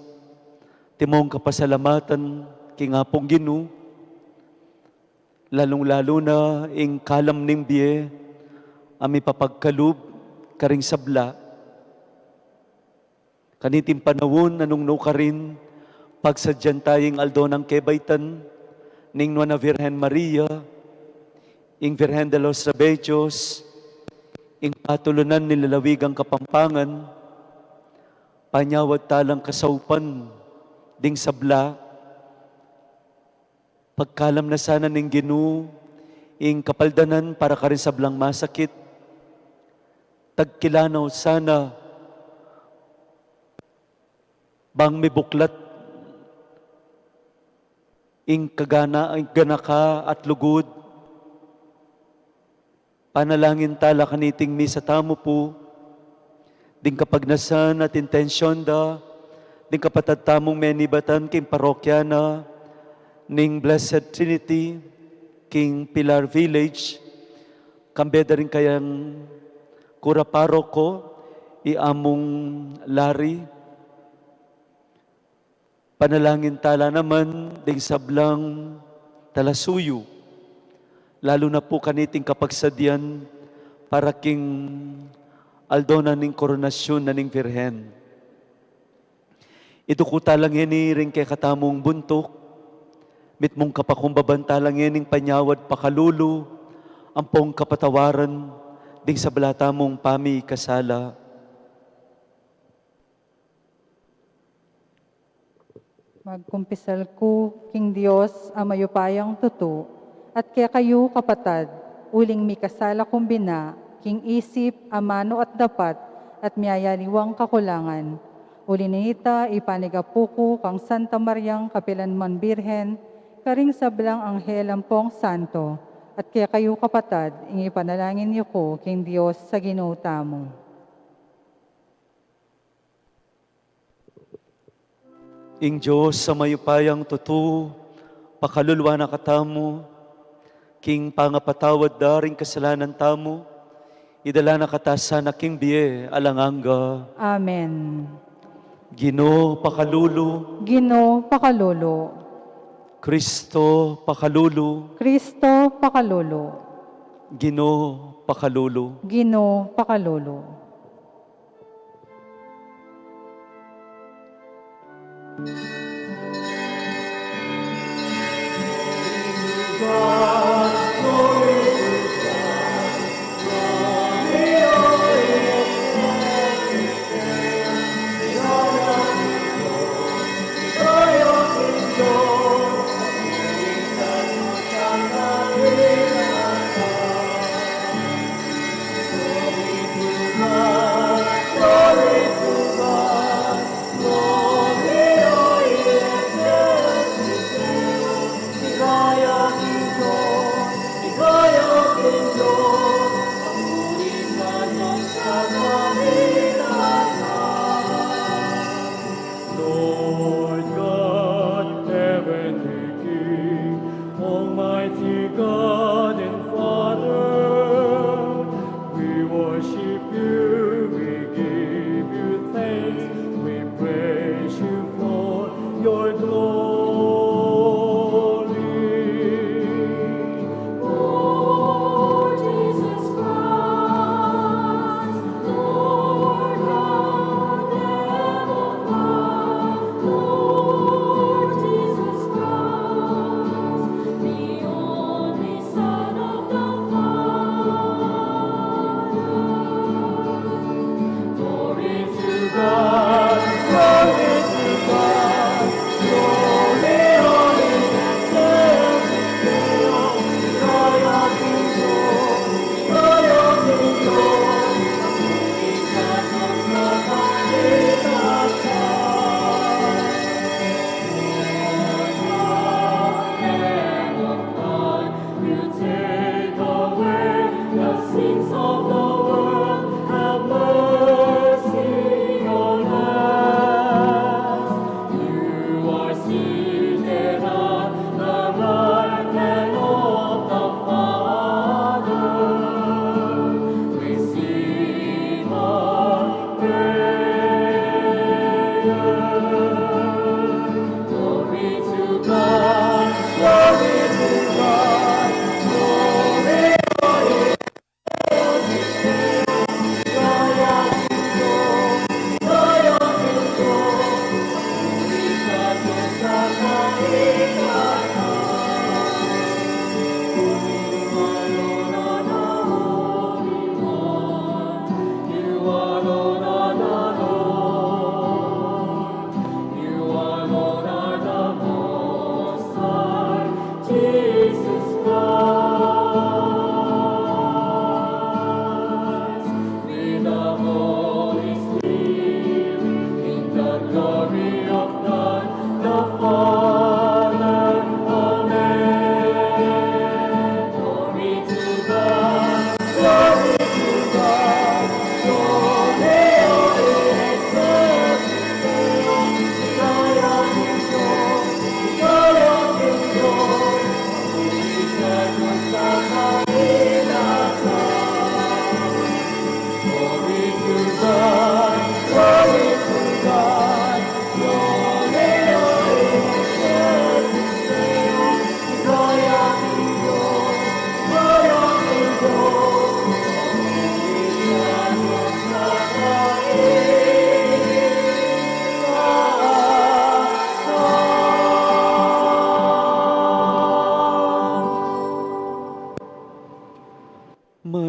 atin mung kapasalamatan king Apung Ginu, lalung-lalu na ing kalam ning bie a mipapagkalub karing sabla. Kaniting panaun a nung nukarin, pagsadyan taya ing aldo nang kebaitan ning Nuan a Virgen Maria, ing Virgen de los Remedios, ing patulunan ning lalawigang Kapampangan, panyawad talang kasaupan ding sabla, pagkalam na sana ning Ginu ing kapaldanan para karing sablang masakit. Tagkilanaw sana bang mibuklat ing kagana, ing ganaka at lugud. Panalangin tala kaniting misa tamu pu, ding kapagnasan at intensyon da ding kapatad tamung menibatan king parokya na ning Blessed Trinity king Pilar Village, kambe da ring kayang kura paroko, i Among Larry. Panalangin tala naman ding sablang talasuyu, lalu na pu kaniting kapagsadyan para king aldo na ning koronasyon na ning Virgen. Iduku tala ngeni ring kekatamung buntuk, mitmung kapakumbaban tala ngening panyawad pakalulu, ampong kapatawaran ding sabla tamung pamikasala. Magkumpisal ku king Dios a mayupayang tutu, at kekayu kapatad, uling mikasala kung bina, king isip, amanu at dapat, at miyayaliwang kakulangan. Uli na nita, ipanigapu ku kang Santa Mariang kapilanman Birhen, karing sablang anghel ampong santo, at kekayu kapatad, ing ipanalangin yu ku king Dios a Ginu tamu. Ing Dios a mayupayang tutu, pakaluluan na katamu, king pangapatawad da ring kasalanan tamu, idala na kata sana king bie alang angga. Amen. Ginu pakalulu. Ginu pakalulu. Kristo pakalulu. Kristo pakalulu. Ginu pakalulu. Ginu pakalulu.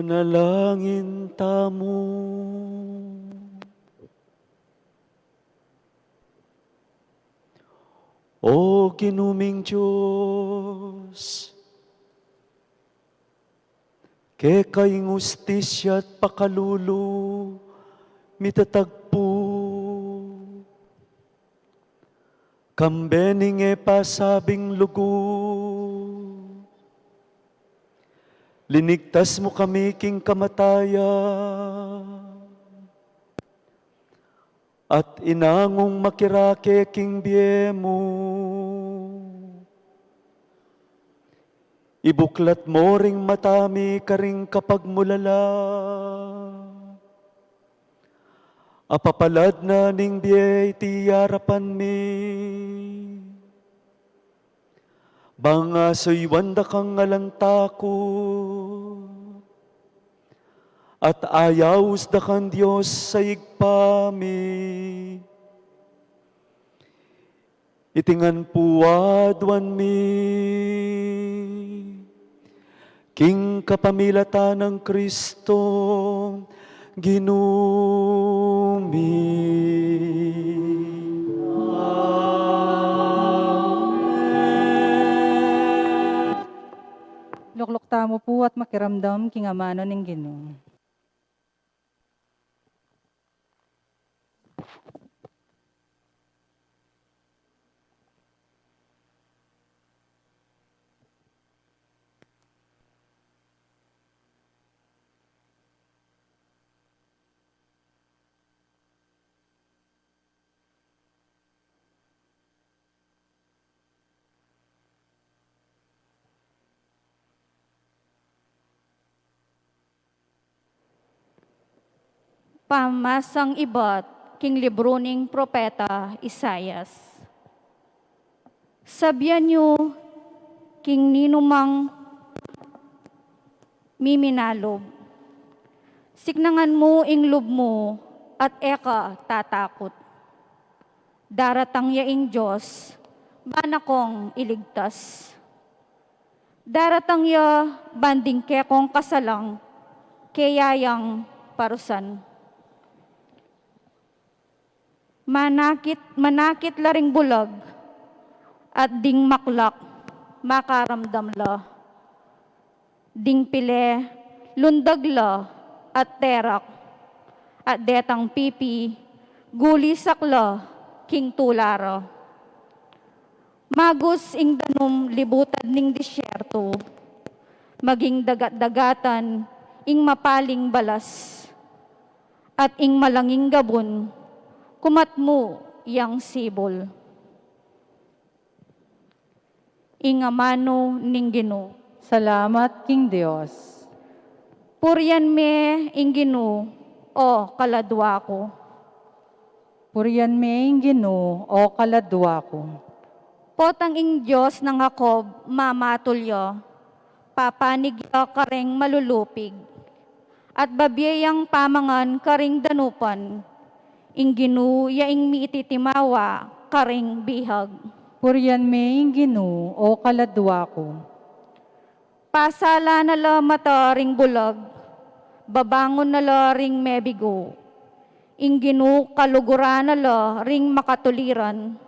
Manalangin tamu. O Ginu ming Dios, keka ing hustisya at pakalulu mitatagpu. Kambe ning e pasabing lugud, linigtas mu kami king kamatayan, at inangung makirake king bie mu. Ibuklat mu ring mata mi karing kapagmulalam. Apapalad na ning bie iti arapan mi. Bang asuyuan da kang alang takut, at ayaus da kang Dios a Ibpa mi. Iti ngan pu aduan mi king kapamilatan nang Kristong Ginu mi. Amen. Lukluk tamu pu at makiramdam king amanu ning Ginu. Pamamasang ibat king libru ning propeta Isaias. Sabian yu king ninumang miminalub, siknangan mu ing lub mu at e ka tatakut. Daratang ya ing Dios, ban kong iligtas. Daratang ya ban ding kekong kasalang keya yang parusan. Manakit, manakit la ring bulag, at ding maklak makaramdam la. Ding pile, lundag la, at terak, at detang pipi, gulisak la king tula ra. Magus ing danum libutad ning disyerto, maging dagat-dagatan ing mapaling balas, at ing malanging gabun kumatmu yang sibul. Ing amanu ning Ginu. Salamat king Dios. Purian me ing Ginu, o kaladua ku. Purian me ing Ginu, o kaladua ku. Potang ing Dios nang Jacob mamatul ya, papanig ya kareng malulupig, at babie yang pamangan karing danupan. Ing Ginu ya ing mititimawa karing bihag. Purian me ing Ginu, o kaladua ku. Pasala na la mata ring bulag, babangun na la ring mebigu. Ing Ginu kaluguran na la ring makatuliran.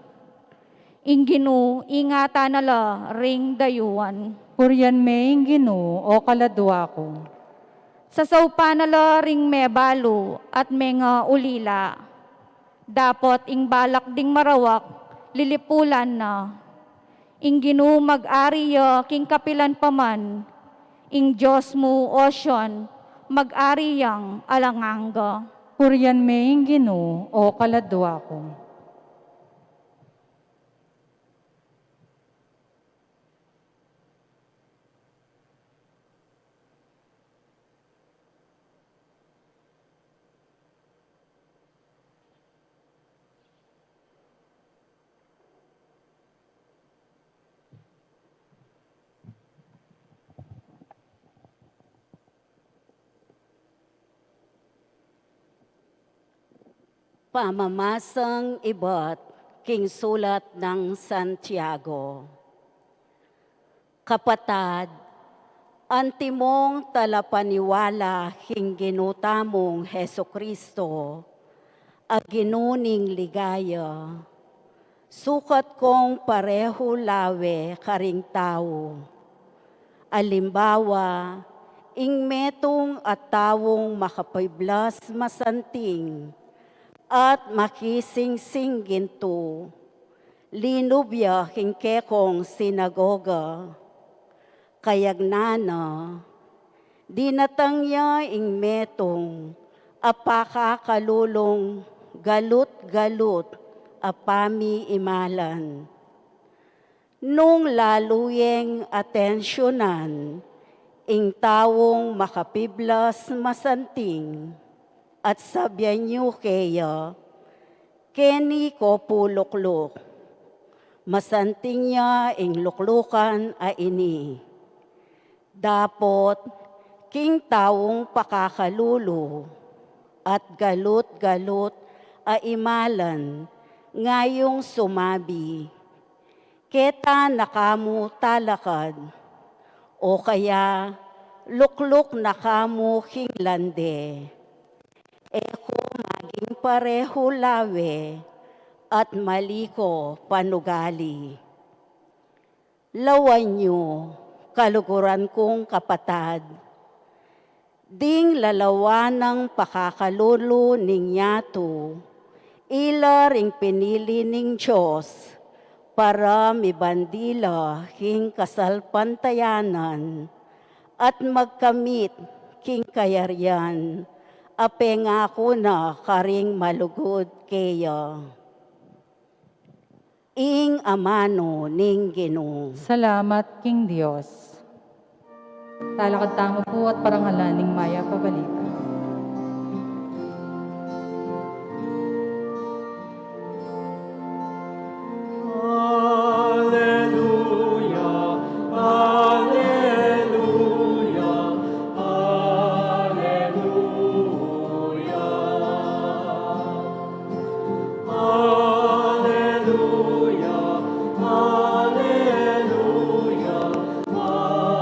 Ing Ginu ingatan na la ring dayuan. Purian me ing Ginu, o kaladua ku. Sasaupan na la ring mebalu at mengaulila. Dapot ing balak ding marawak lilipulan na. Ing Ginu mag-ari ya king kapilan pa man. Ing Dios mu, o Sion, mag-ari yang alang angga. Purian me ing Ginu, o kaladua ku. Pamamasang ibat king sulat nang Santiago. Kapatad, Antimong talapaniwala king Ginu tamung Jesucristo, a Ginu ning ligaya, sukat kong parehu lawe karing tau. Alimbawa, ing metung a taung makapiblas masanting at makisingsing gintu, linub ya king kekong sinagoga. Kayagnan na, dinatang ya ing metung a pakakalulung galut-galut a pamiimalan. Nung lalu yeng atensyunan ing taung makapiblas masanting at sabyan yu keya, "Keni ko pu lukluk." Masanting ya ing luklukan a ini. Dapot king taung pakakalulu at galut-galut a imalan ngayung sumabi, "Keta na kamu talakad," o kaya, "Lukluk na kamu king lande." E ko maging parehu lawe at mali ko panugali. Lawan yu, kaluguran kung kapatad, ding lalawan nang pakakalulu ning yatu, ila ring pinili ning Dios, para mibandi la king kasalpantayanan at magkamit king kayarian a pengaku na karing malugud keya. Ing amanu ning Ginu. Salamat king Dios. Talakad tamu pu at parangalan ing mayap a balita. Alleluia, alleluia, alleluia. Alleluia, alleluia, alleluia.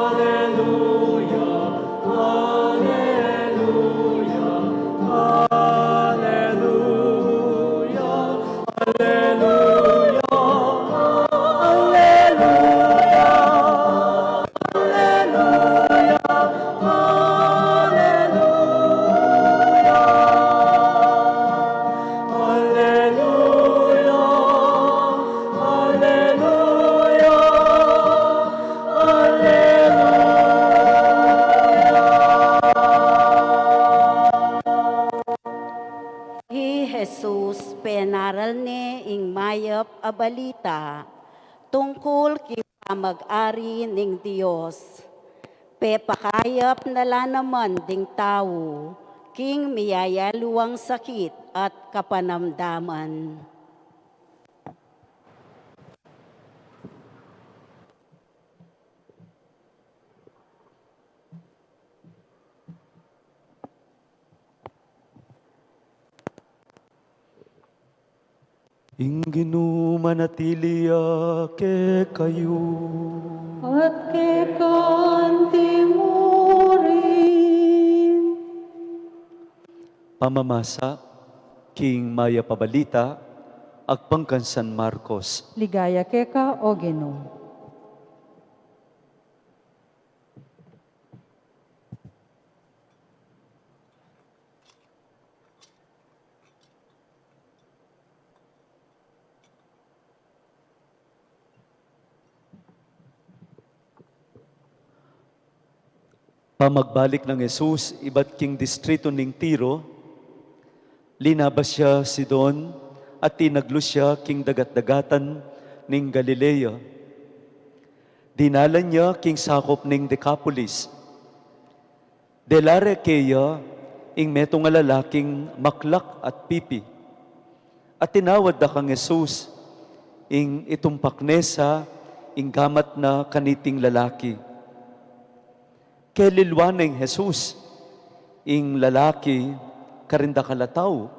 Alleluia, alleluia, alleluia. Alleluia, alleluia, alleluia, alleluia. Alleluia, alleluia, alleluia. I Jesus penaral ne ing mayap a balita tungkul king pamag-ari ning Dios. Pepakayap na la naman ding tau king miyayaliwang sakit at kapanamdaman. Ing Ginu manatili ya kekayu. At keka anti mu rin. Pamamasa king mayap a balita agpang kang San Marcos. Ligaya keka, O Ginu. Pamagbalik nang Jesus ibat king distritu ning Tiro, linabas ya Sidon at tinaglus ya king dagat-dagatan ning Galilea. Dinalan ya king sakup ning Decapolis. Dela re keya ing metung a lalaking maklak at pipi. At tinawad da kang Jesus, ing itumpak ne sa ing gamat na kaniting lalaki. Kelilwan neng Jesus ing lalaki karing dakal a tau.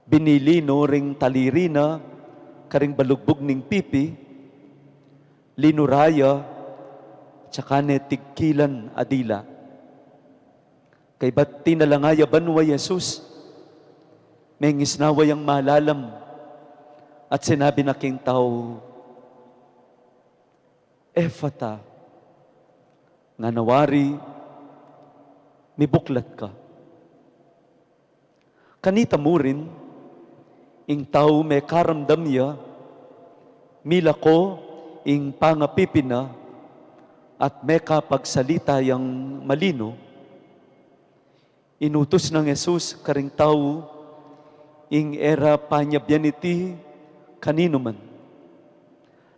Binili no ring taliri na karing balugbug ning pipi, linura ya, tsaka ne tigkilan a dila. Kaybat tinalanga ya banua i Jesus, mengisnawa yang malalam, at sinabi na king tau, "Efata," ngana wari, "Mibuklat ka." Kanita murin, ing tau mekaramdam ya, milako ing pangapipi na, at mekapagsalita yang malino. Inutus nang Jesus karing tau ing e ra panyabian iti kaninu man.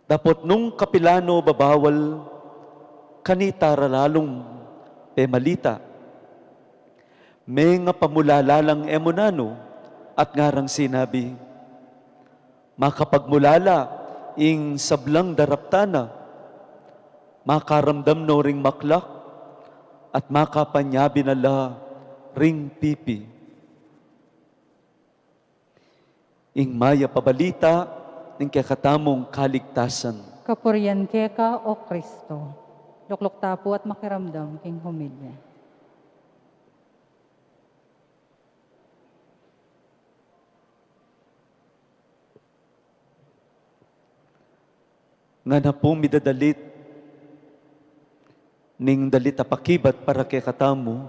Dapot nung kapilan no babawal, kanita ra lalung pemalita. Mengapamulala lang e mu nanu, at ngarang sinabi, "Makapagmulala ing sablang daraptan na, makaramdam no ring maklak, at makapanyabi na la ring pipi." Ing mayap a balita ning kekatamung kaligtasan. Kapurian keka, O Kristo. Lukluk ta pu at makiramdam king homilya. Ngana pu midadalit ning dalit a pakibat para kekatamu.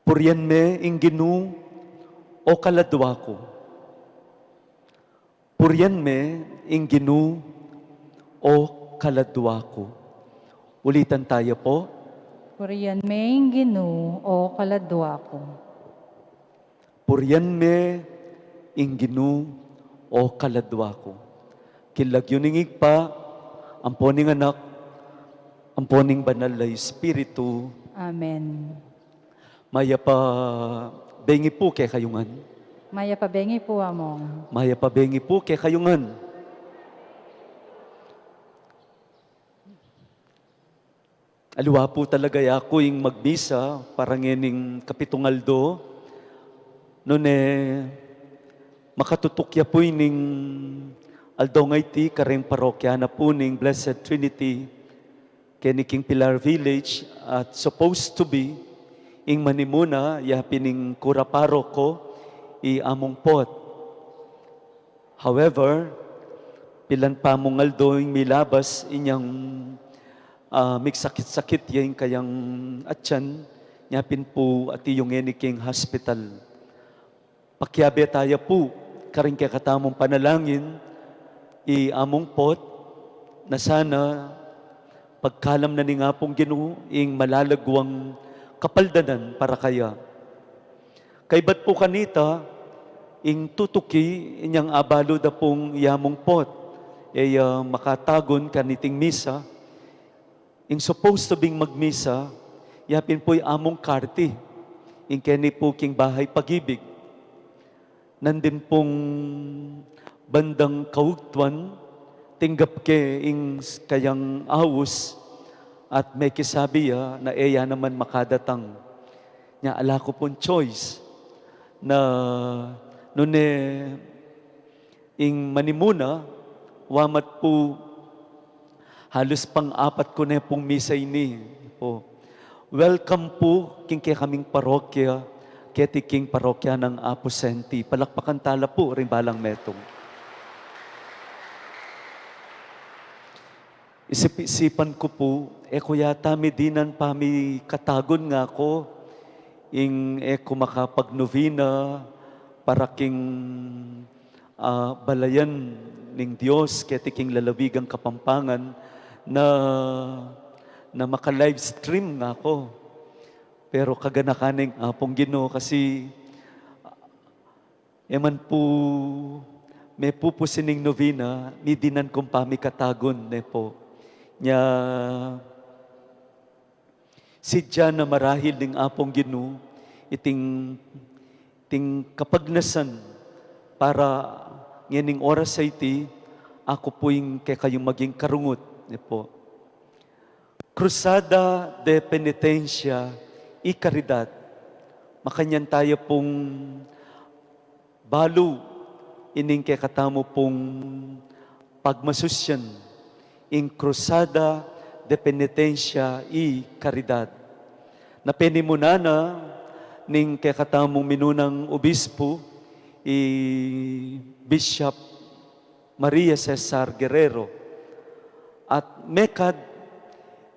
Purian me ing Ginu, o kaladua ku. Purian me ing Ginu, o kaladua ku. Ulitan taya pu. Purian me ing Ginu, o kaladua ku. Purian me ing Ginu, o kaladua ku. King lagyu ning Ibpa, ampo ning Anak, ampo ning Banal a Espiritu. Amen. Mayap a bengi pu kekayu ngan. Mayap a bengi pu, Among. Mayap a bengi pu kekayu ngan. Aliwa pu talaga yaku ing magmisa para ngening kapitung aldo, nune makatutuk ya pu ining aldo ngeni kareng parokya na pu ning Blessed Trinity keni king Pilar Village, at supposed to be ing manimuna ya pin ing kura paroko, i Among Pot. However, pilan pamung aldo ing milabas inyang, ah, migsakit-sakit ya ing kayang atyan, nya pin pu atiu ngeni king hospital. Pakiabe taya pu karing kekatamung panalangin i Among Pot, na sana pagkalam na ning Apung Ginu ing malalaguang kapaldanan para kaya. Kaybat pu kanita, ing tutuki inyang abalu da pung i Among Pot, e ya makatagun kaniting misa, ing supposed to bing magmisa, ya pin pu i Among Karti, ing keni pu king Bahay Pag-ibig. Nandin pung bandang kaugtuan, tinggap ke ing kayang aus, at mekisabi ya na e ya naman makadatang. Nya ala ku pung choice na nune ing manimuna, wamat pu halus pang-apat ku ne pung misa ini pu. Welcome pu king kekaming parokya, keti king parokya nang Apu Senti. Palakpakan tala pu ring balang metung. Isip-isipan ku pu, e ku yata midinan pamikatagun ngaku, ing e ku makapagnovena para king, ah, balayan ning Dios keti king lalawigang Kapampangan na, na maka-live stream ngaku. Pero kaganakan ning Apung Ginu kasi e man pu mepupusin ing novena, midinan kung pamikatagun ne pu. Nya, sidya na marahil ning Apung Ginu iting, iting kapagnasan para ngening oras a iti, aku pu ing kekayung maging karungut ne pu. Cruzada de Penitencia y Caridad. Makanyan taya pung balu ining kekatamu pung pagmasusyan, ing Cruzada de Penitencia y Caridad. Na penimunan na ning kekatamung minunang obispo, i Bishop Maria Cesar Guerrero. At mekad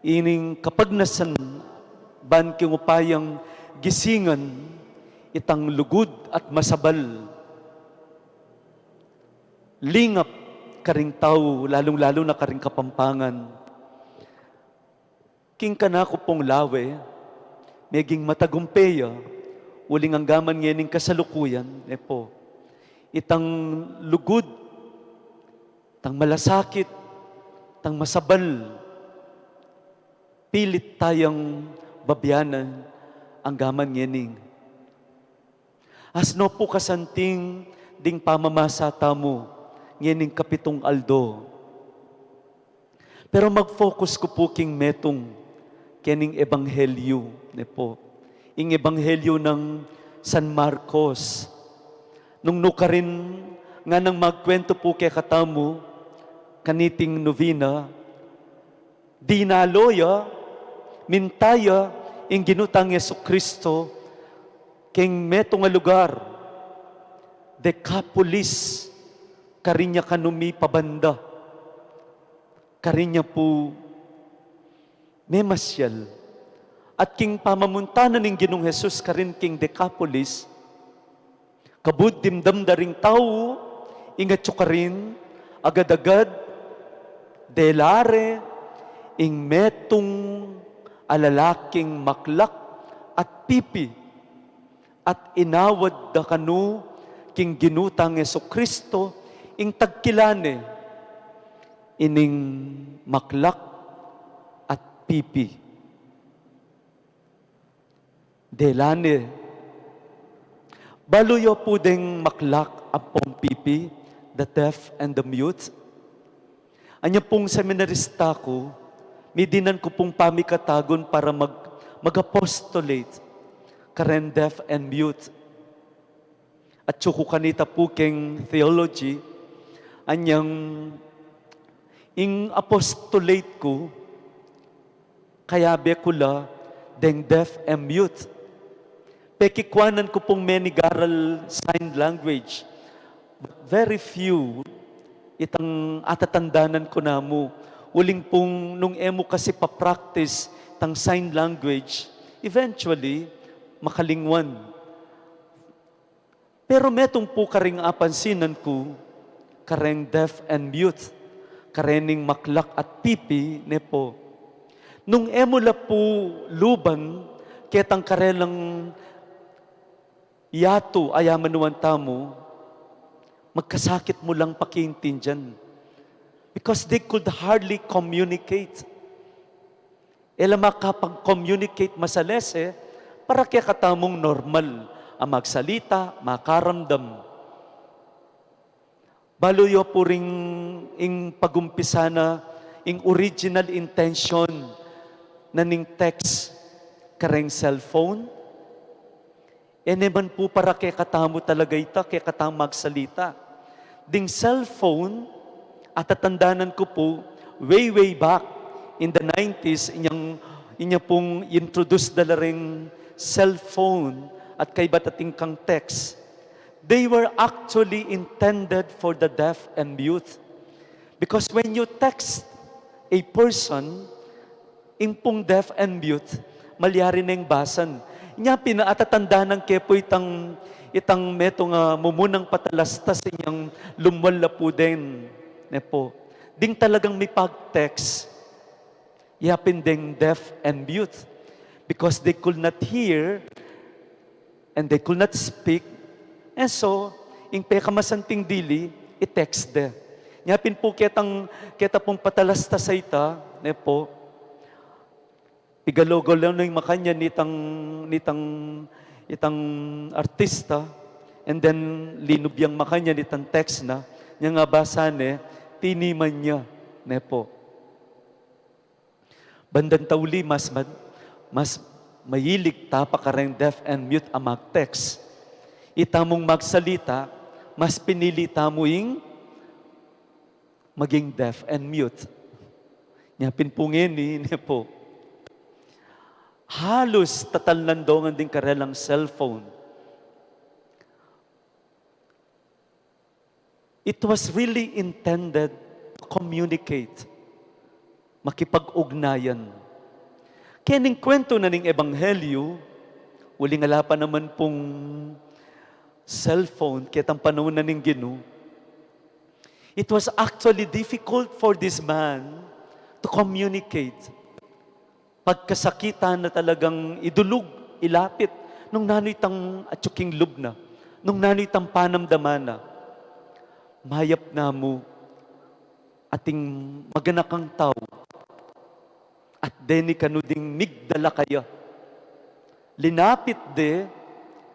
ining kapagnasan ban king upayang gisingan itang lugud at masabal, lingap karing tau, lalung-lalu na karing Kapampangan. King kanaku pung lawe, meging matagumpe ya, uling anggaman ngening kasalukuyan, e pu, itang lugud, tang malasakit, tang masabal, pilit tayang babianan, anggaman ngening. Asno pu kasanting ding pamamasa tamu ngening kapitung aldo. Pero mag-focus ku pu king metung kening ebanghelyu, ne pu. Ing ebanghelyu nang San Marcos. Nung nukarin nganang magkuwentu pu kekatamu kaniting novena, dinalo ya, minta ya ing Ginu tang Jesucristo king metung a lugar, Decapolis, karin ya kanu mipabanda, karin ya pu memasyal. At king pamamunta na ning Ginung Jesus karin king Decapolis, kabud dimdam da ring tau ing atyu karin, agad-agad dela re ing metung a lalaking maklak at pipi, at inawad da kanu king Ginu tang Jesucristo ing tagkilane ining maklak at pipi. Dela ne. Balu yu pu deng maklak ampong pipi, the deaf and the mute? Anya pung seminarista ku, midinan ku pung pamikatagun para mag-, mag-apostolate karen deaf and mute. At suku kanita pu keng theology, anyang ing apostolate ku, kayabe ku la deng deaf and mute. Pekikwanan ku pung menigaral sign language, but very few itang atatandanan ku namu. Uling pung nung e mu kasi pa-practice tang sign language, eventually, makalingwan. Pero metung pu karing apansinan ku, kareng deaf and mute, karening maklak at pipi, ne pu. Nung e mu la pu luban ketang karelang yatu a yamanuan tamu, magkasakit mu lang pakiintindian. Because they could hardly communicate. E la makapag-communicate masalese para kekatamung normal a magsalita, makaramdam. Balu yu pu ring ing pag-umpisa na, ing original intention na ning text kareng cellphone. E ne man pu para kekatamu talaga ita, kekatamu magsalita. Ding cellphone, atatandanan ku pu, way, way back in the nineties, inyang, inya pung introduce da la ring cellphone at kaybat atin kang text. They were actually intended for the deaf and mute. Because when you text a person, ing pung deaf and mute, malyari neng basan. Inya pin atatandanan ke pu itang, itang metung a mumunang patalastas inyang lumwal la pu den, ne pu. Ding talagang mipag-text, ya pin deng deaf and mute. Because they could not hear, and they could not speak. And so, ing pekamasanting dili, i-text de. Nya pin pu ketang, keta pung patalastas a ita, ne pu, pigalo-galo ne makanyan nitang, nitang, itang artista, and then linub yang makanyan nitang text na, nyang abasa ne, tiniman ya, ne pu. Bandang tauli, mas mad-, mas Mahilig ta pa kareng deaf and mute a mag-text. Itamung magsalita, mas pinili tamu ing maging deaf and mute. Nya pin pu ngeni, ne pu. Halus tatalnan do ngan ding karelang cellphone. It was really intended to communicate, makipag-ugnayan. Kaya ning kwento na ning Ebanghelyo, uling ala pa naman pung cellphone, ketang panahon na ning Ginu, it was actually difficult for this man to communicate. Pagkasakitan na talagang idulug, ilapit, nung nanu itang atyu king lub na, nung nanu itang panamdaman na. Mayap namu, ating maganakang tau, at deni kanu ding migdala kaya. Linapit de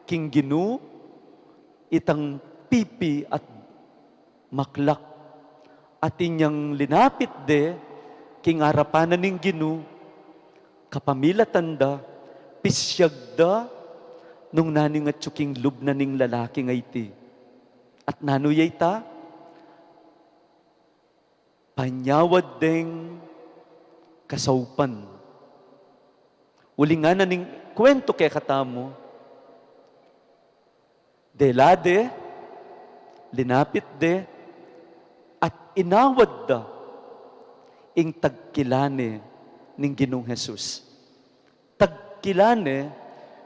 king Ginu, itang pipi at maklak. Atin yang linapit de king arapan na ning Ginu, kapamilatan da, pisyag da, nung nanu ing atyu king lub na ning lalaki nga iti. At nanu ya ita? Panyawad deng kasaupan. Uling ngana ning kwento kekatamu, dela de, linapit de, at inawad da ing tagkilane ning Ginung Jesus. Tagkilane,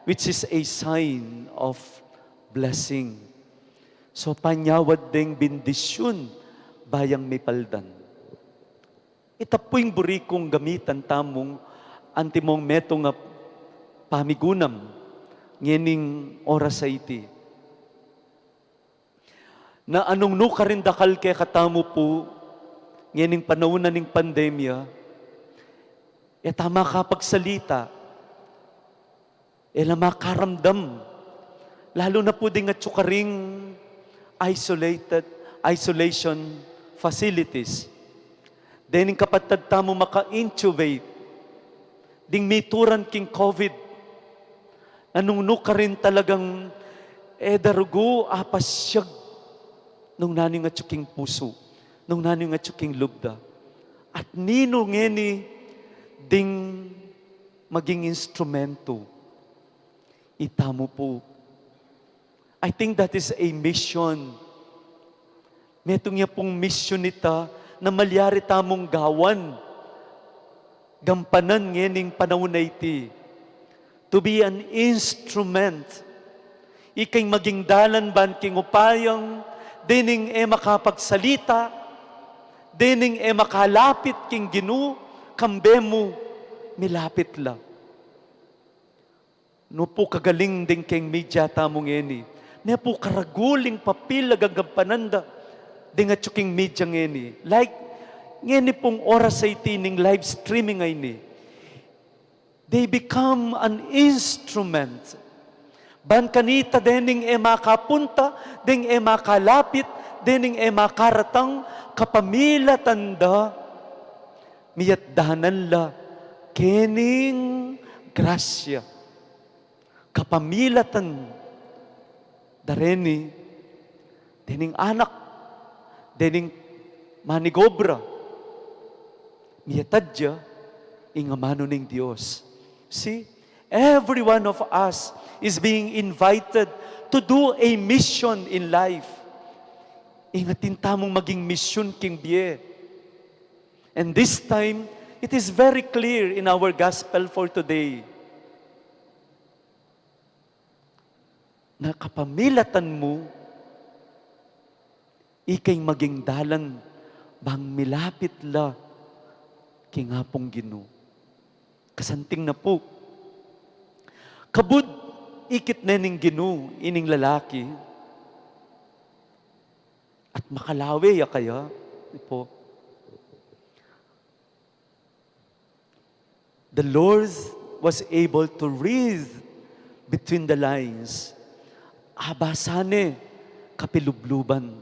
which is a sign of blessing. So, panyawad deng bendisyun, bayang mipaldan. Ita pu ing buri kung gamitan tamung antimong metung a pamigunam ngening oras a iti. Na nung nukarin dakal kekatamu pu, ngening panaun na ning pandemya, e ta makapagsalita, e la makaramdam, lalu na pu ding atyu karing isolated, isolation facilities. Dening kapatad tamu maka-intubate, ding mituran king COVID, nanu nukarin talagang e da rugu apasyag nung nanu ing atyu king pusu, nung nanu ing atyu king lub da. At ninu ngeni ding maging instrumento? Itamu pu. I think that is a mission. Metung ya pung mission ita na malyari tamung gawan, gampanan ngening panaun a iti. To be an instrument. Ika ing maging dalan ban king upayang dening e makapagsalita, dening e makalapit king Ginu, kambe mu milapit la. Nu pu kagaling ding keng media tamu ngeni. Ne pu karagul ing papil a gagampanan da ding atyu king media ngeni. Like, ngeni pung oras a iti ning live streaming a ini. They become an instrument. Ban kanita dening e makapunta, deng e makalapit, dening e makaratang, kapamilatan da, miyatdanan la kening grasya. Kapamilatan da reni, dening anak, dening manigobra, miyatad ya ing amanu ning Dios. See, every one of us is being invited to do a mission in life. Ing atin tamung maging mission king bie. And this time, it is very clear in our gospel for today na kapamilatan mu, ika ing maging dalan bang milapit la king Apung Ginu. Kasanting na pu. Kabud ikit ne ning Ginu ining lalaki, at makalawe ya kaya, pu. The Lord was able to read between the lines. Abasa ne kapilubluban.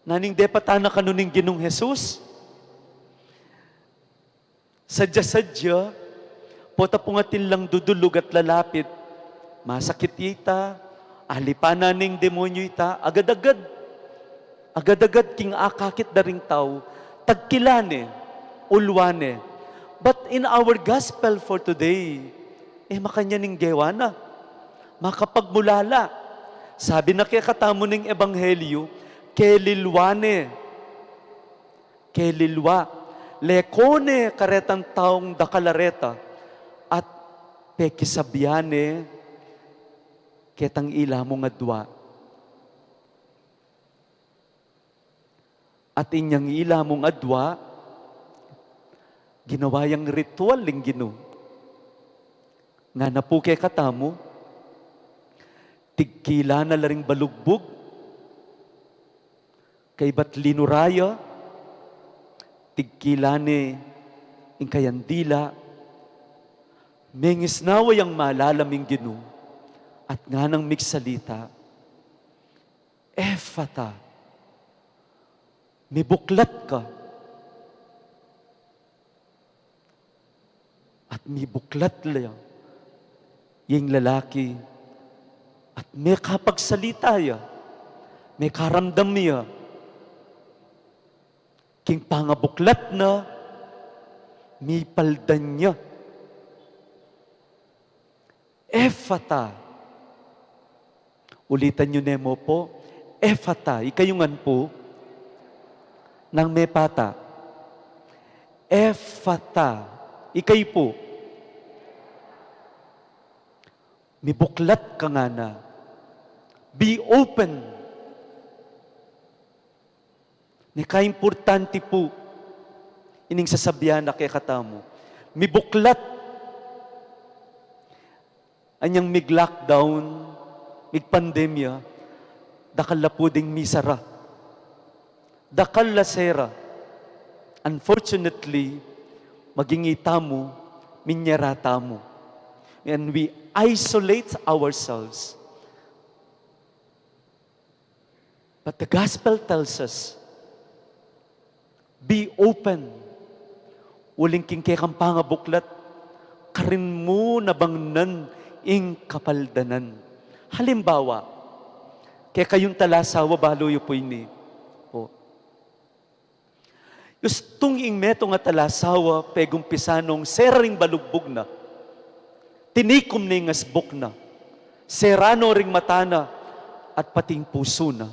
Nanu ing depatan na kanu ning Ginung Jesus? Sadya-sadya, Pota pung atin lang dudulug at lalapit, masakit ita, alipan na ning demonyu ita, agad-agad. Agad-agad king akakit da ring tau, tagkilan ne, ulwan ne. But in our gospel for today, e makanyan ing gewa na. Makapagmulala. Sabi na kekatamu ning ebanghelyu, kelilwa ne. Kelilwa. Leko ne karetang taung dakal a reta, at pekisabyan ne ketang ila mung adwa. At inyang ila mung adwa, ginawa yang ritual ing Ginu. Ngana pu kekatamu, tigkilan na la ring balugbug, kaybat linura ya, tigkilan ne ing kayang dila, mengisnawa yang malalam ing Ginu, at nganang migsalita, Efata, mibuklat ka. At mibuklat la ya ing lalaki, at mekapagsalita ya, mekaramdam ya. King pangabuklat na, mipaldan ya. Efata. Ulitan yu ne mu pu. Efata. Ikayu ngan pu. Nang mepata. Efata. Ikayu pu. Mibuklat ka, ngana. Be open. Neka importante pu ining sasabian da kekatamu. Mibuklat. Anyang mig-lockdown, mig-pandemya, dakal la pu ding misara. Dakal la sera. Unfortunately, maging itamu, minyara tamu. And we isolate ourselves. But the gospel tells us, be open. Uling king kekang pangabuklat, karin mu nabangnan ing kapaldanan. Halimbawa, kekayung talasawa, balu yu pu ini. O. Yustung ing metung a talasawa, pegumpisan nong sera ring balugbug na, tinikum ne ing asbuk na, sera no ring mata na, at pati ing pusu na,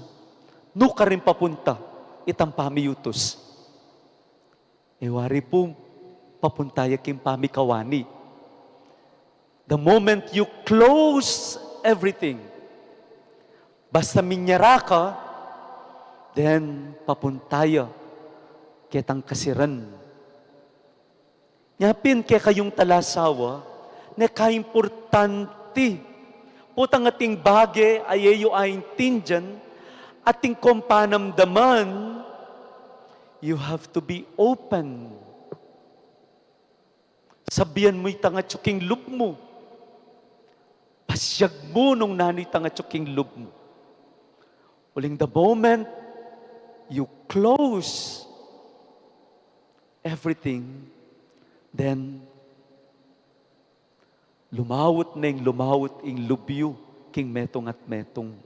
nukarin papunta itang pamiyutus? E wari pu, papunta ya king pamikawani. The moment you close everything, basta minyara ka, then papunta ya ketang kasiran. Nya pin kekayung talasawa, neka importante pu itang atin bage a e yu aintindian, atin kong panamdaman, you have to be open. Sabian mu itang atyu king lub mu. Pasiag mu nung nanu itang atyu king lub mu. Uling the moment you close everything, then lumawut neng lumawut ing lub yu king metung at metung.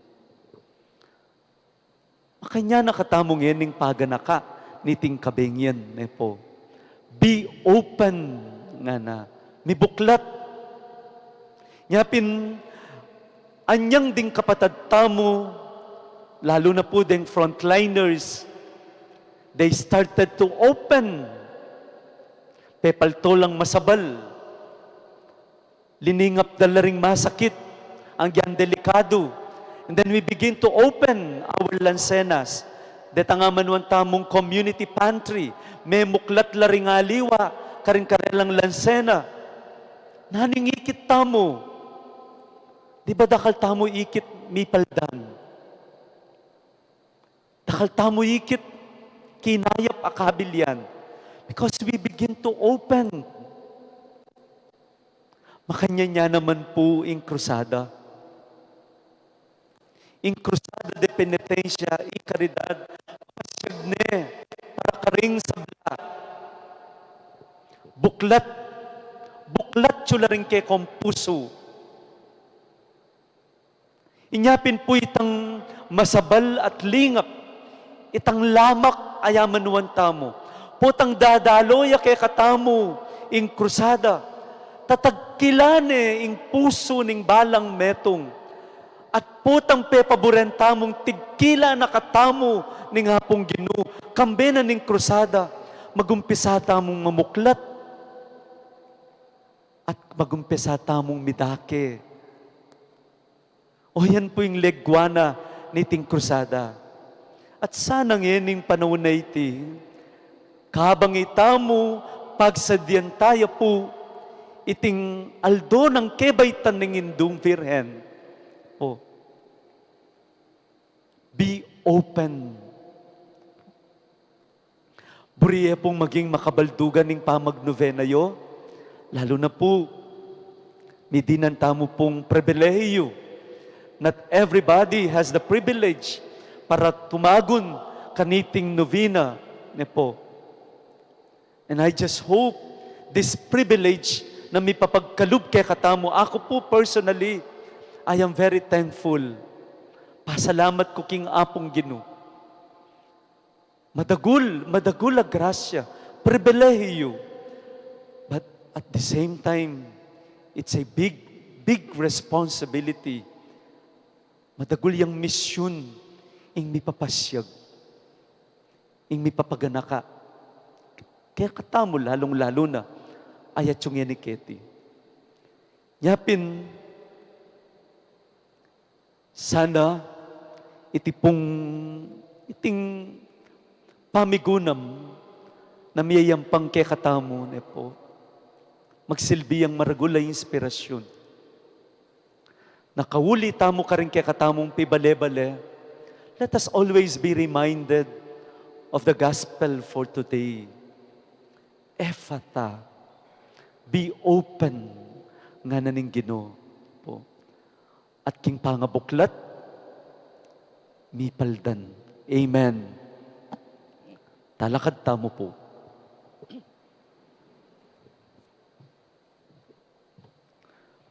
Makanyan na katamu ngening paganaka niting kabengian, ne pu. Be open, ngana. Mibuklat. Nya pin, anyang ding kapatad tamu, lalu na pu deng frontliners, they started to open. Pepalto lang masabal. Liningap da la ring masakit, agyang delikadu. And then we begin to open our lansenas. Detang amanuan tamung community pantry, memuklat la ring aliwa karing karelang lansena. Nanu ing ikit tamu? Di ba dakal tamu ikit mipaldan? Dakal tamu ikit kinayap a kabilian. Because we begin to open. Makanyan ya naman pu ing krusada. Ing Cruzada de Penitencia y Caridad, pasiag ne para karing sabla. Buklat, buk Mabuklat yu la ring kekong pusu. Inya pin pu itang masabal at lingap, itang lamak a yamanuan tamu. Potang dadalo ya kekatamu ing krusada, tatagkilan ne ing pusu ning balang metung. At potang pepaburen tamung tigkila na katamu ning Apung Ginu, kambe na ning krusada, magumpisa tamung mamuklat at magumpisa tamung midake. O yan pu ing legwa na niting krusada. At sana ngening panaun a iti, kabang itamu pagsadyan taya pu iting aldo nang kebaitan ning Indung Virgen pu, be open. Buri ye pung maging makabaldugan ing pamagnovena yu, lalu na pu, midinan tamu pung pribilehiyu. Not everybody has the privilege para tumagun kaniting novena, ne pu. And I just hope this privilege na mipapagkalub kekatamu. Aku pu personally, I am very thankful. Pasalamat ku king Apung Ginu. Madagul, madagul a grasya, pribilehiyu. But at the same time, it's a big, big responsibility. Madagul yang misyun ing mipapasyag, ing mipapaganaka. Kekatamu lalung-lalu na, ayat yu ngeni keti. Nya pin, sana iti pung, iting pamigunam na miyayampang kekatamu, ne pu, magsilbi yang maragul a inspirasyun. Nakauli tamu karing kekatamung pibale-bale, let us always be reminded of the gospel for today. Ephphatha, be open, ngana ning Ginu pu. At king pangabuklat, mipaldan. Amen. Talakad tamu pu.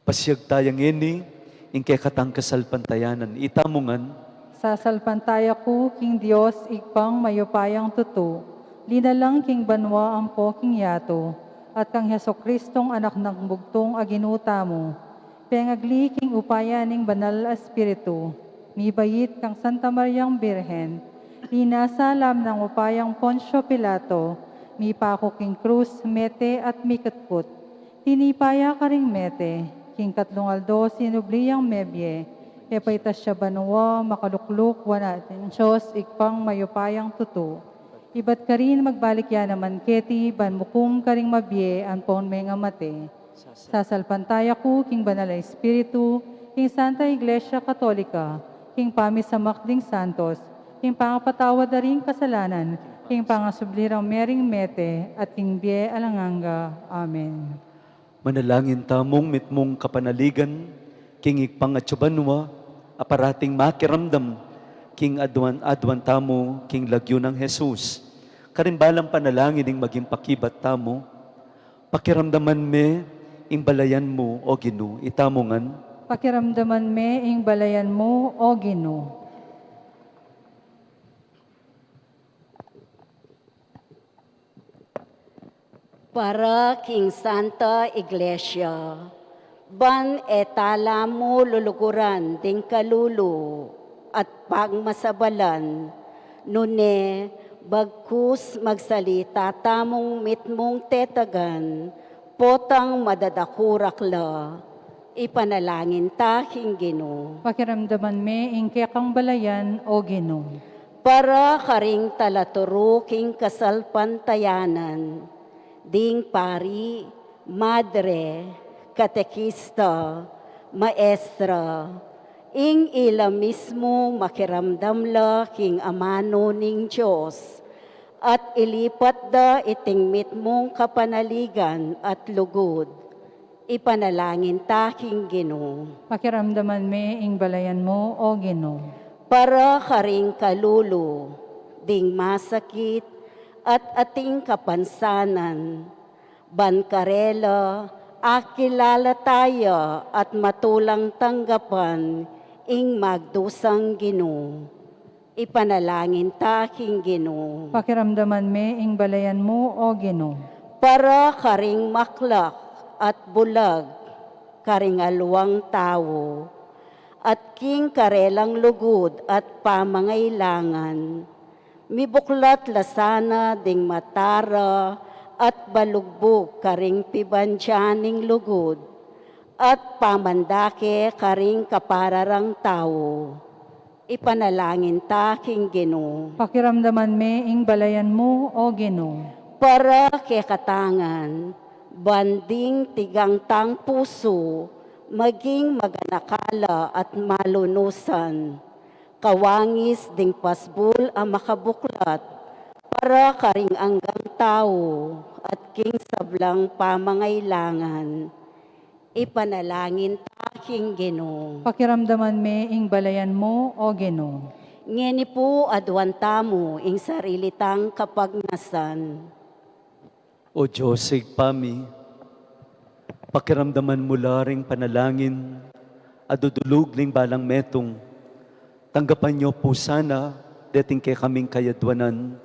Pasyag taya ngeni ing kekatang kasalpantayanan. Itamu ngan. Sasalpantaya ku king Dios Ibpang mayupayang tutu, linalang king banua ampo king yatu, at kang Jesucristong Anak nang bugtung a Ginu tamu, pengagli king upaya ning Banal a Espiritu, mibait kang Santa Mariang Birhen, linasa lalam ning upayang Poncio Pilato, mipaku king krus, mete at mikutkut, tinipa ya karing mete, king katlung aldo sinubli yang mebie, pepaitas ya banua, makalukluk wanan ning Dios Ibpang mayupayang tutu. Ibat karin magbalik ya naman keti, ban mukum karing mabie ampon mengamate. Sasalpantaya ku king Banal a Espiritu, king Santa Iglesia Katolika, king pamisamak ding santos, king pangapatawad da ring kasalanan, king pangasubli rang mering mete, at king bie alang angga. Amen. Manalangin tamung mitmung kapanaligan, king Ibpang atsu banua, a parating makiramdam king aduan-aduan tamu king lagyu nang Jesus. Karing balang panalangin ing maging pakibat tamu. Pakiramdaman me ing balayan mu, O Ginu. Itamu ngan. Pakiramdaman me ing balayan mu, O Ginu. Para king Santa Iglesia, ban e tala mu luluguran ding kalulu at pagmasabalan, nune bagkus magsalita tamung mitmung tetagan, potang madadakurak la, ipanalangin ta king Ginu. Pakiramdaman me ing kekang balayan, O Ginu. Para karing talaturu king kasalpantayanan, ding pari, madre, katekista, maestra, ing ila mismu makiramdam la king amanu ning Dios, at ilipat da iting mitmung kapanaligan at lugud, ipanalangin ta king Ginu. Pakiramdaman me ing balayan mu, O Ginu. Para karing kalulu ding masakit at ating kapansanan, ban karela Akilala taya at matulang tanggapan ing magdusang Ginu. Ipanalangin ta king Ginu. Pakiramdaman me ing balayan mu, O Ginu. Para karing maklak at bulag, karing alwang tau, at king karelang lugud at pamangailangan, mibuklat la sana ding mata ra at balugbug karing pibandian ning lugud, at pamandake karing kapara rang tau. Ipanalangin ta king Ginu. Pakiramdaman me ing balayan mu, O Ginu. Para kekatang ngan, ban ding tigang tang pusu maging maganaka la at malunusan, kawangis ding pasbul a makabuklat para karing anggang tau at king sablang pamangailangan. Ipanalangin ta king Ginu. Pakiramdaman me ing balayan mu, O Ginu. Ngeni pu aduan tamu ing sarili tang kapagnasan. O Dios Ibpa mi, pakiramdaman mu la ring panalangin a dudulug ning balang metung. Tanggapan yu pu sana deting kekaming kayaduanan.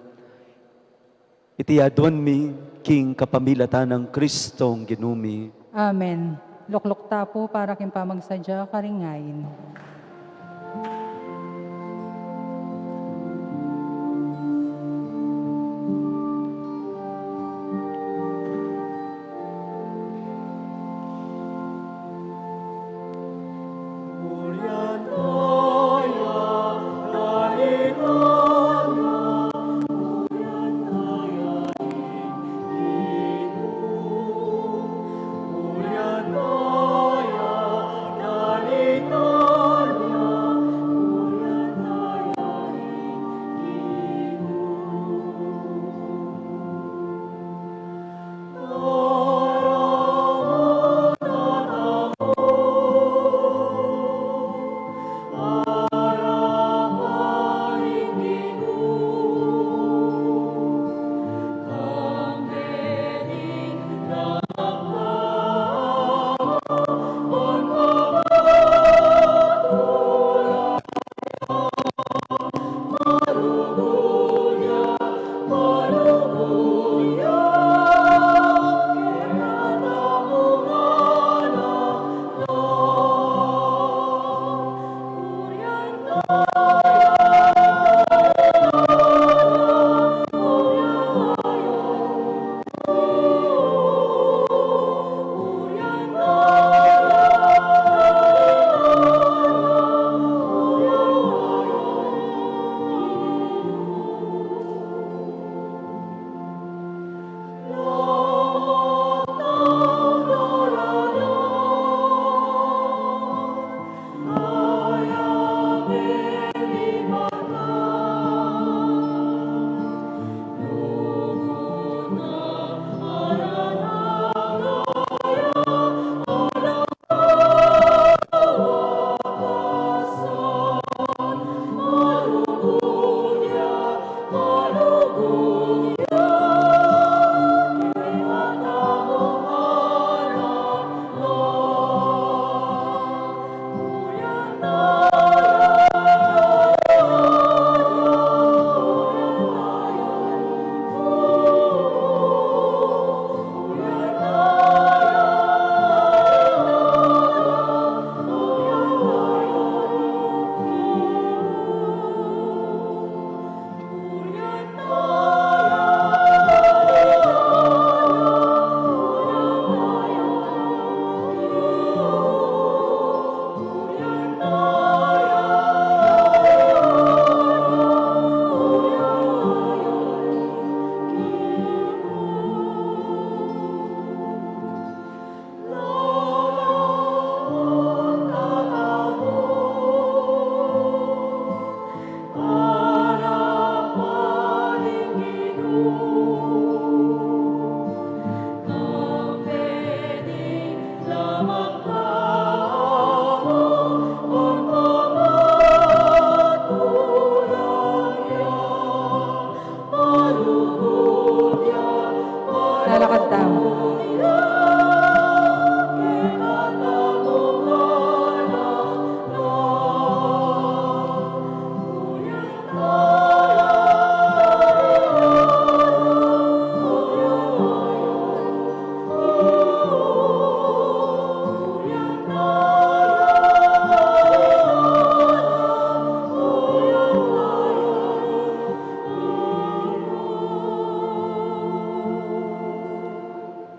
Iti aduan mi king kapamilatan nang Kristong Ginu mi. Amen. Lukluk ta pu para king pamagsadya karing ain.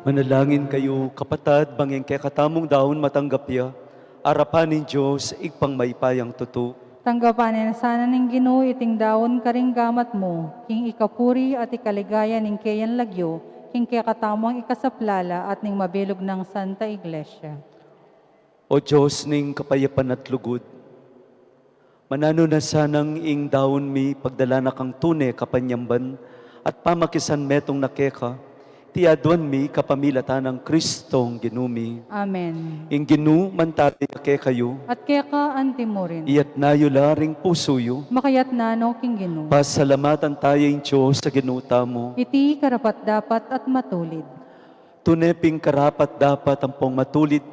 Manalangin kayu, kapatad, bang ing kekatamung daun matanggap ya arapan ning Dios, Ibpang mayupayang tutu. Tanggapan na sana ning Ginu iting daun karing gamat mu, king ikapuri at ikaligaya ning keyang lagyu, king kekatamung ikasaplala at ning mabilug nang Santa Iglesia. O Dios ning kapayapan at lugud, mananu na sanang ing daun mi pagdala na kang tune kapanyamban at pamakisanmetung na keka, iti aduan mi kapamilatan nang Kristong Ginu mi. Amen. Ing Ginu mantabi ya kekayu. At keka antimurin. Iyatna yu la ring pusu yu. Makayatna no king Ginu. Pasalamatan taya ing Dios a Ginu tamu. Iti karapat-dapat at matulid. Tune pin karapat-dapat ampong matulid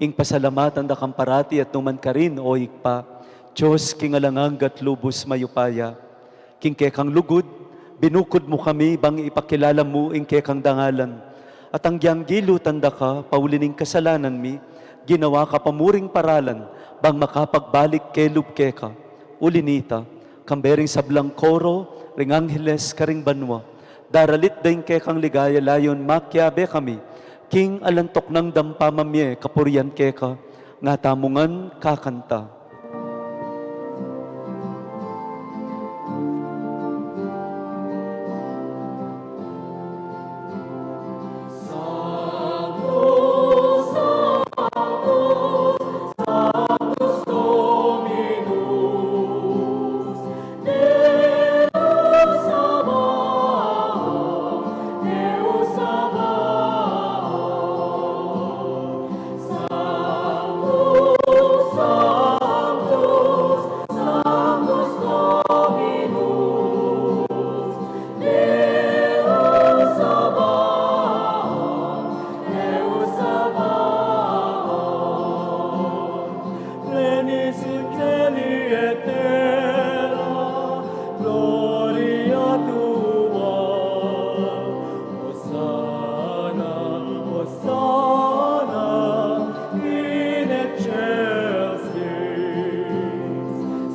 ing pasalamatan da kang parati at nukarin man, o Ibpa, Dios king alang angga at lubus mayupaya. King kekang lugud, binukud mu kami bang ipakilala mu ing kekang dangalan. At anggyang gilutan da ka, pauli ning kasalanan mi, ginawa ka pa mu ring paralan, bang makapagbalik kelub keka. Uli na nita, kambe ring sablang koro ring angheles karing banua, daralit da ing kekang ligaya layun makiabe kami king alang tuknang dang pamamie kapurian keka, ngatamu ngan kakanta. Pleni sunt caeli et terra gloria tua. Hosanna, Hosanna in excelsis.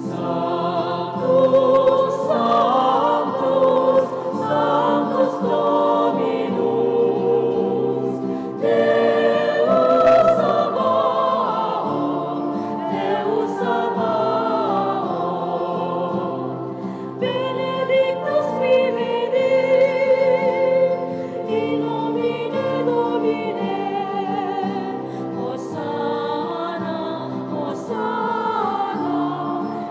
Sanctus, Sanctus, Sanctus Dominus, Deus Sabaoth, Deus Sabaoth. Benedictus qui venit in nomine Domini. Hosanna, Hosanna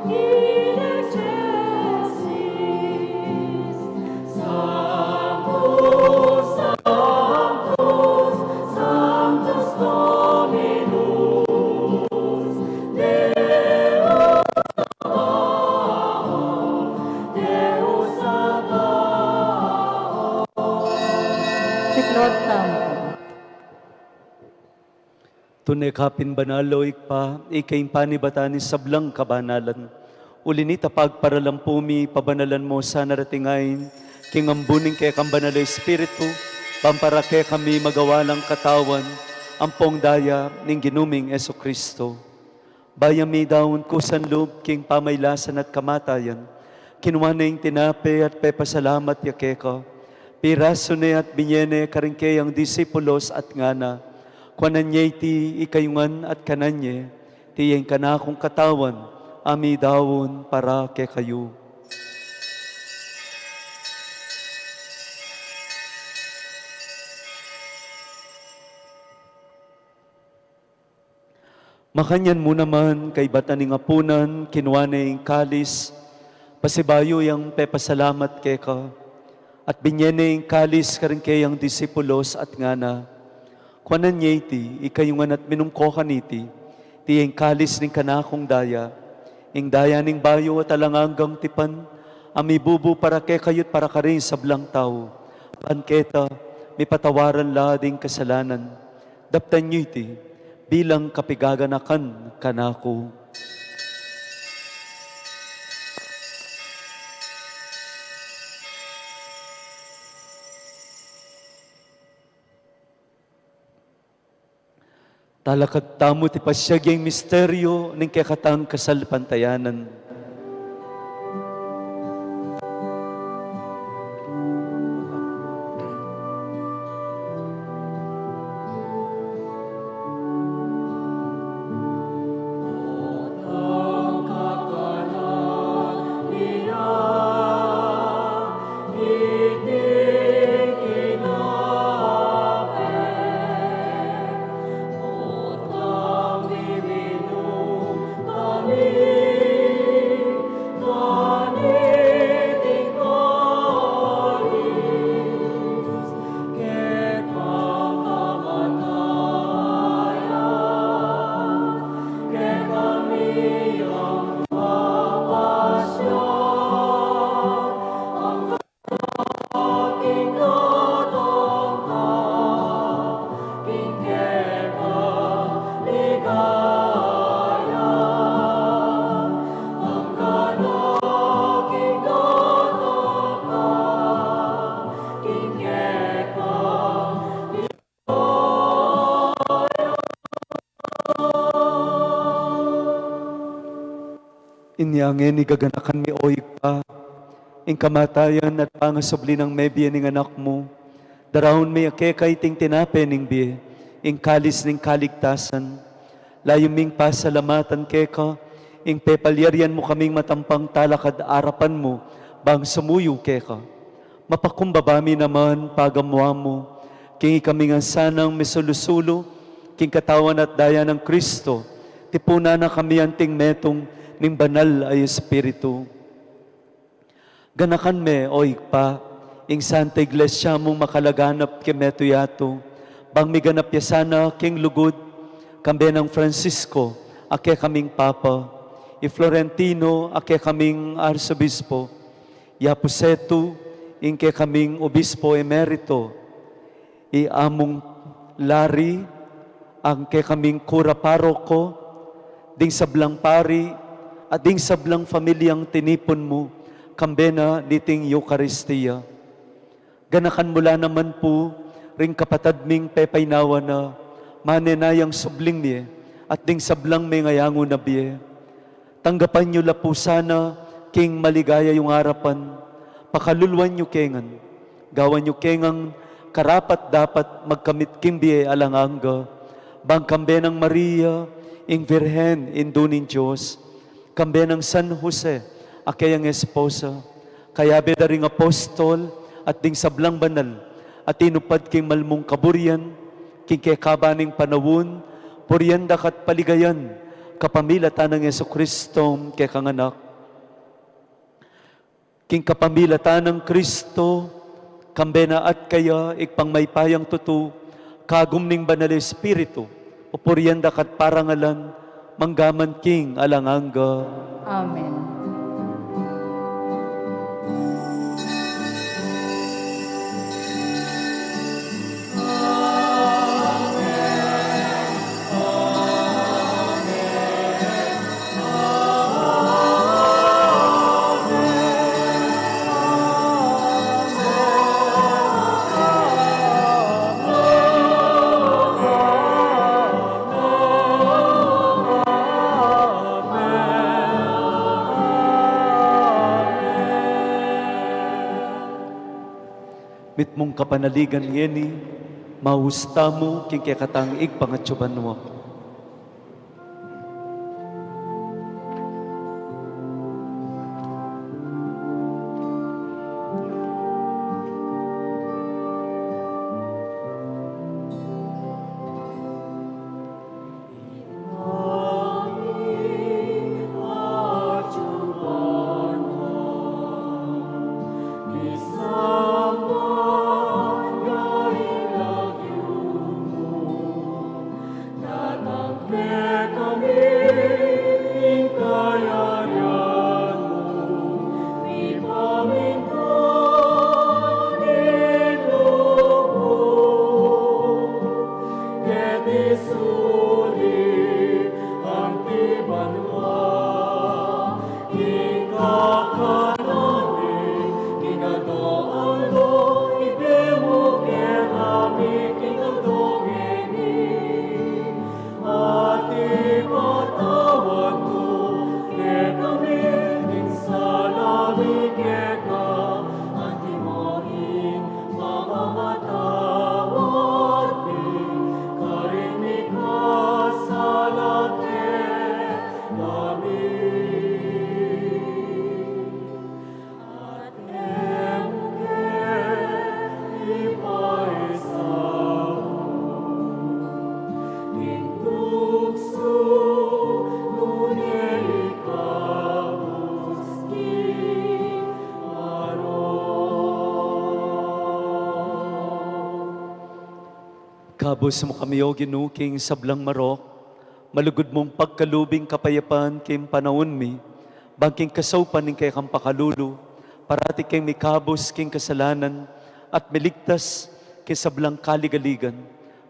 in excelsis. Sanctus, Sanctus, Sanctus Dominus, Deus Sabaoth, Deus Sabaoth. Siklaud tamu. Tune ka pin banal, o Ibpa, ika ing panibatan ning sablang kabanalan. Uli na nita, pagparalampu mi, pabanalan mu sana reting ain king ambun ning kekang Banal a Espiritu, ban para kekami magawa lang katawan ampong daya ning Ginu ming Jesucristo. Bayu mi daun kusan lub king pamailasan at kamatayan, kinua ne ing tinape at pepasalamat ya keka, pirasu ne at binye ne karing keyang disipulos at ngana: Kuanan ye iti ikayu ngan at kanan ye, iti ing kanakung katawan a midaun para kekayu. Makanyan mu naman, kaybat na ning apunan, kinua ne ing kalis, pasibayu yang pepasalamat keka, at binye ne ing kalis karing keyang disipulos at ngana: Kuanan ye iti ikayu ngan at minum ko kaniti, iti ing kalis ning kanakung daya, ing daya ning bayu at alang anggang tipan, a mibubu para kekayu at para karing sablang tau, ban keta mipatawaran la ding kasalanan. Daptan yu iti bilang kapigaganakan kanaku. Talakad tamu iti pasiag yang misteryu ning kekatang kasalpantayanan. Inya ngeni gaganakan mi, o Ibpa, ing kamatayan at pangasubli nang mebie ning Anak mu. Daraun mi keka iting tinape ning bie, ing kalis ning kaligtasan. Layun ming pasalamatan keka ing pepalyarian mu kaming matampang talakad arapan mu bang sumuyu keka. Mapakumbaba mi naman pagamuan mu king ikami ngan sanang misulu-sulu king katawan at daya nang Kristo, tipunan na kami anting metung ning Banal a Espiritu. Ganakan me, o Ibpa, ing Santa Iglesia mung makalaganap king metung yatu, bang miganap ya sana king lugud, kambe nang Francisco a kekaming Papa, i Florentino a kekaming Arsobispo, i Apu Setu ing kekaming Obispo Emerito, i Amung Larry ang kekaming Kura Paroko, ding sablang pari, at ding sablang pamilyang tinipun mu, kambe na niting Eukaristia. Ganakan mu la naman pu ring kapatad ming pepaynawa na, manenayang subling mie, at ding sablang mengayangu na bie. Tanggapan yu la pu sana king maligaya yung arapan, pakaluluan yu kengan, gawan yu kengang karapat-dapat magkamit king bie alang angga, bang kambe nang Maria, ing Virgen, Indu ning Dios, kambe nang San Jose, a keyang esposa, kayabe da ring apostol at ding sablang banal a tinupad king malmung kaburian, king kekaba ning panaun, purian da ka at paligayan, kapamilatan nang Jesucristo, kekang Anak. King kapamilatan nang Kristo, kambe na at kaya, Ibpang mayupayang tutu, kagum ning Banal Espiritu, pupurian da ka at parangalan, mangga man king alang angga. Amen. Mitmung kapanaligan ngeni, maus tamu king kekatang Ibpang atsu banua. Kabus mu kami, O Ginu, king sablang marok, malugud mung pagkalub ing kapayapan king panaun mi, bang king kasaupan ning kekang pakalulu, parati keng mikabus king kasalanan at miligtas king sablang kaligaligan.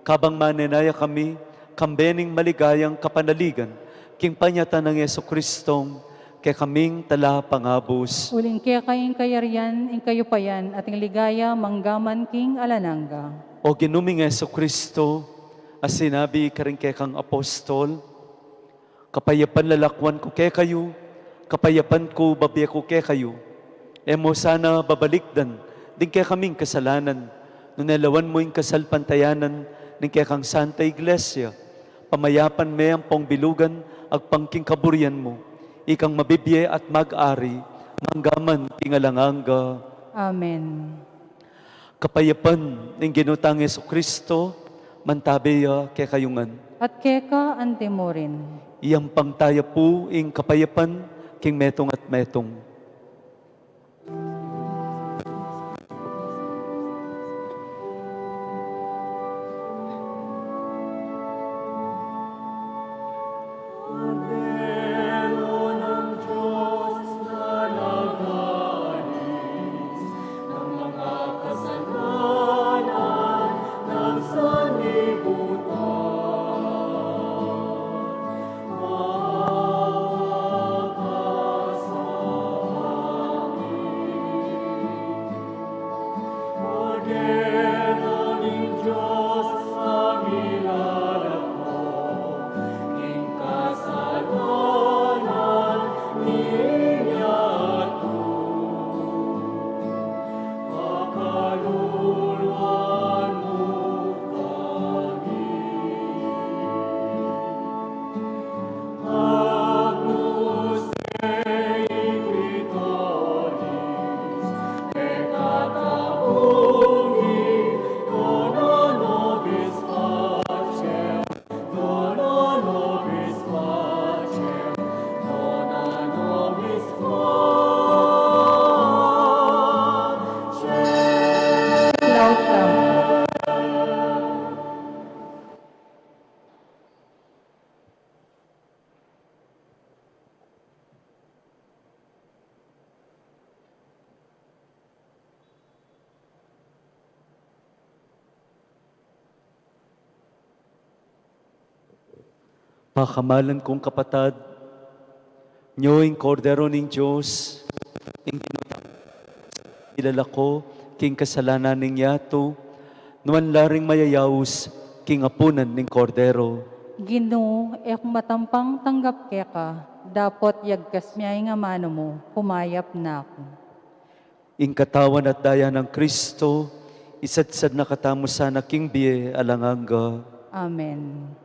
Kabang manenaya kami, kambe ning maligayang kapanaligan, king panyatang nang Jesucristo, kekaming talapangabus. Uling keka ing kayarian, ing kayupayan, at ing ligaya, mangga man king alang angga. O Ginu ming Jesucristo, a sinabi karing kekang apostol, kapayapan lalakwan ku kekayu, Kapayapan ku, bibie ku kekayu. E mu sana babalikdan ding kekaming kasalanan, nune lawan mu ing kasalpantayanan ning kekang Santa Iglesia. Pamayapan me ampong bilugan agpang king kaburian mu, ikang mabibie at mag-ari mangga man king alang angga. Amen. Kapayapan ning Ginu tang Jesucristo, mantabe ya kekayu ngan. At keka antimurin. Iyampang taya pu ing kapayapan king metung at metung. Pakamalan kung kapatad, nyo ing Kordero ning Dios, ing ginatang ilalako king kasalanan ning yatu, nuan la ring mayayaus king apunan ning Kordero. Ginu, e ku matampang tanggap keka, dapot yagkas mya ing amanu mu, kumayap na ku. Ing katawan at daya nang Kristo, isadsad na katamu sana king bie alang angga. Amen.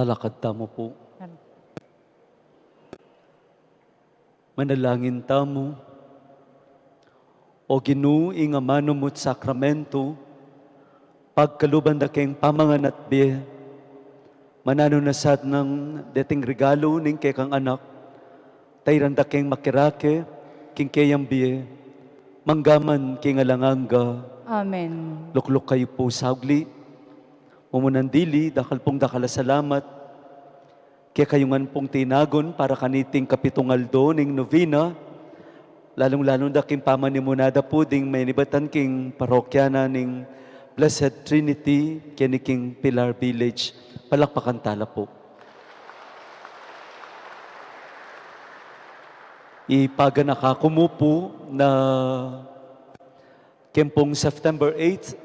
Talakad tamu pu. Manalangin tamu. O Ginu, ing amanung sakramentu, pagkaluban da keng pamangan at bie, mananu na sanang deting regalu ning kekang Anak, tairan da keng makirake king keyang bie, mangga man king alang angga. Amen. Lukluk kayu pu sauli. Mumunan dili, dakal pung dakal a salamat kekayu ngan pung tinagun para kaniting kapitung aldo ning novena, lalung-lalu na king pamanimuna da pu ding menibatan king parokya na ning Blessed Trinity keni king Pilar Village. Palakpakan tala pu. Ipaganaka ku mu pu na keng pung September eight,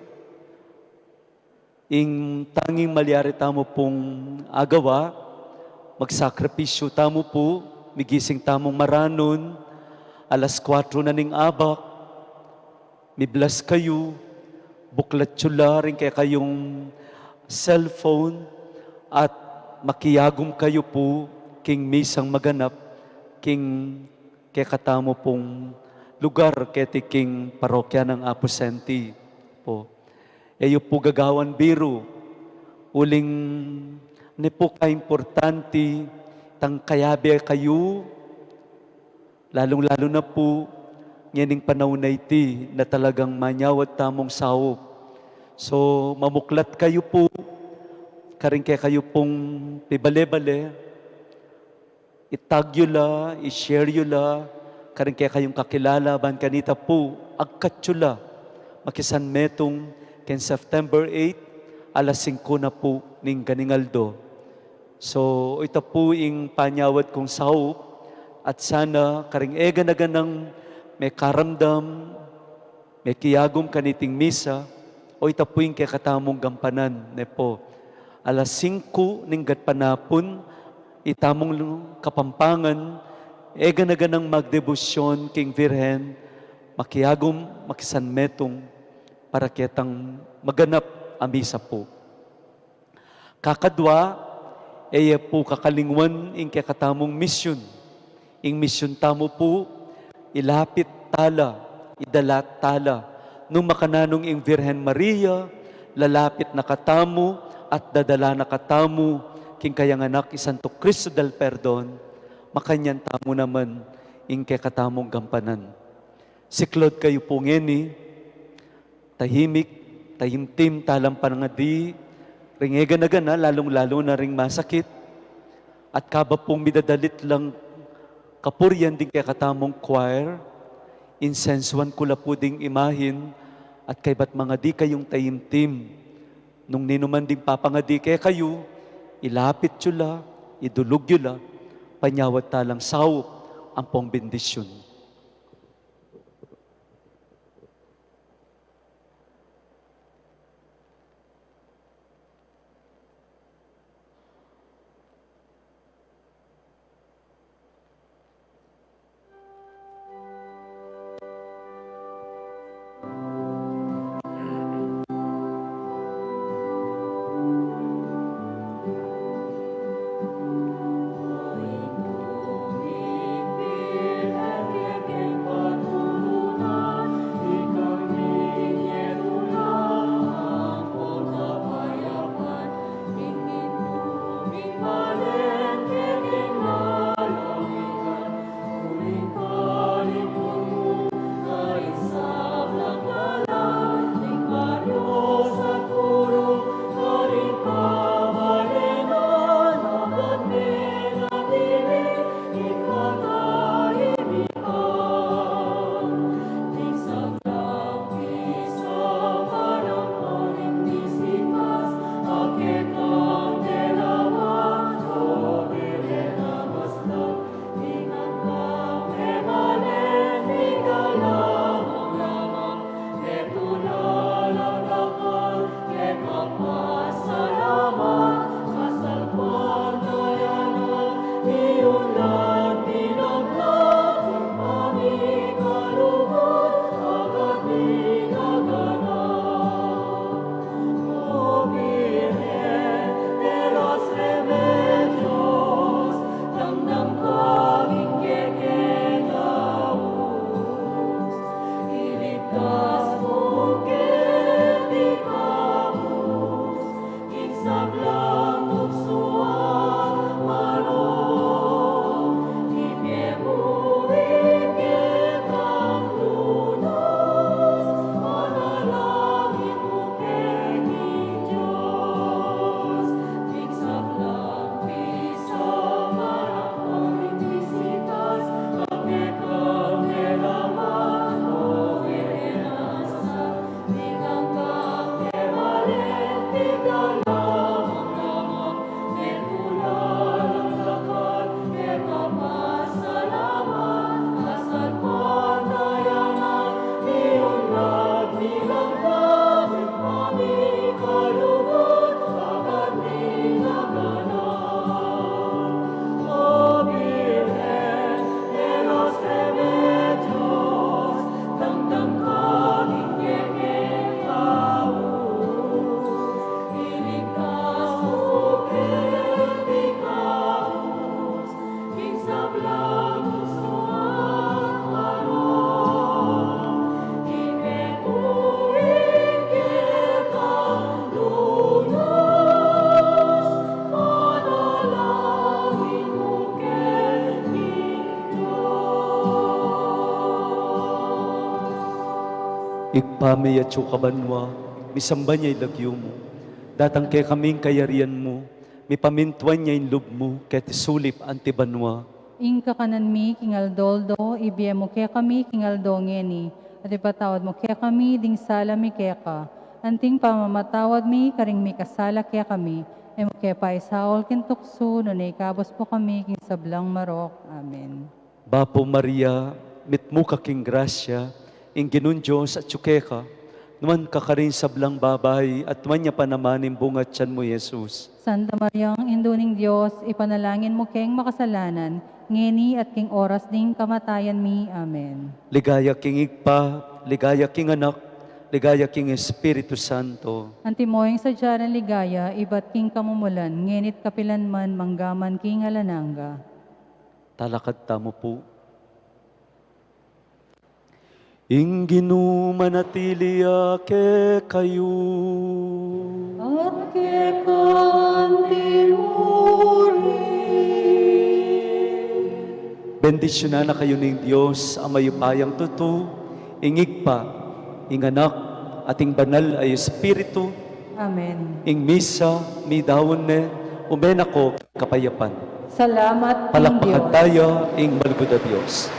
ing tanging malyari tamu pung agawa, magsakripisyu tamu pu, migising tamung maranun, alas kuatro na ning abak, miblas kayu, buklat yu la ring kekayung cellphone, at makiagum kayu pu king misang maganap king kekatamu pung lugar keti king parokya nang Apu Senti pu. E yu pu gagawan biru, uling ini pu kaimportante, tang kayabe kayu, lalung-lalu na pu ngening panaun a iti na talagang manyawad tamung saup. So, mamuklat kayu pu karing kekayu pung pibale-bale, i-tag yu la, i-share yu la karing kekayung kakilala, ban kanita pu agkat yu la makisanmetung keng September eight, alas singku na pu ning ganing aldo. So, ita pu ing panyawad kung saup, at sana karing e gana-ganang mekaramdam, mekiagum kaniting misa, o ita pu ing kekatamung gampanan, ne pu. Alas singku ning gatpanapun, itamung Kapampangan, e gana-ganang magdebosyon king Virgen, makiagum, makisanmetung, para ketang maganap a misa pu. Kakadwa, e ye pu kakalingwan ing kekatamung misyun. Ing misyun tamu pu, ilapit tala, idala tala. Nung makananung ing Virgen Maria, lalapit na katamu at dadala na katamu king kayang Anak, i Santo Cristo del Perdon, makanyan tamu naman ing kekatamung gampanan. Siklaud kayu pu ngeni, tahimik, taimtim talang pangadi ring e gana-gana, lalung-lalu na ring masakit. At kaba pung midadalit lang kapurian ding kekatamung choir, insensuan ku la pu ding imahin, at kaybat mangadi kayung taimtim. Nung ninuman ding papangadi kekayu, ilapit yu la, idulug yu la, panyawad talang saup ampong bendisyun. Ibpa mi, atsu ka banua, misamban ya ing lagyu mu. Datang kekami ing kayarian mu, mipamintuan ya ing lub mu, keti sulip anti banua. Ing kakanan mi king aldo-aldo, ibie mu kekami king aldo ngeni, at ipatawad mu kekami ding sala mi keka, anting pamamatawad mi karing mikasala kekami, e mu ke paisaul king tuksu, nune ikabus mu kami king sablang marok. Amen. Bapu Maria, mitmu ka king grasya, ing Ginung Dios atsu keka, nuan ka karing sablang babai, at nuan ya pa naman ing bunga tian mu, Jesus. Santa Maria, Indu ning Dios, ipanalangin mu keng makasalanan, ngeni at king oras ning kamatayan mi. Amen. Ligaya king Ibpa, ligaya king Anak, ligaya king Espiritu Santo. Antimo ing sadya nang ligaya, ibat king kamumulan, ngeni't kapilan man, mangga man king alang angga. Talakad tamu pu. Ing Ginu manatili ya kekayu. At keka mu rin. Bendisyunan na kayu ning Dios a mayupayang tutu, ing Ibpa, ing Anak, at ing Banal a Espiritu. Amen. Ing misa midaun ne, ume na ko kapayapan. Salamat king Dios. Palakpakan taya ing malugud a Dios.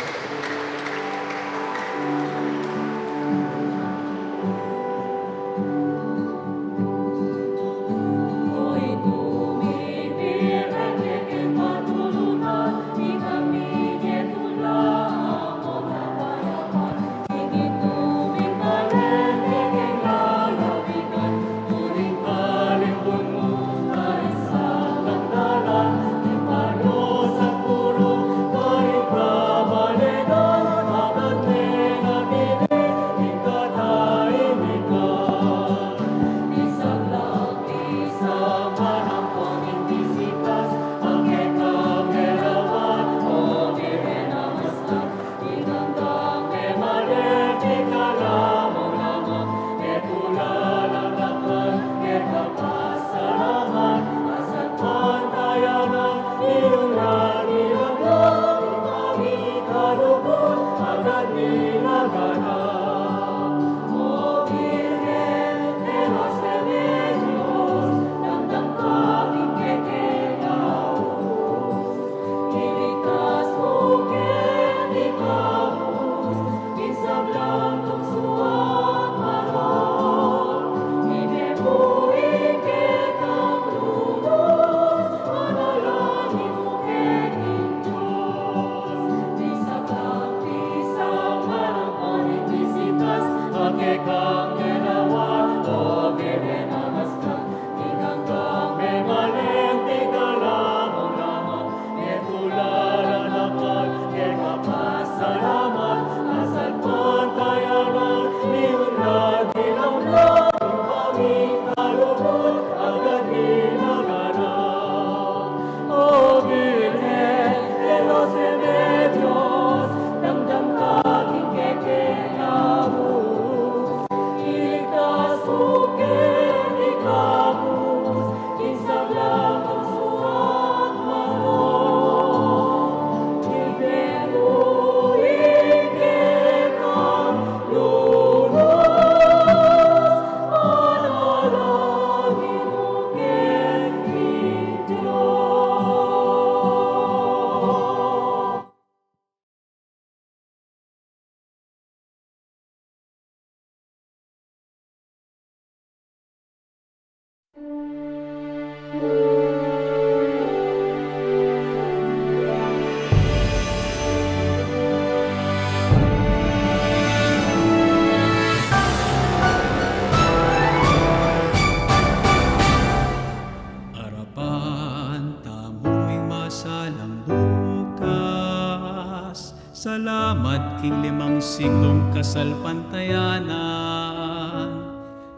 Arapan tamu ing masalang bukas. Salamat king limang siglung kasalpantayanan.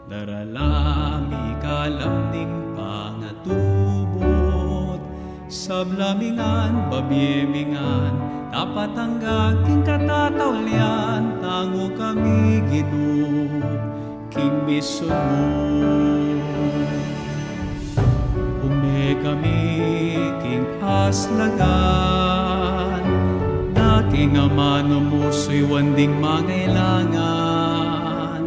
Darala mi ing kalam ning pangatubud. Sabla mi ngan, babie mi ngan, dapat angga king katataulian, tangu kami Ginu king misun mu. Ume kami king kaslagan, na king amanu mu suyuan ding mangailangan.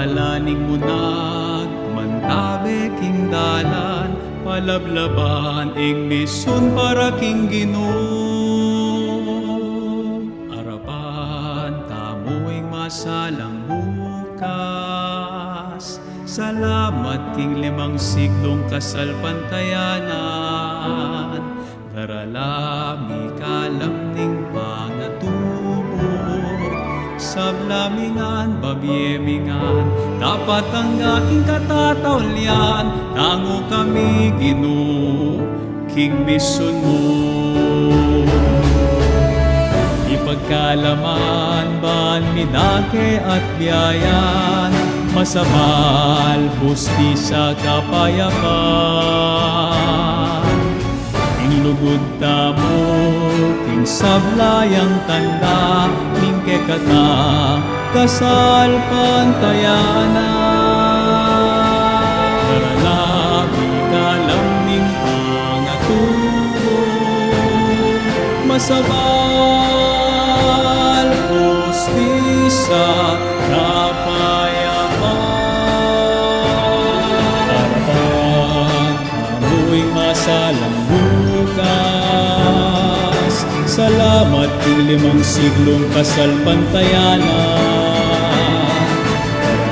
Ala ning munag, mantabe king dalan, palablaban ing misyun para king Ginu. Arapan tamu ing masalang bukas. Salamat king limang siglung kasalpantayanan. Darala mi kalam ning pangatubu. Sabla mi ngan, babie mi ngan, dapat angga king katataulian. Tangu kami, Ginu, king misyun mu. Ipagkalaman ban mi dake at biayan, masabal, hustisya, kapayapan. Ing lugud tamu king sabla yang tanda ning kekatang kasalpantayanan. Darala mi kalam ning pangatubu, masabal, hustisya, kapayapan. Arapan tamu ing masalang bukas. Salamat king limang siglung kasalpantayanan.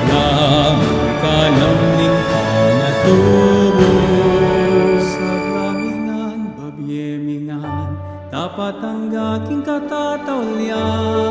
Darala mi kalam ning pangatubu. Sabla mi ngan, babie mi ngan, dapat angga king katataulian.